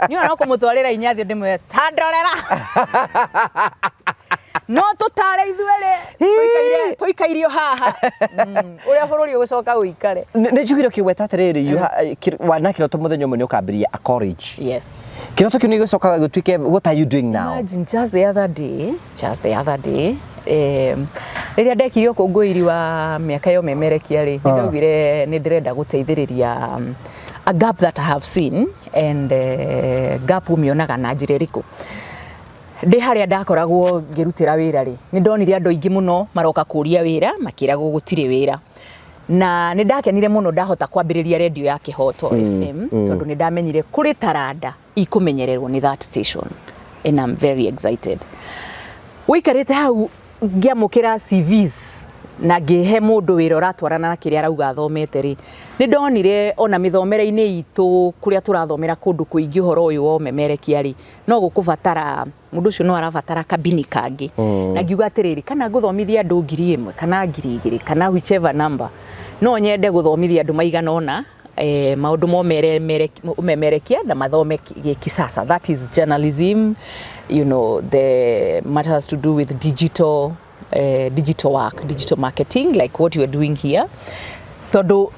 niĩ no kũmũtwarĩra inyathio ndĩmwĩre ta ndorera no tũtare ithuerĩ tũikaire o haha, ũrĩa bũrũri ũgũcoka ũikare. Nĩ njugire ũkĩgweta atĩrĩrĩ, wana kĩroto mũthenya ũmwe nĩ ũkambĩrĩria a college. Yes. Kĩroto kĩu nĩ gĩcokaga gĩtuĩke, what are you doing now? Imagine, just the other day, rĩrĩa ndekire ũkũngũĩri wa mĩaka ya ũmemerekia rĩ, nĩ ndaugire nĩ ndĩrenda gũteithĩrĩria a gap that I have seen and gap ũmĩonaga na njĩra ĩrĩkũ? Ndĩ harĩa ndakoragwo ngĩrutĩra wĩra rĩ, nĩ ndonire andũ aingĩ mũno maroka kũria wĩra makĩragwo gũtirĩ wĩra, na nĩ ndakenire mũno ndahota kwambĩrĩria redio ya Kĩhoto FM, tondũ nĩ ndamenyire kũrĩ taranda ikũmenyererwo nĩ that station and I'm very excited. Wĩikarĩte hau ngĩamũkĩra CVs na ngĩhe mũndũ wĩra ũratwarana na kĩrĩa arauga athomete rĩ, nĩ ndonire ona mĩthomere-inĩ itũ kũrĩa tũrathomera kũndũ kũingĩ ũhoro ũyũ wa ũmemerekia rĩ, no gũkũbatara mũndũ ũcio no arabatara kabini kangĩ. Na ngiuga atĩrĩrĩ, kana ngũthomithia andũ 1000 kana 2000 kana whichever number, no nyende gũthomithia andũ maigana ũna maũndũ ma ũmemerekia na mathome gĩkisasa, that is journalism, the matters to do with digital work, digital marketing, like what you are doing here, tondũ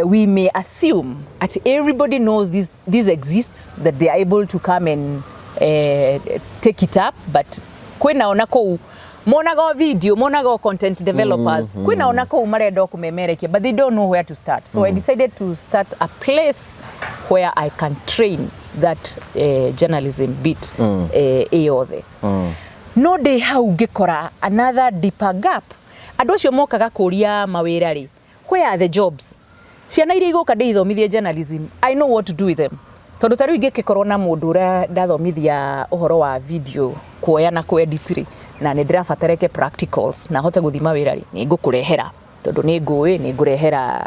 we may assume that everybody knows this exists, that they are able to come and take it up, but kwĩna ona kũu monaga o video, monaga o content developers, kwĩna ona kũu marenda o kũmemerekia but they don't know where to start. So I decided to start a place where I can train that journalism bit ĩyothe. No ndĩ hau ngĩkora another deeper gap. Andũ acio mokaga kũria mawĩra rĩ, where are the jobs? Ciana iria igũka ndĩithomithie journalism, I know what to do with them, tondũ ta rĩu ingĩgĩkorwo na mũndũ ũrĩa ndathomithia ũhoro wa video kuoya na kũedit rĩ, na nĩ ndĩrabatara eke practicals na hote gũthima wĩra rĩ, nĩ ngũkũrehera tondũ nĩ ngũĩ, nĩ ngũrehera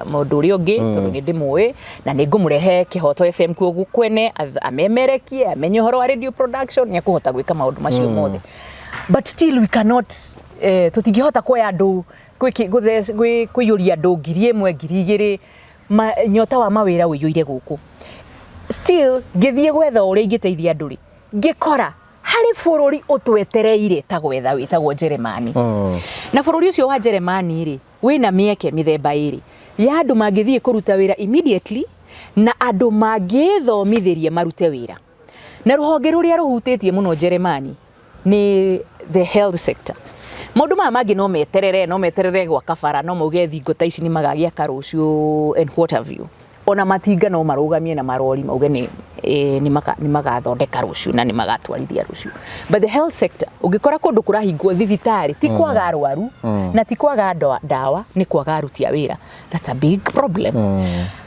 mũndũ ũrĩa ũngĩ tondũ nĩ ndĩmũĩ, na nĩ ngũmũrehe Kĩhoto FM kuo kwene amemerekie, amenye ũhoro wa radio production, nĩ ekũhota gwĩka maũndũ macio mothe. But still we cannot, tũtingĩhota kuoya andũ kũiyũria andũ 1000, 2000. Nyota wa mawĩra ũiyũire gũkũ. Still ngĩthiĩ gwetha ũrĩa ingĩteithia andũ rĩ, ngĩkora harĩ bũrũri ũtwetereire ta gwetha wĩtagwo Jeremani. Na bũrũri ũcio wa Jeremani rĩ, wĩna mĩeke mĩthemba ĩrĩ ya andũ mangĩthiĩ kũruta wĩra immediately na andũ mangĩthomithĩrie marute wĩra. Na rũhonge rũrĩa rũhutĩtie mũno Jeremani nĩ the health sector. Maũndũ maya mangĩ no meterere, no meterere gwaka bara, no mauge thingo ta ici nĩ magagĩaka rũciũ and what have you. Ona matinga no marũgamie na marori mauge nĩ magathondeka rũciũ na nĩ magatwarithia rũciũ. But the health sector, ũngĩkora kũndũ kũrahingwo thibitarĩ, ti kwaga arwaru na ti kwaga ndawa, nĩ kwaga aruti a wĩra. That's a big problem.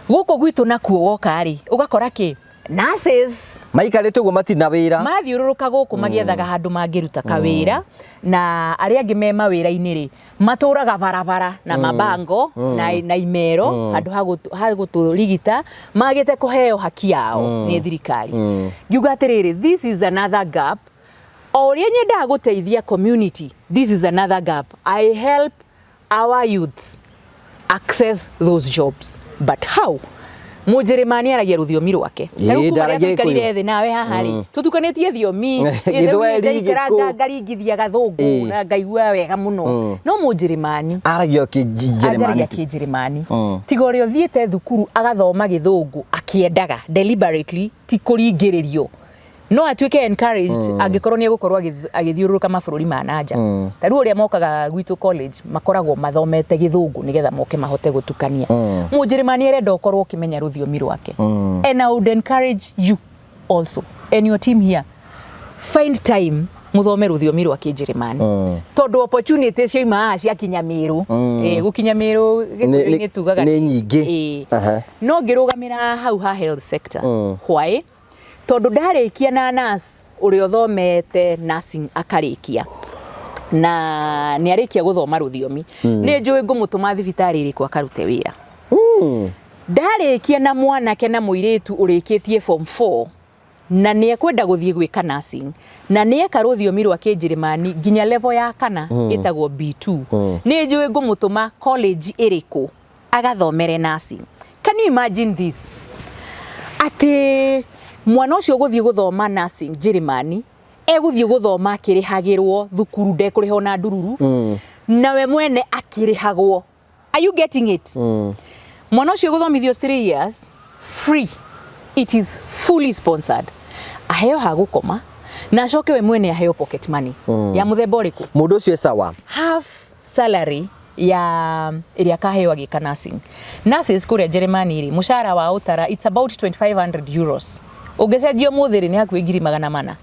Gũkũ gwitũ nakuo woka rĩ, ũgakora kĩ Nurses Maikarĩte ũguo matirĩ na wĩra. Mathiũrũrũka gũkũ magĩethaga handũ mangĩruta kawĩra, na arĩa angĩ me mawĩra-inĩ rĩ, matũraga barabara na mabango na imero handũ ha gũtũrigita, magĩte kũheo haki yao nĩ thirikari. Ngiuga atĩrĩrĩ, this is another gap. O ũrĩa nyendaga gũteithia community, this is another gap. I help our youths access those jobs, but how? Mũnjĩrĩmani aragia rũthiomi rwake. Ta rĩu kuma rĩrĩa Ndaragia tũikarire Gĩkũyũ. Thĩ nawe haha rĩ, tũtukanĩtie thiomi. Gĩthweri, Ndaikara Gĩkũyũ. Ngaringithia gathũngũ na ngaigua wega mũno, no mũnjĩrĩmani Aragia Kĩnjĩrĩmani anjaragia tu. Kĩnjĩrĩmani. Tiga ũrĩa ũthiĩte thukuru agathoma gĩthũngũ akĩendaga deliberately, ti kũringĩrĩrio, no atuĩke encouraged angĩkorwo nĩ egũkorwo agĩthiũrũrũka mabũrũri ma nanja. Ta rĩu ũrĩa mokaga gwitũ college makoragwo mathomete gĩthũngũ nĩgetha moke mahote gũtukania. Mũnjĩrĩmani arenda ũkorwo ũkĩmenya rũthiomi rwake. And I would encourage you also and your team here, find time muthome rũthiomi rwa Kĩnjĩrĩmani, tondũ opportunity cioima haha ciakinya Mĩrũ. Gũkinya Mĩrũ Gĩkũyũ-inĩ tugaga Nĩ nyingĩ. No ngĩrũgamĩra hau ha health sector. Why? Tondũ ndarĩkia na nurse ũrĩa ũthomete nursing akarĩkia na nĩ arĩkia gũthoma rũthiomi, nĩ njũĩ ngũmũtũma thibitarĩ ĩrĩkũ akarute wĩra. Ndarĩkia na mwanake na mũirĩtu ũrĩkĩtie form 4 na nĩ ekwenda gũthiĩ gwĩka nursing na nĩ eka rũthiomi rwa Kĩnjĩrĩmani nginya level ya kana, ĩtagwo B2, nĩ njũĩ ngũmũtũma college ĩrĩkũ agathomere nursing. Can you imagine this, atĩ mwana ũcio ũgũthiĩ gũthoma nursing Njĩrĩmani egũthiĩ gũthoma akĩrĩhagĩrwo thukuru, ndekũrĩha ona ndururu, nawe mwene akĩrĩhagwo? Are you getting it? Mwana ũcio gũthomithio 3 years free, it is fully sponsored, aheo ha gũkoma na acoke we mwene aheo pocket money ya mũthemba ũrĩkũ? Mũndũ ũcio e sawa. Half salary ya ĩrĩa akaheo agĩka nursing. Nurses kũrĩa Jeremani rĩ, mũcara wa ũtara it's about €2500. Ũngĩcenjia ũmũthĩ rĩ, nĩ hakuhĩ 400,000.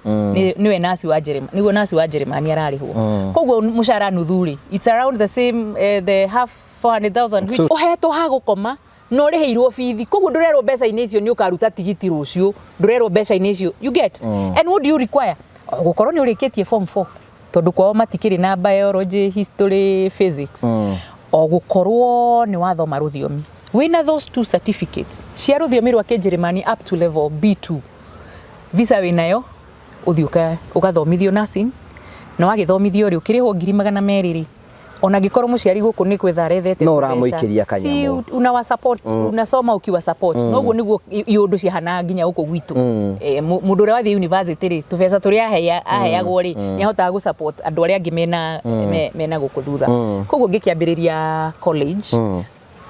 Nĩwe nurse wa Jeremani, nĩguo nurse wa Jeremani ararĩhwo. Koguo mũcara nuthu rĩ, it's around the same, the half, 400,000, which ũhetwo ha gũkoma na ũrĩhĩirwo bithi. Koguo ndũrerwo mbeca-inĩ icio nĩ ũkaruta tigiti rũciũ, ndũrerwo mbeca-inĩ icio. You get? And what do you require? O gũkorwo nĩ ũrĩkĩtie form 4, tondũ kwao matikĩrĩ na biology, history, physics, o gũkorwo nĩ wathoma rũthiomi, wĩna those two certificates cia rũthiomi rwa Kĩnjĩrĩmani up to level B2, visa wĩnayo, ũthiĩ ũgathomithio nursing. Na wagĩthomithio rĩ, ũkĩrĩhwo 200,000 rĩ, ona angĩkorwo mũciari gũkũ nĩ gwetha arethete No tũbeca, ũramũikĩria kanyamũ. Si unawa support, unasoma ukiwa support. Noguo nĩguo iũndũ ciahanaga nginya gũkũ gwitũ. Mũndũ ũrĩa wathiĩ university rĩ, tũbeca tũrĩa aheagwo rĩ, nĩ ahotaga gũ support andũ arĩa angĩ mena gũkũ thutha. Koguo ngĩkĩambĩrĩria college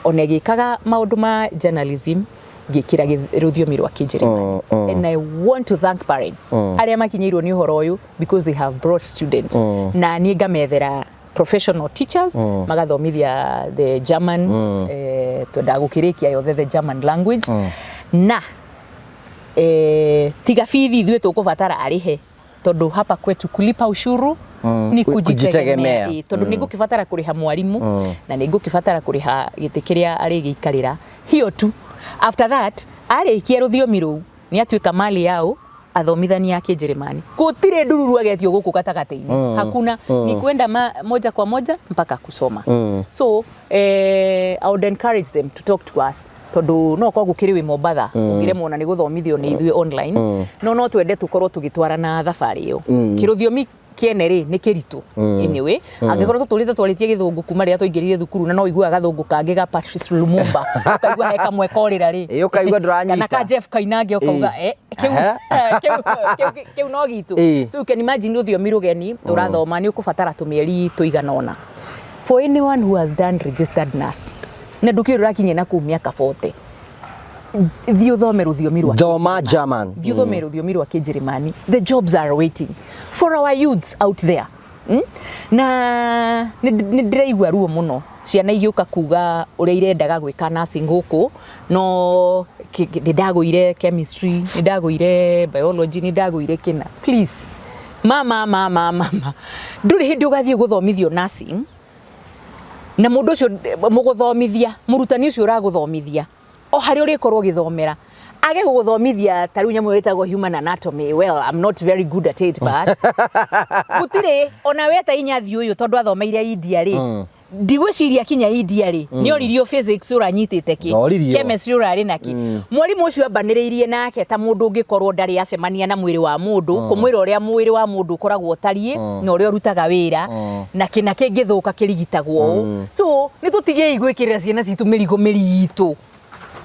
ona ĩgĩkaga maũndũ ma journalism, ngĩkĩra rũthiomi rwa Kĩnjĩrĩmani. And I want to thank parents arĩa makinyĩirwo nĩ ũhoro ũyũ, because they have brought students, na niĩ ngamethera professional teachers magathomithia the German. Twendaga gũkĩrĩkia yothe the German language, na tiga bithi ithuĩ tũkũbatara arĩhe, tondũ hapa kwetu kulipa ushuru ni kujitegemea. kujitegemea. Tondũ nĩ ngũkĩbatara kũrĩha mwarimũ na nĩ ngũkĩbatara kũrĩha gĩtĩ kĩrĩa arĩgĩikarĩra, hiyo tu. After that, arĩkia rũthiomi rũu nĩ atuĩka mali yao athomithania a Kĩnjĩrĩmani. Gũtirĩ ndururu agetio gũkũ gatagatĩ-inĩ, hakuna. Ni kwenda moja kwa moja mpaka kusoma. So I would encourage them to talk to us, tondũ no korwo gũkĩrĩ wĩ Mombatha ũngĩremwo na nĩ gũthomithio nĩ ithuĩ online, no twende tũkorwo tũgĩtwarana thabarĩ ĩyo. Kĩrũthiomi kĩene rĩ, nĩ kĩritũ anyway, angĩkorwo tũtũrĩte twarĩtie gĩthũngũ kuma rĩrĩa twaingĩrire thukuru, na no ũiguaga gathũngũ kangĩ ga Patrice Lumumba, ũkaigua he kamwe korĩra rĩ. Ĩ, ũkaigua ndũranyita. Kana ka Jeff Koinange, ũkauga kĩu kĩu no gitũ. So you can imagine, rũthiomi rũgeni ũrathoma nĩ ũkũbatara tũmĩeri tũigana ũna. For anyone who has done registered nurse na ndũkĩrĩ ũrakinyia na kũu mĩaka 40, thiĩ ũthome rũthiomi rwa Thoma Kĩnjĩrĩmani. German. Thiĩ ũthome rũthiomi rwa Kĩnjĩrĩmani. The jobs are waiting for our youths out there. Na nĩ ndĩraigua ruo mũno ciana igĩũka kuga ũrĩa irendaga gwĩka nursing gũkũ, no nĩ ndagũire chemistry, nĩ ndagũire biology, nĩ ndagũire kĩna. Please, mama, mama, mama, ndũrĩ hĩndĩ ũgathiĩ gũthomithio nursing na mũndũ ũcio mũgũthomithia, mũrutani ũcio ũragũthomithia o harĩa ũrĩkorwo ũgĩthomera, Age gũgũthomithia ta rĩu nyamũ ĩtagwo human anatomy. Well, I'm not very good at it, but gũtirĩ ona we ta inyathi ũyũ tondũ athomeire India rĩ, ndigwĩciria kinya India rĩ nĩ oririo physics ũranyitĩte kĩ, Ndoririo. Chemistry ũrarĩ na kĩ. Mwarimũ ũcio ambanĩrĩirie nake ta mũndũ ũngĩkorwo ndarĩ acemania na mwĩrĩ wa mũndũ, kũmwĩra ũrĩa mwĩrĩ wa mũndũ ũkoragwo ũtariĩ na ũrĩa ũrutaga wĩra na kĩna kĩngĩthũka kĩrigitagwo ũũ. So nĩ tũtigei gwĩkĩrĩra ciana citũ mĩrigo mĩritũ.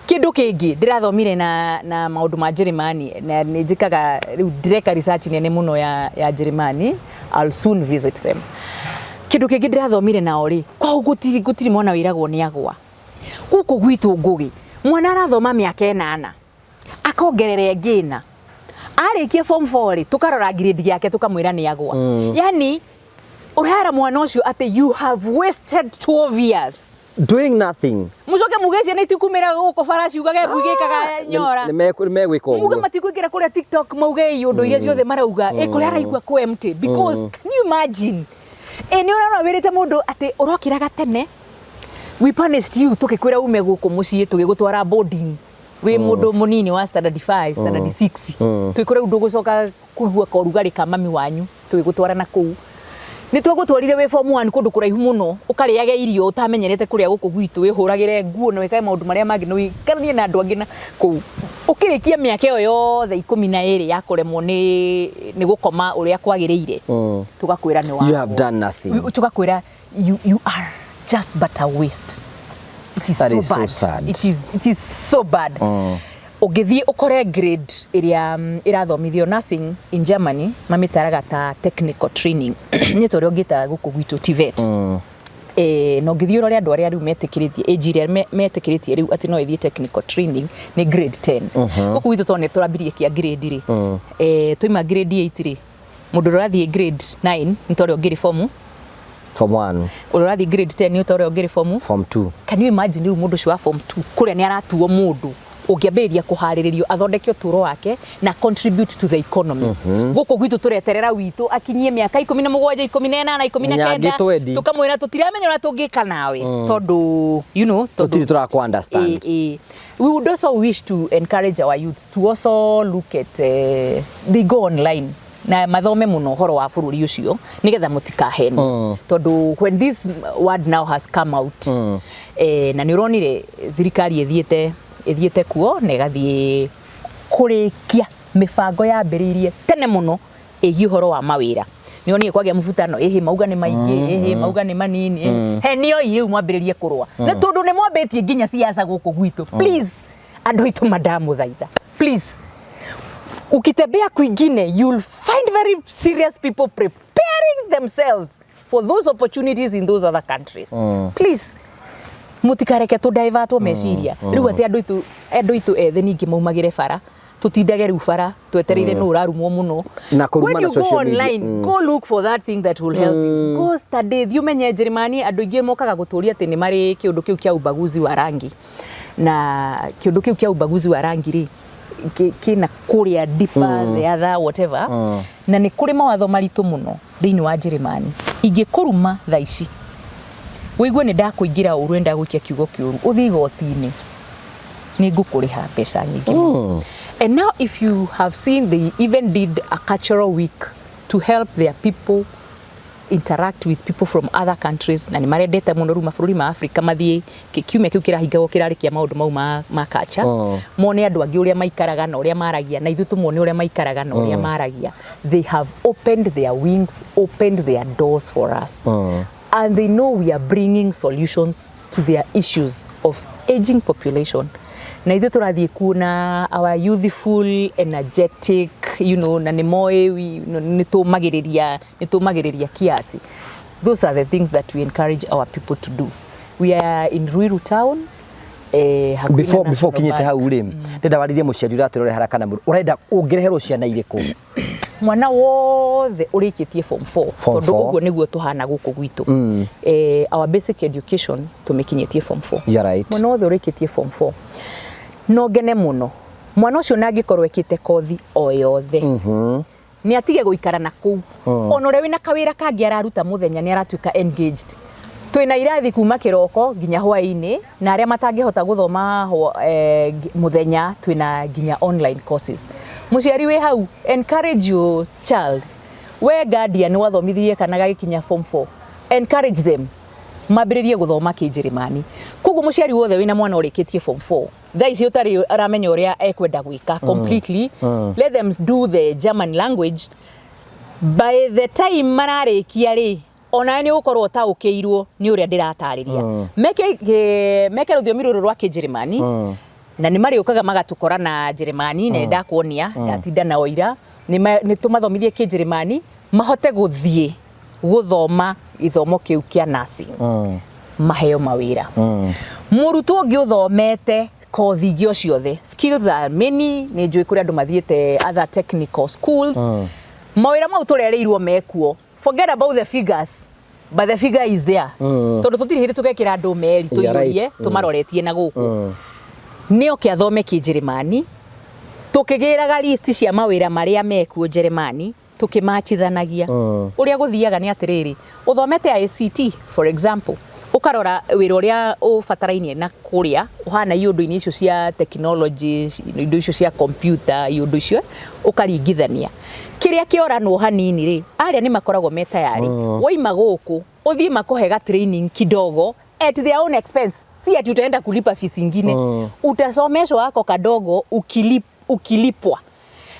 Kĩndũ kĩngĩ ndĩrathomire na maũndũ ma Njĩrĩmani, na nĩ njĩkaga rĩu ndĩreka research nene mũno ya Njĩrĩmani. I'll soon visit them. Kĩndũ kĩngĩ ndĩrathomire nao rĩ, kwao gũtirĩ mwana wĩragwo nĩ agwa. Gũkũ gwitũ Ngũgĩ, mwana arathoma mĩaka 8 akongerera ĩngĩ 4, arĩkia form 4 rĩ, tũkarora grade yake tũkamwĩra nĩ agwa. Yani ũrera mwana ũcio atĩ you have wasted 12 years doing nothing. Mucoke muge ciana itikumĩra gũkũ bara ciugage mbu igĩkaga nyora. Nĩ megwĩka muge ũguo. Matigũingĩra kũrĩa TikTok mauge ĩ ũndũ iria ciothe marauga ĩ kũrĩa araigua kũ empty, because can you imagine, ĩ nĩ ũrona wĩrĩte mũndũ atĩ ũrokĩraga tene. We punished you tũgĩkwĩra ume gũkũ mũciĩ, tũgĩgũtwara boarding wĩ mũndũ mũnini wa standard 5, standard 6, tũgĩkwĩra rĩu ndũgũcoka kũigua kaũrugarĩ ka mami wanyu, tũgĩgũtwara na kũu. Nĩ twagũtwarire wĩ form 1 kũndũ kũraihu mũno, ũkarĩage irio ũtamenyerete kũrĩa gũkũ gwitũ, wĩhũragĩre nguo na wĩkage maũndũ marĩa mangĩ na ũikaranie na andũ angĩ na kũu. Ũkĩrĩkia mĩaka ĩyo yothe 12 ya kũremwo nĩ gũkoma ũrĩa kwagĩrĩire, tũgakwĩra nĩ You have done nothing. Tũgakwĩra you are just but a waste. It is That so is so bad. sad. It is so bad. Ũngĩthiĩ ũkore grade ĩrĩa ĩrathomithio nursing in Germany, mamĩtaraga ta technical training, nĩ ta ũrĩa ũngĩta gũkũ gwitũ TVET. Na ũngĩthiĩ ũrore andũ arĩa rĩu metĩkĩrĩtie age ĩrĩa metĩkĩrĩtie rĩu atĩ no ĩthiĩ technical training nĩ grade 10. Gũkũ gwitũ tondũ nĩ tũrambirie kĩa grade rĩ, twaima grade 8 rĩ, mũndũ ũrĩa ũrathiĩ grade 9 nĩ ta ũrĩa ũngĩrĩ form Form 1. Ũrĩa ũrathiĩ grade 10 nĩ ta ũrĩa ũngĩrĩ form Form 2. Can you imagine rĩu mũndũ ũcio wa form 2 kũrĩa nĩ aratuo mũndũ ũngĩambĩrĩria kũharĩrĩrio athondeke ũtũũro wake na contribute to the economy? Gũkũ gwitũ tũreterera witũ akinyie mĩaka 17, 18, 19, Nyangĩ twendi. tũkamwĩra tũtiramenya ũrĩa tũngĩka nawe tondũ tondũ Tũtirĩ tũrakũ understand. We would also wish to encourage our youths to also look at they go online na mathome mũno ũhoro wa bũrũri ũcio nĩgetha mũtikaheni, tondũ when this word now has come out, na nĩ ũronire thirikari ĩthiĩte kuo na ĩgathiĩ kũrĩkia mĩbango yambĩrĩirie tene mũno ĩgiĩ ũhoro wa mawĩra. Nĩ onire kwagĩa mũbutano, ĩhĩ mauga nĩ maingĩ, ĩhĩ mauga nĩ manini, he nĩoi rĩu mwambĩrĩrie kũrũa nĩ tondũ nĩ mwambĩtie nginya siasa gũkũ gwitũ. Please, andũ aitũ, mandamũthaitha, please, ukitembea kwingine you'll find very serious people preparing themselves for those opportunities in those other countries. Please, mutikareke tũ divertwo meciria rĩu atĩ andũ aitũ ethĩ ningĩ maumagĩre bara, tutindage rĩu bara twetereire nũ ũrarumwo mũno. Na kũrumana When you go social media. online, go look for that thing that will help you. Go study, thiĩ ũmenye Njĩrĩmani. Andũ aingĩ mokaga gũtũria atĩ nĩ marĩ kĩũndũ kĩu kĩa ubaguzi wa rangi, na kĩũndũ kĩu kĩa ubaguzi wa rangi rĩ, kĩna kũrĩa deeper, the other whatever, na nĩ kũrĩ mawatho maritũ mũno thĩinĩ wa Njĩrĩmani. Ingĩkũruma thaa ici wĩigue nĩ ndakũingĩra ũru, nĩ ndagũikia kiugo kĩũru, ũthiĩ igoti-inĩ, nĩ ngũkũrĩha mbeca nyingĩ mũno. And now if you have seen, they even did a cultural week to help their people interact with people from other countries, na nĩ marendete mũno rĩu mabũrũri ma Africa mathiĩ kiumia kĩu kĩrahingagwo kĩrarĩ kĩa maũndũ mau ma culture, mone andũ angĩ ũrĩa maikaraga na ũrĩa maragia, na ithuĩ tũmone ũrĩa maikaraga na ũrĩa maragia. They have opened their wings, opened their doors for us, and they know we are bringing solutions to their issues of aging population, na ithuĩ tũrathiĩ kuona our youthful, energetic, na nĩ moĩ nĩ tũmagĩrĩria kiasi. Those are the things that we encourage our people to do. We are in Ruiru town, hakuhĩ na Before National kinyite Bank. Hau rĩ, ndenda warĩrie mũciari ũratwĩrore haraka kana mũndũ ũrenda ũngĩreherwo ciana irĩkũ? Mwana wothe ũrĩkĩtie form 4, Form tondũ 4. Ũguo nĩguo tũhana gũkũ gwitũ. Our basic education tũmĩkinyĩtie form 4. You're right. Mwana wothe ũrĩkĩtie form 4 no ngene mũno mwana ũcio, na angĩkorwo ekĩte kothi o yothe, nĩ atige gũikara na kũu. Ona ũrĩa wĩna kawĩra kangĩ araruta mũthenya, nĩ aratuĩka engaged. Twĩna irathi kuma kĩroko nginya hwaĩ-inĩ, na arĩa matangĩhota gũthoma mũthenya twĩna nginya online courses. Mũciari wĩ hau, encourage your child. We guardian wathomithirie kana gagĩkinya form 4, encourage them mambĩrĩrie gũthoma Kĩnjĩrĩmani. Koguo mũciari wothe wĩna mwana ũrĩkĩtie form 4 thaa ici ũtarĩ aramenya ũrĩa ekwenda gwĩka completely, let them do the German language. By the time mararĩkia rĩ, onawe nĩ ũgũkorwo ũtaũkĩirwo nĩ ũrĩa ndĩratarĩria. Meke rũthiomi rũrũ rwa Kĩnjĩrĩmani, na nĩ marĩũkaga magatũkora na Njĩrĩmani, na nĩndakuonia ndatinda nao ira, nĩ tũmathomithie Kĩnjĩrĩmani mahote gũthiĩ gũthoma gĩthomo kĩu kĩa nursing, maheo mawĩra. Mũrutwo ũngĩ ũthomete kothi ingĩ o ciothe, skills are many, nĩ njũĩ kũrĩ andũ mathiĩte other technical schools, mawĩra mau tũrerĩirwo mekuo. Forget about the figures, but the figure is there, tondũ tũtirĩ hĩndĩ tũgekĩra andũ meri tũiyũrie tũmaroretie na gũkũ. Nĩ oke athome Kĩnjĩrĩmani, tũkĩgĩraga list cia mawĩra marĩa mekuo Njĩrĩmani, tũkĩmachithanagia. Ũrĩa gũthiaga nĩ atĩrĩrĩ, ũthomete ICT for example, ũkarora wĩra ũrĩa ũbatarainie na kũrĩa ũhana iũndũ-inĩ icio cia technology, indo icio cia computer, iũndũ icio ũkaringithania kĩrĩa kĩoranwo hanini rĩ, arĩa nĩ makoragwo me tayari. Woima gũkũ ũthiĩ makũhe ga training kidogo at their own expense, si ati utaenda kulipa fees ingine. Utasomeshwa wako kadogo ukilipwa.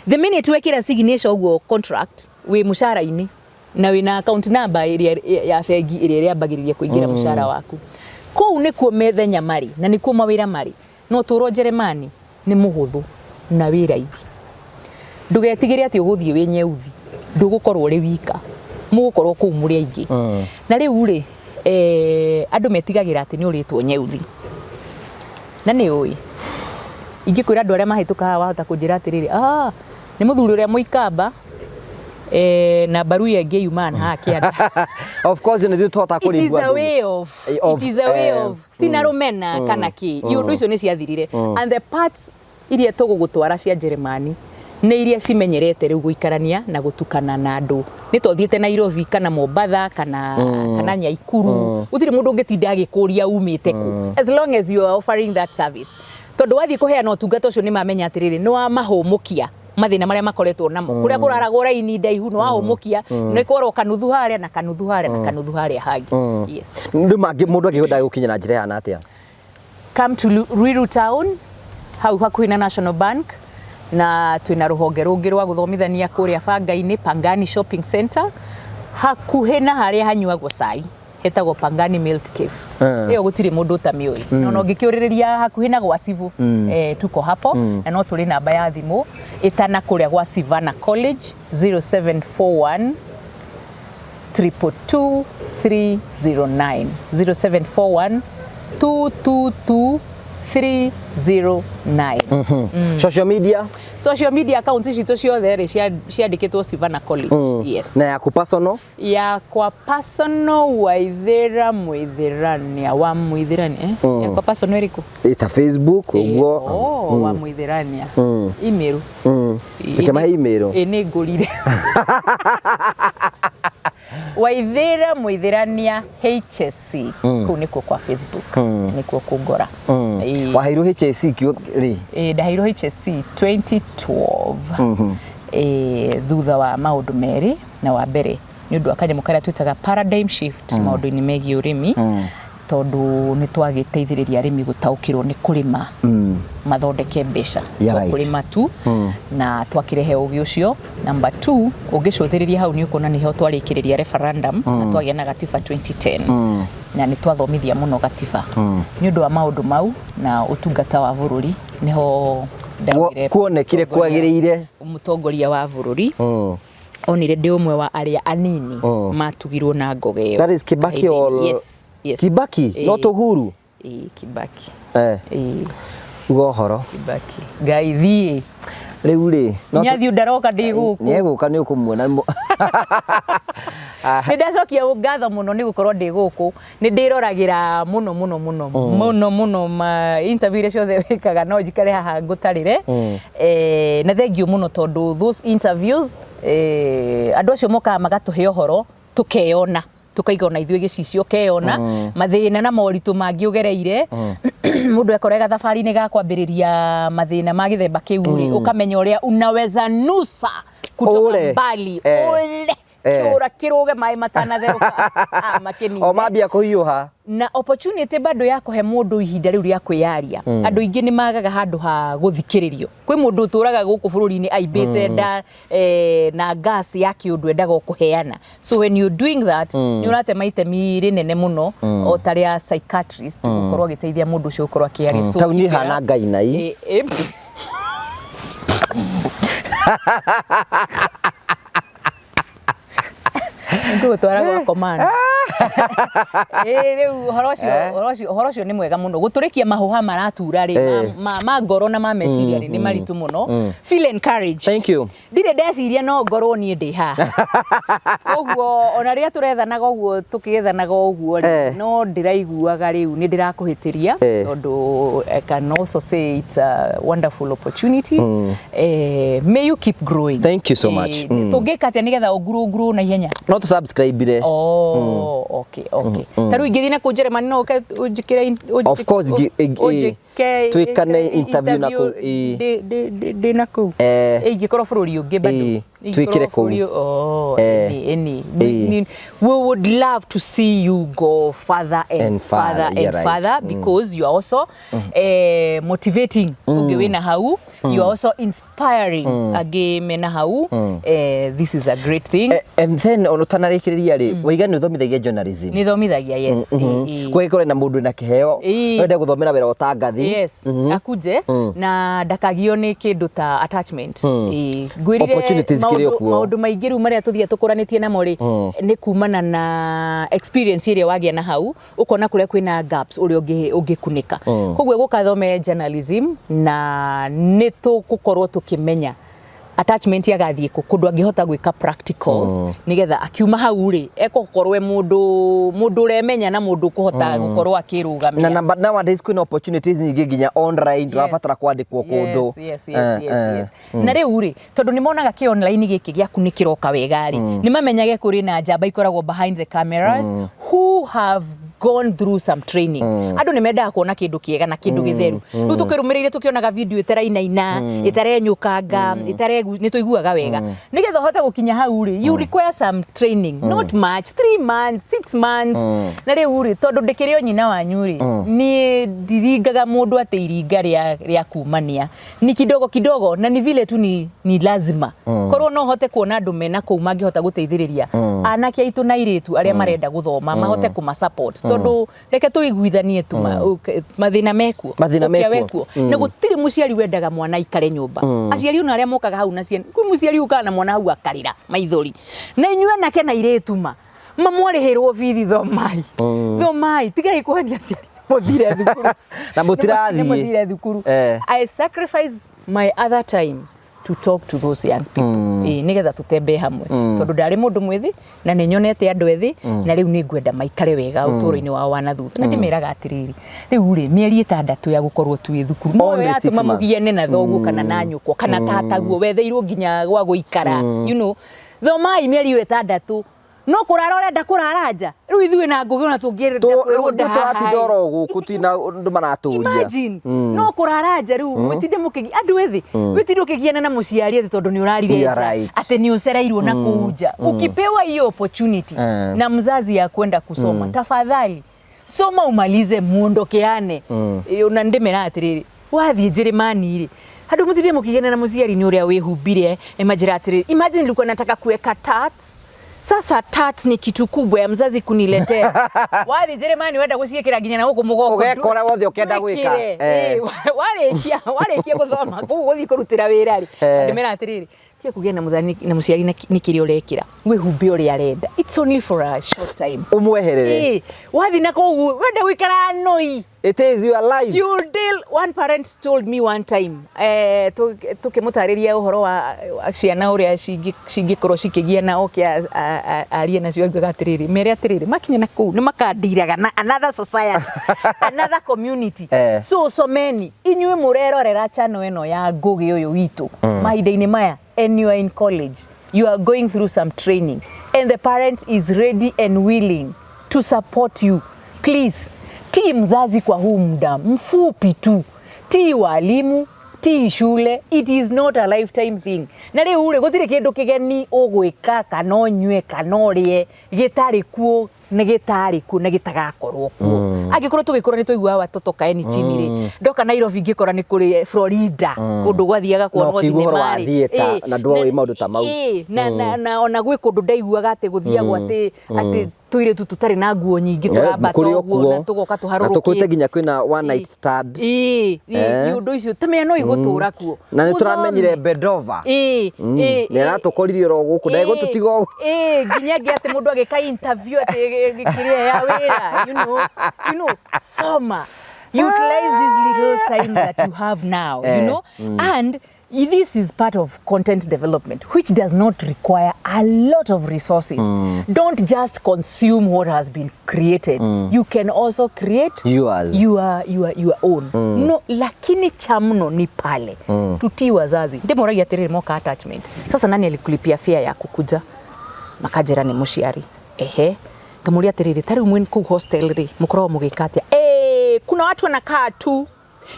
The minute wekĩra signature ũguo contract, wĩ mũcara-inĩ na wĩna account number ĩrĩa ya bengi ĩrĩa ĩrĩambagĩrĩria kũingĩra mũcara waku. Kũu nĩkuo methenya marĩ na nĩkuo mawĩra marĩ. No tũrwo Njeremani nĩ mũhũthũ na wĩ raithi. Ndũgetigĩre atĩ ũgũthiĩ wĩ nyeuthi, ndũgũkorwo ũrĩ wika, mũgũkorwo kũu mũrĩ aingĩ. Na rĩu rĩ, andũ metigagĩra atĩ nĩ ũrĩtwo nyeuthi, na nĩ ũĩ ingĩkwĩra andũ arĩa mahĩtũka haha wahota kũnjĩra atĩrĩrĩ, ah, nĩ mũthuri ũrĩa mũikamba, na mbaruya ĩngĩ yumaga na haha kĩanda. Of course nĩ ithuĩ tũhotaga It is kũringua a way of of, it is a way of tina rũmena kana kĩ, iũndũ icio nĩ ciathirire. And the parts iria tũgũgũtwara cia Njeremani nĩ iria cimenyerete rĩu gũikarania na gũtukana na andũ. Nĩ tothiĩte Nairobi kana Mombatha kana Nyaikuru, gũtirĩ mũndũ ũngĩtinda agĩkũria umĩte kũ, as long as you are offering that service. Tondũ wathiĩ kũheana ũtungata ũcio, nĩ mamenya atĩrĩrĩ, nĩ wamahũmũkia mathĩna marĩa makoretwo namo kũrĩa kũraragwo raini ndaihu, nĩ wahũmũkia nĩ kworwo kanuthu harĩa na kanuthu harĩa na kanuthu harĩa hangĩ. Yes. Rĩu mangĩ mũndũ angĩenda gũkinya na njĩra ĩhana atĩa? Come to Ruiru town, hau hakuhĩ na National Bank, na twĩna rũhonge rũngĩ rwa gũthomithania kũrĩa Banga-inĩ, Pangani Shopping Center, hakuhĩ na harĩa hanyuagwo cai hetagwo Pangani Milk Cave. Ĩyo gũtirĩ mũndũ ũtamĩũĩ. No ũngĩkĩũrĩrĩria hakuhĩ na gwa Civu, tuko hapo. Na no tũrĩ namba ya thimũ ĩtana kũrĩa gwa Sivana College, 0741 222 309, 0741 222 309. Social media? Social media account citũ ciothe rĩ, ciandĩkĩtwo Sivana College. Yes. Na yaku personal? Yakwa personal, Waithĩra Mwithirania, wa Mwithirania, eh? Yakwa personal ĩrĩkũ? Ita Facebook ũguo. Oh, wa Mwithirania. Email? Tũkĩmahe email. Ĩ, nĩ ngũrire Waithĩra Mwithirania HSC, kũu nĩkuo kwa Facebook, nĩkuo kũngora. Ĩĩ. Waheirwo HSC kĩo rĩ? Ĩĩ, ndaheirwo HSC 2012, thutha wa maũndũ merĩ, na wa mbere nĩ ũndũ wa kanyamũ karĩa twĩtaga paradigm shift maũndũ-inĩ megiĩ ũrĩmi, tondũ nĩ twagĩteithĩrĩria arĩmi gũtaũkĩrwo nĩ kũrĩma mathondeke mbeca, to kũrĩma tu, na twakĩrehe ũgĩ ũcio. Number 2, ũngĩcũthĩrĩria hau nĩ ũkuona nĩho twarĩkĩrĩria referendum na twagĩa na gatiba 2010, na nĩ twathomithia mũno gatiba. Nĩ ũndũ wa maũndũ mau na ũtungata wa bũrũri, nĩho ndaugire Kuonekire kwagĩrĩire. Mũtongoria wa bũrũri onire ndĩ ũmwe wa arĩa anini matugirwo na ngoga ĩyo. That is Kibaki or Yes. Kibaki, not Uhuru? Ĩĩ, Kibaki. Ĩĩ. Uga ũhoro. Kibaki. Ngai thiĩ. Rĩu rĩ no Nyathi ndaroka ndĩ gũkũ. Nĩ egũka, nĩ ũkũmuona. Nĩ ndacokia ngatho mũno nĩ gũkorwo ndĩ gũkũ. Nĩ ndĩroragĩra mũno mũno mũno mũno mũno ma interview iria ciothe wĩkaga, no njikare haha ngũtarĩre. Na thank you mũno, tondũ those interviews, andũ acio mokaga magatũhe ũhoro tũkeyona. Tũkaiga ona ithuĩ gĩcicio keyona mathĩna na moritũ mangĩ ũgereire. Mũndũ ekorega thabarĩ-inĩ ga kwambĩrĩria mathĩna ma gĩthemba kĩu rĩ, ũkamenya ũrĩa unaweza nusa kutoka Ure. mbali. Ule kĩũra kĩrũge maĩ matanatherũka. Ah, makĩnine. O mambia kũhiũha. Na opportunity bado ya kũhe mũndũ ihinda rĩu rĩa kwĩyaria. Andũ aingĩ nĩ magaga handũ ha gũthikĩrĩrio. Kwĩ mũndũ ũtũraga gũkũ bũrũri-inĩ aimbĩte nda na gas ya kĩũndũ endaga o kũheana. So when you doing that, nĩ ũratema itemi rĩnene mũno o ta rĩa psychiatrist gũkorwo agĩteithia mũndũ ũcio gũkorwo akĩaria. So Tau niĩ keep it hana up. ngai nai. Ngũgũtwara gwa command. Ĩ rĩu ũhoro ũcio, ũhoro ũcio nĩ mwega mũno. Gũtũrĩkia mahũha maratura rĩ, ma ngoro na ma meciria rĩ, nĩ maritũ mũno. Feel encouraged. Thank you. Ndirĩ ndeciria no ngorwo niĩ ndĩ haha. Koguo ona rĩrĩa tũrethanaga ũguo, tũkĩethanaga ũguo rĩ, no ndĩraiguaga rĩu nĩ ndĩrakũhĩtĩria, tondũ I can also say it's a wonderful opportunity. May you keep growing. Thank you so much. Tũngĩka atĩa nĩgetha ũngurũ na ihenya? No tũ subscribe. Oh, okay. Ta rĩu ingĩthiĩ na kũu Germany no ũke ũnjĩkĩre Of course, ũnjĩke twĩkane interview na kũu, ĩ. Ndĩ na kũu. Ingĩkorwo bũrũri ũngĩ bado. Twĩkĩre Ingĩkorwo kũu. Oh, any, any. We would love to see you go further and, And further, further and you're right. further, because you are also motivating ũngĩ wĩna hau. You are also inspiring angĩ mena hau. This is a great thing. And then ona ũtanarĩkĩrĩria rĩ, waiga nĩ ũthomithagia journalism. Nĩ thomithagia, yes. Kũgĩkorwo na mũndũ wĩna kĩheo wende gũthomera wĩra ũtangathi. Yes, akuje na ndakagio nĩ kĩndũ ta attachment. Ngwĩrire Opportunities ikĩrĩ o kuo. Maũndũ maingĩ rĩu marĩa tũthiĩ tũkũranĩtie namo rĩ, nĩ kumana na experience ĩrĩa wagĩa na hau, ũkona kũrĩa kwĩna gaps ũrĩa ũngĩkunĩka. Koguo gũkathome journalism na nĩ tũgũkorwo tũkĩmenya attachment agathiĩ kũ, kũndũ angĩhota gwĩka practicals, nĩgetha akiuma hau rĩ, ekũkorwo e mũndũ ũremenya na mũndũ ũkũhota gũkorwo akĩrũgamia. Na nowadays kwĩna opportunities nyingĩ nginya online, ndũrabatara kwandĩkwo kũndũ. Yes. Na rĩu rĩ, tondũ nĩ monaga kĩ online gĩkĩ gĩaku nĩ kĩroka wega rĩ, nĩ mamenyage kũrĩ na njamba ikoragwo behind the cameras who have gone through some training. Andũ nĩ mendaga kuona kĩndũ kĩega na kĩndũ gĩtheru. Rĩu tũkĩrũmĩrĩire tũkĩonaga video ĩtarainaina, ĩtarenyũkanga, ĩtaregu, nĩ tũiguaga wega. Nĩgetha ũhote gũkinya hau rĩ, you require some training, not much, 3 months, 6 months. Na rĩu rĩ, tondũ ndĩkĩrĩ o nyina wanyu rĩ, niĩ ndiringaga mũndũ atĩ iringa rĩa kumania ni kidogo kidogo, na ni vile tu ni lazima korwo no hote kuona andũ mena kũu mangĩhota gũteithĩrĩria anake aitũ na airĩtu arĩa marenda gũthoma, mahote kũma support, tondũ reke tũiguithanie tu, mathĩna mekuo. Mathĩna Ũkĩa mekuo. wekuo. Na gũtirĩ mũciari wendaga mwana aikare nyũmba. Aciari ona arĩa mokaga hau na ciana, kwĩ mũciari ũkaga na mwana hau akarĩra maithori. Na inyuĩ anake na airĩtu ma mamwarĩhĩrwo bithi, thomai, thomai, tigai kũhania aciari mũthire thukuru. Na mũtirathiĩ. Nĩ mũthire thukuru. I sacrifice my other time to talk to those young people. Nĩgetha tũtembee hamwe, tondũ ndarĩ mũndũ mwĩthĩ na nĩ nyonete andũ ethĩ, na rĩu nĩ ngwenda maikare wega ũtũũro-inĩ wao wa na thutha. Na ndĩmeraga atĩrĩrĩ, rĩu rĩ, mĩeri 6 ya gũkorwo twĩ thukuru no Only six yatũma months. mũgiane na thoguo kana na nyũkwa kana tataguo, wetheirwo nginya gwa gũikara, thomai mĩeri ĩyo 6, no kũrara ũrenda kũrara nja. Rĩu ithuĩ na Ngũgĩ ona tũngĩenda kwĩrwo nda haha Tũratinda ĩ. oro gũkũ, tina ũndũ maratũria. Imagine, no kũrara nja. Rĩu wĩtinde mũkĩgi andũ ethĩ, wĩtinde ũkĩgiana na mũciari atĩ tondũ nĩ ũrarire You are nja, right. atĩ nĩ ũcereirwo na kũu nja. Ukipewa hiyo opportunity na mzazi ya kwenda kusoma, tafadhali soma umalize, muondokeane. Ona ndĩmera atĩrĩrĩ, wathiĩ Njĩrĩmani rĩ, handũ mũtinde mũkĩgiana na mũciari nĩ ũrĩa wĩhumbire, ĩmanjĩra atĩrĩrĩ, imagine nilikuwa nataka kuweka tats. Sasa tats ni kitu kubwa ya mzazi kuniletea. Wathiĩ Njĩrĩmani wenda gũciĩkĩra nginya na gũkũ mũgongo. Ũgekora wothe ũkĩenda gwĩka. Wĩkĩre. Warĩkia gũthoma kũu gũthiĩ kũrutĩra wĩra rĩ, ndĩmera atĩrĩrĩ, tiga kũgĩa na mũthani na mũciari na nĩ kĩrĩa ũrekĩra, wĩhumbe ũrĩa arenda. It's only for a short time. Ũmweherere. Wathiĩ na kũu wenda gũikara noi. It is your life. You deal. One parent told me one time, tukĩmũtarĩria ũhoro wa ciana ũrĩa cingĩkorwo cikĩgiana, oke arie nacio, augaga atĩrĩrĩ, mere atĩrĩrĩ, makinya na kũu nĩ makandiraga na another society, another community. So someni, inyuĩ mũrerorera channel ĩno ya Ngũgĩ ũyũ witũ mahinda-inĩ maya, and you are in college, you are going through some training. And the parent is ready and willing to support you. Please, tii mzazi kwa huu muda mfupi tu. Tii walimu, tii shule, it is not a lifetime thing. Na rĩu rĩ, gũtirĩ kĩndũ kĩgeni ũgwĩka kana ũnyue kana ũrĩe gĩtarĩ kuo na gĩtarĩ kuo na gĩtagakorwo kuo. Angĩkorwo tũgĩkũra nĩ twaiguaga watoto kaeni chini rĩ, ndoka Nairobi ngĩkora nĩ kũrĩ Florida, kũndũ gwathiaga kuonwo Na ũkĩigua ũhoro wa thinema rĩ. theatre, na ndwoĩ maũndũ ta mau. Na ona gwĩ kũndũ ndaiguaga atĩ gũthiagwo atĩ tũirĩtu tũtarĩ na nguo nyingĩ tũrambata kũrĩ o ũguo kuo. na tũgoka Na tũkwĩte tũharũrũkĩte. Nginya kwĩna one night stand. Ĩĩ, ũndũ ũcio ta mĩa no igũtũra kuo. Na nĩ tũramenyire Mũthome. Bedova. Ĩĩ, ĩĩ, Nĩ aratũkoririe oro gũkũ, ndegũtũtiga ũguo. Ĩĩ, nginya ĩngĩ atĩ mũndũ agĩka interview atĩ kĩrĩa ya wĩra, soma, utilize this little time that you have now, you know, and this is part of content development, which does not require a lot of resources. Don't just consume what has been created. You can also create Yours. your own. No, lakini cha mno ni pale tutii wazazi. Ndĩmoragia atĩrĩrĩ, moka attachment, sasa nani alikulipia fare ya kukuja? Makanjĩra nĩ mũciari. Ehe, ngamũria atĩrĩrĩ, ta rĩu mwĩ kũu hostel rĩ, mũkoragwo mũgĩka atĩa? Kuna watu wanakaa tu,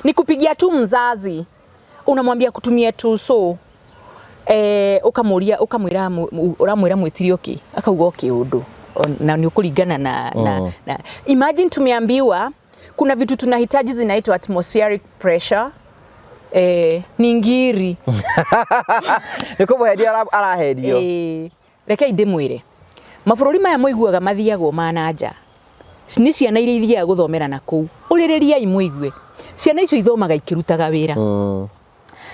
ni kupigia tu mzazi, unamwambia kutumia tu. So ukamuria, ukamwira, uramwira mwĩtirie ũkĩ, akauga o kĩũndũ. Na nĩ ũkũringana na imagine tumeambiwa kuna vitu tunahitaji zinaitwa atmospheric pressure, ni ngiri. Nĩ kũmũheria araherio. Rekei ndĩmwĩre, mabũrũri maya mũiguaga mathiagwo ma na nja nĩ ciana iria ithiaga gũthomera na kũu. Ũrĩrĩriai mũigue, ciana icio ithomaga ikĩrutaga wĩra.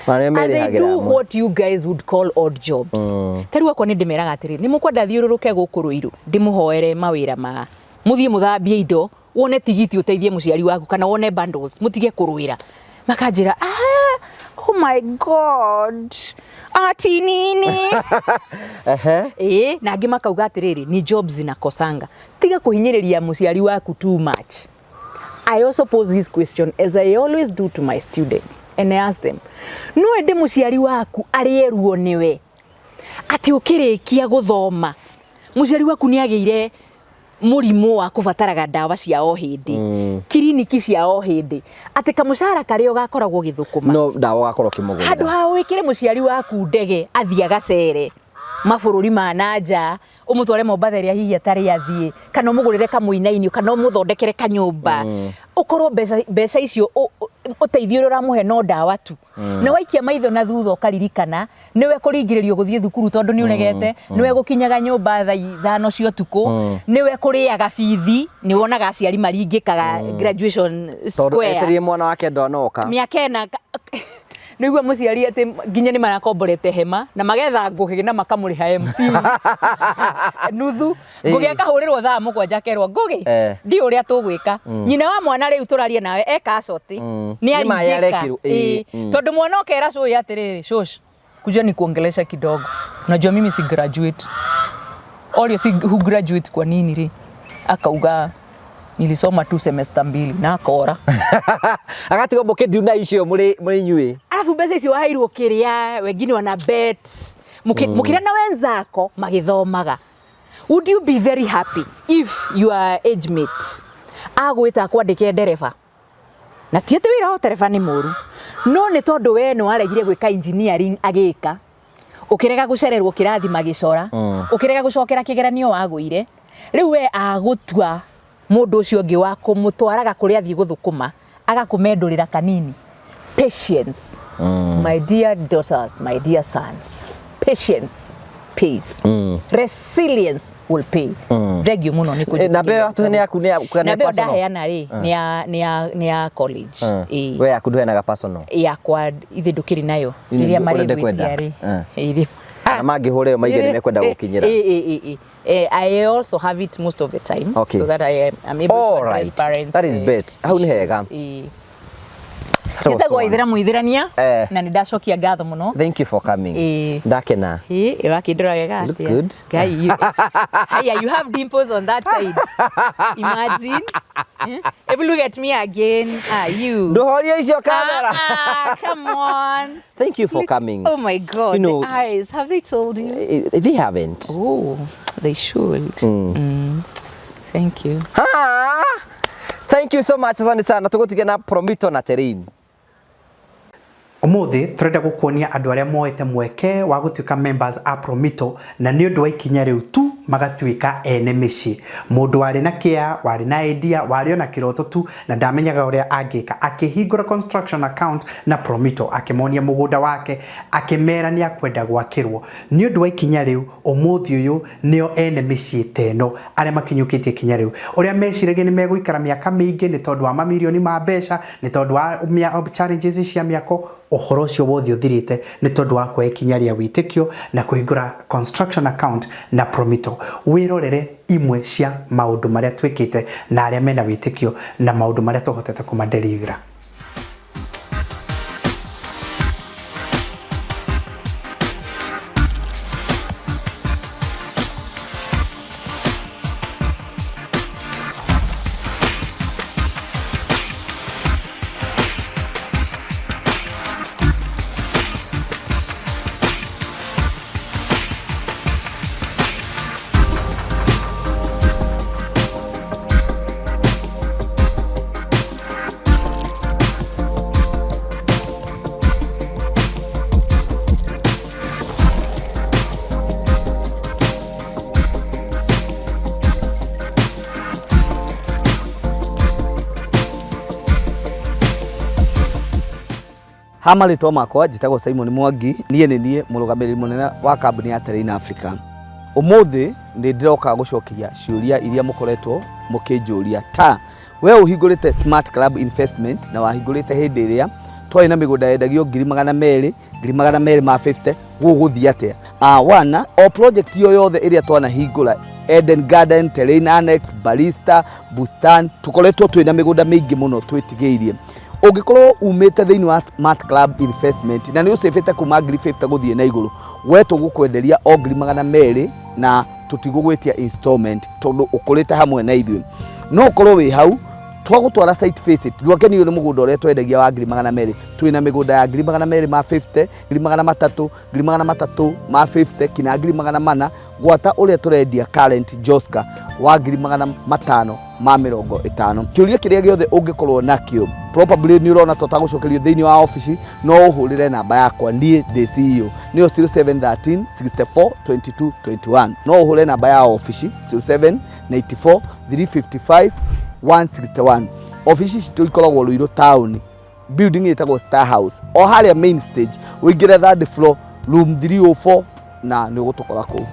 Na nĩ And they merĩhagĩra do amwe. What you guys would call odd jobs. Ta rĩu akwa nĩ ndĩmeraga atĩrĩrĩ, nĩ mũkwenda thiũrũrũke gũkũ Rũirũ ndĩmũhoere mawĩra ma mũthiĩ mũthambie indo, wone tigiti ũteithie mũciari waku, kana wone bundles, mũtige kũrũĩra. Makanjĩra, "Ah, oh my God, ati nini?" Ĩĩ, na angĩ makauga atĩrĩrĩ, ni jobs zinakosanga. Tiga kũhinyĩrĩria mũciari waku too much. I also pose this question, as I always do to my students, and I ask them, no ende mũciari waku arĩe ruo nĩwe atĩ ũkĩrĩkia gũthoma mũciari waku nĩ agĩire mũrimũ wa kũbataraga ndawa cia o hĩndĩ, kiriniki cia o hĩndĩ, atĩ kamũcara karĩa ũgakoragwo ũgĩthũkũma No ndawa ũgakorwo ũkĩmũgũrĩra. Handũ ha wĩkĩre mũciari waku ndege athiĩ agacere mabũrũri ma na nja, ũmũtware Mombatha ĩrĩa hihi atarĩ athiĩ, kana ũmũgũrĩre kamũinainio, kana ũmũthondekere kanyũmba, ũkorwo mbeca icio ũteithio ũrĩa ũramũhe no ndawa tu. Na waikia maitho na thutha ũkaririkana nĩwe kũringĩrĩrio gũthiĩ thukuru tondũ nĩ ũregete, nĩwe gũkinyaga nyũmba thaa 5 cia ũtukũ, nĩwe kũrĩaga bithi. Nĩ wonaga aciari maringĩkaga graduation Tondũ square. Etereire mwana wake ndanoka. Mĩaka 4 nĩguo mũciari atĩ nginya nĩ marakomborete hema na magetha ngũgĩ na makamũrĩha MC nuthu. Ngũgĩ akahũrĩrwo thaa 7, akerwo, "Ngũgĩ, ndi ũrĩa tũgwĩka." Nyina wa mwana rĩu tũraria nawe eka coti. Nĩ Nĩ maĩ aringĩka. Arekirwo, ĩĩ. Tondũ mwana ũkera cũĩ atĩrĩrĩ, "Shosh, kuja ni kuongelesha kidogo, unajua mimi si graduate." Orio, si hu graduate kwa nini rĩ? Akauga, "Nilisoma tu semester mbili," na akora. Agatigwo mũkĩndiu na icio mũrĩ inyuĩ. Alafu mbeca icio waheirwo kĩrĩa, wengine wana bet mũkĩrĩa na wenzako magĩthomaga. Would you be very happy if your age mate agwĩta akwandĩke ndereba? Na ti atĩ wĩra wa ũtereba nĩ mũru, no nĩ tondũ we nĩ waregire gwĩka engineering, agĩka ũkĩrega gũcererwo kĩrathi magĩcora, ũkĩrega gũcokera kĩgeranio wagũire, rĩu we agũtua mũndũ ũcio ũngĩ wa kũmũtwaraga kũrĩa athiĩ gũthũkũma, agakũmendũrĩra kanini. Patience, my dear daughters, my dear sons, patience pays. Resilience will pay. Thank you mũno nĩ Eh, namba ĩyo yatũhe nĩ yaku, nĩ ya kana nĩ Namba ĩyo personal? ndaheana rĩ, nĩ ya college. Ĩĩ. We yaku ndũheanaga personal? Yakwa ithe ndũkĩrĩ nayo. Nĩ Rĩrĩa ũrenda marĩgwĩtia kwenda? rĩ. Ĩĩ. Na mangĩhũra ĩyo maige nĩ mekwenda gũkinyĩra. Ĩĩ. I also have it most of the time so that I am able to All address right. parents. That is best. Hau nĩ hega. Ĩĩ. Njĩtagwo Waithera Mũithĩrania Eh. na nĩ ndacokia ngatho mũno. Thank you for coming. Ĩĩ. Ndakena. Ĩ, ũrakĩndora wega Look atĩa? good. Ngai, haya, you have dimples on that side. Imagine. Eh? If you look at me again, ah, you. Ndũhorie icio kamera. Ah, ah, come on. Thank you for Look- coming. Oh my God, You know- the eyes. Have they told you? They haven't. Oh, they should. Mm. Thank you. Ha! Thank you so much. Asante sana. Tũgũtiga na Promito na Terrain. Umuthi turenda gukuonia andu aria moete mweke wa gutuika members a Promito na ni undu wa ikinya riu tu magatuika ene micii. Mundu wari na kia, wari na idea, wari ona kiroto tu na ndamenyaga uria angika, akihingura construction account na Promito, akimonia mugunda wake, akimera ni akwenda gwakirwo. Ni undu wa ikinya riu umuthi uyu nio ene micii ta ino aria makinyukitie ikinya riu, uria meciragia ni meguikara miaka miingi ni tondu wa mamirioni ma mbeca, ni tondu wa challenges cia miako, uhoro ucio wothe uthirite ni tondu wa kuoya ikinya ria witikio na kuhingura construction account na Promito. Wirorere imwe cia maundu maria twikite na aria mena witikio na maundu maria tuhotete kumadelivera. Ha marĩtwa makwa njĩtagwo Simon Mwangi, niĩ nĩ niĩ mũrũgamĩrĩri mũnene wa kambuni ya Terrain Africa. Ũmũthĩ nĩ ndĩroka gũcokeria ciũria iria mũkoretwo mũkĩnjũria ta we ũhingũrĩte Smart Club Investment na wahingũrĩte hĩndĩ ĩrĩa twarĩ na mĩgũnda yendagio 200,000, 250,000, gũgũthiĩ atĩa? Wana o project yo yothe ĩrĩa twanahingũra, Eden Garden, Terrain Annex, Barista, Bustan, tũkoretwo twĩna mĩgũnda mĩingĩ mũno twĩtigĩirie. Ũngĩkorwo umĩte thĩinĩ wa Smart Club Investment na nĩ ũcĩbĩte kuma 50,000 gũthiĩ na igũrũ, we tũgũkwenderia o 200,000 na tũtigũgwĩtia installment tondũ ũkũrĩte hamwe na ithuĩ. No ũkorwo wĩ hau twagũtwara site visit, ndwakenio nĩ mũgũnda ũrĩa twendagia wa 200,000, twĩna mĩgũnda ya 250,000, 300,000, 350,000 kinya 400,000, gwata ũrĩa tũrendia current Joska wa 550,000. Kĩũria kĩrĩa gĩothe ũngĩkorwo nakĩo, probably nĩ ũrona tũtagũcokerio thĩinĩ wa obici, no ũhũrĩre namba yakwa, niĩ ndĩ CEO, nĩyo 0713 64 22 21. No ũhũre namba ya obici 0794 355 161. Obici citũ ikoragwo Ruiru town, building ĩtagwo Star House, o harĩa main stage, ũingĩre third floor room 304 na nĩ ũgũtũkora kũu.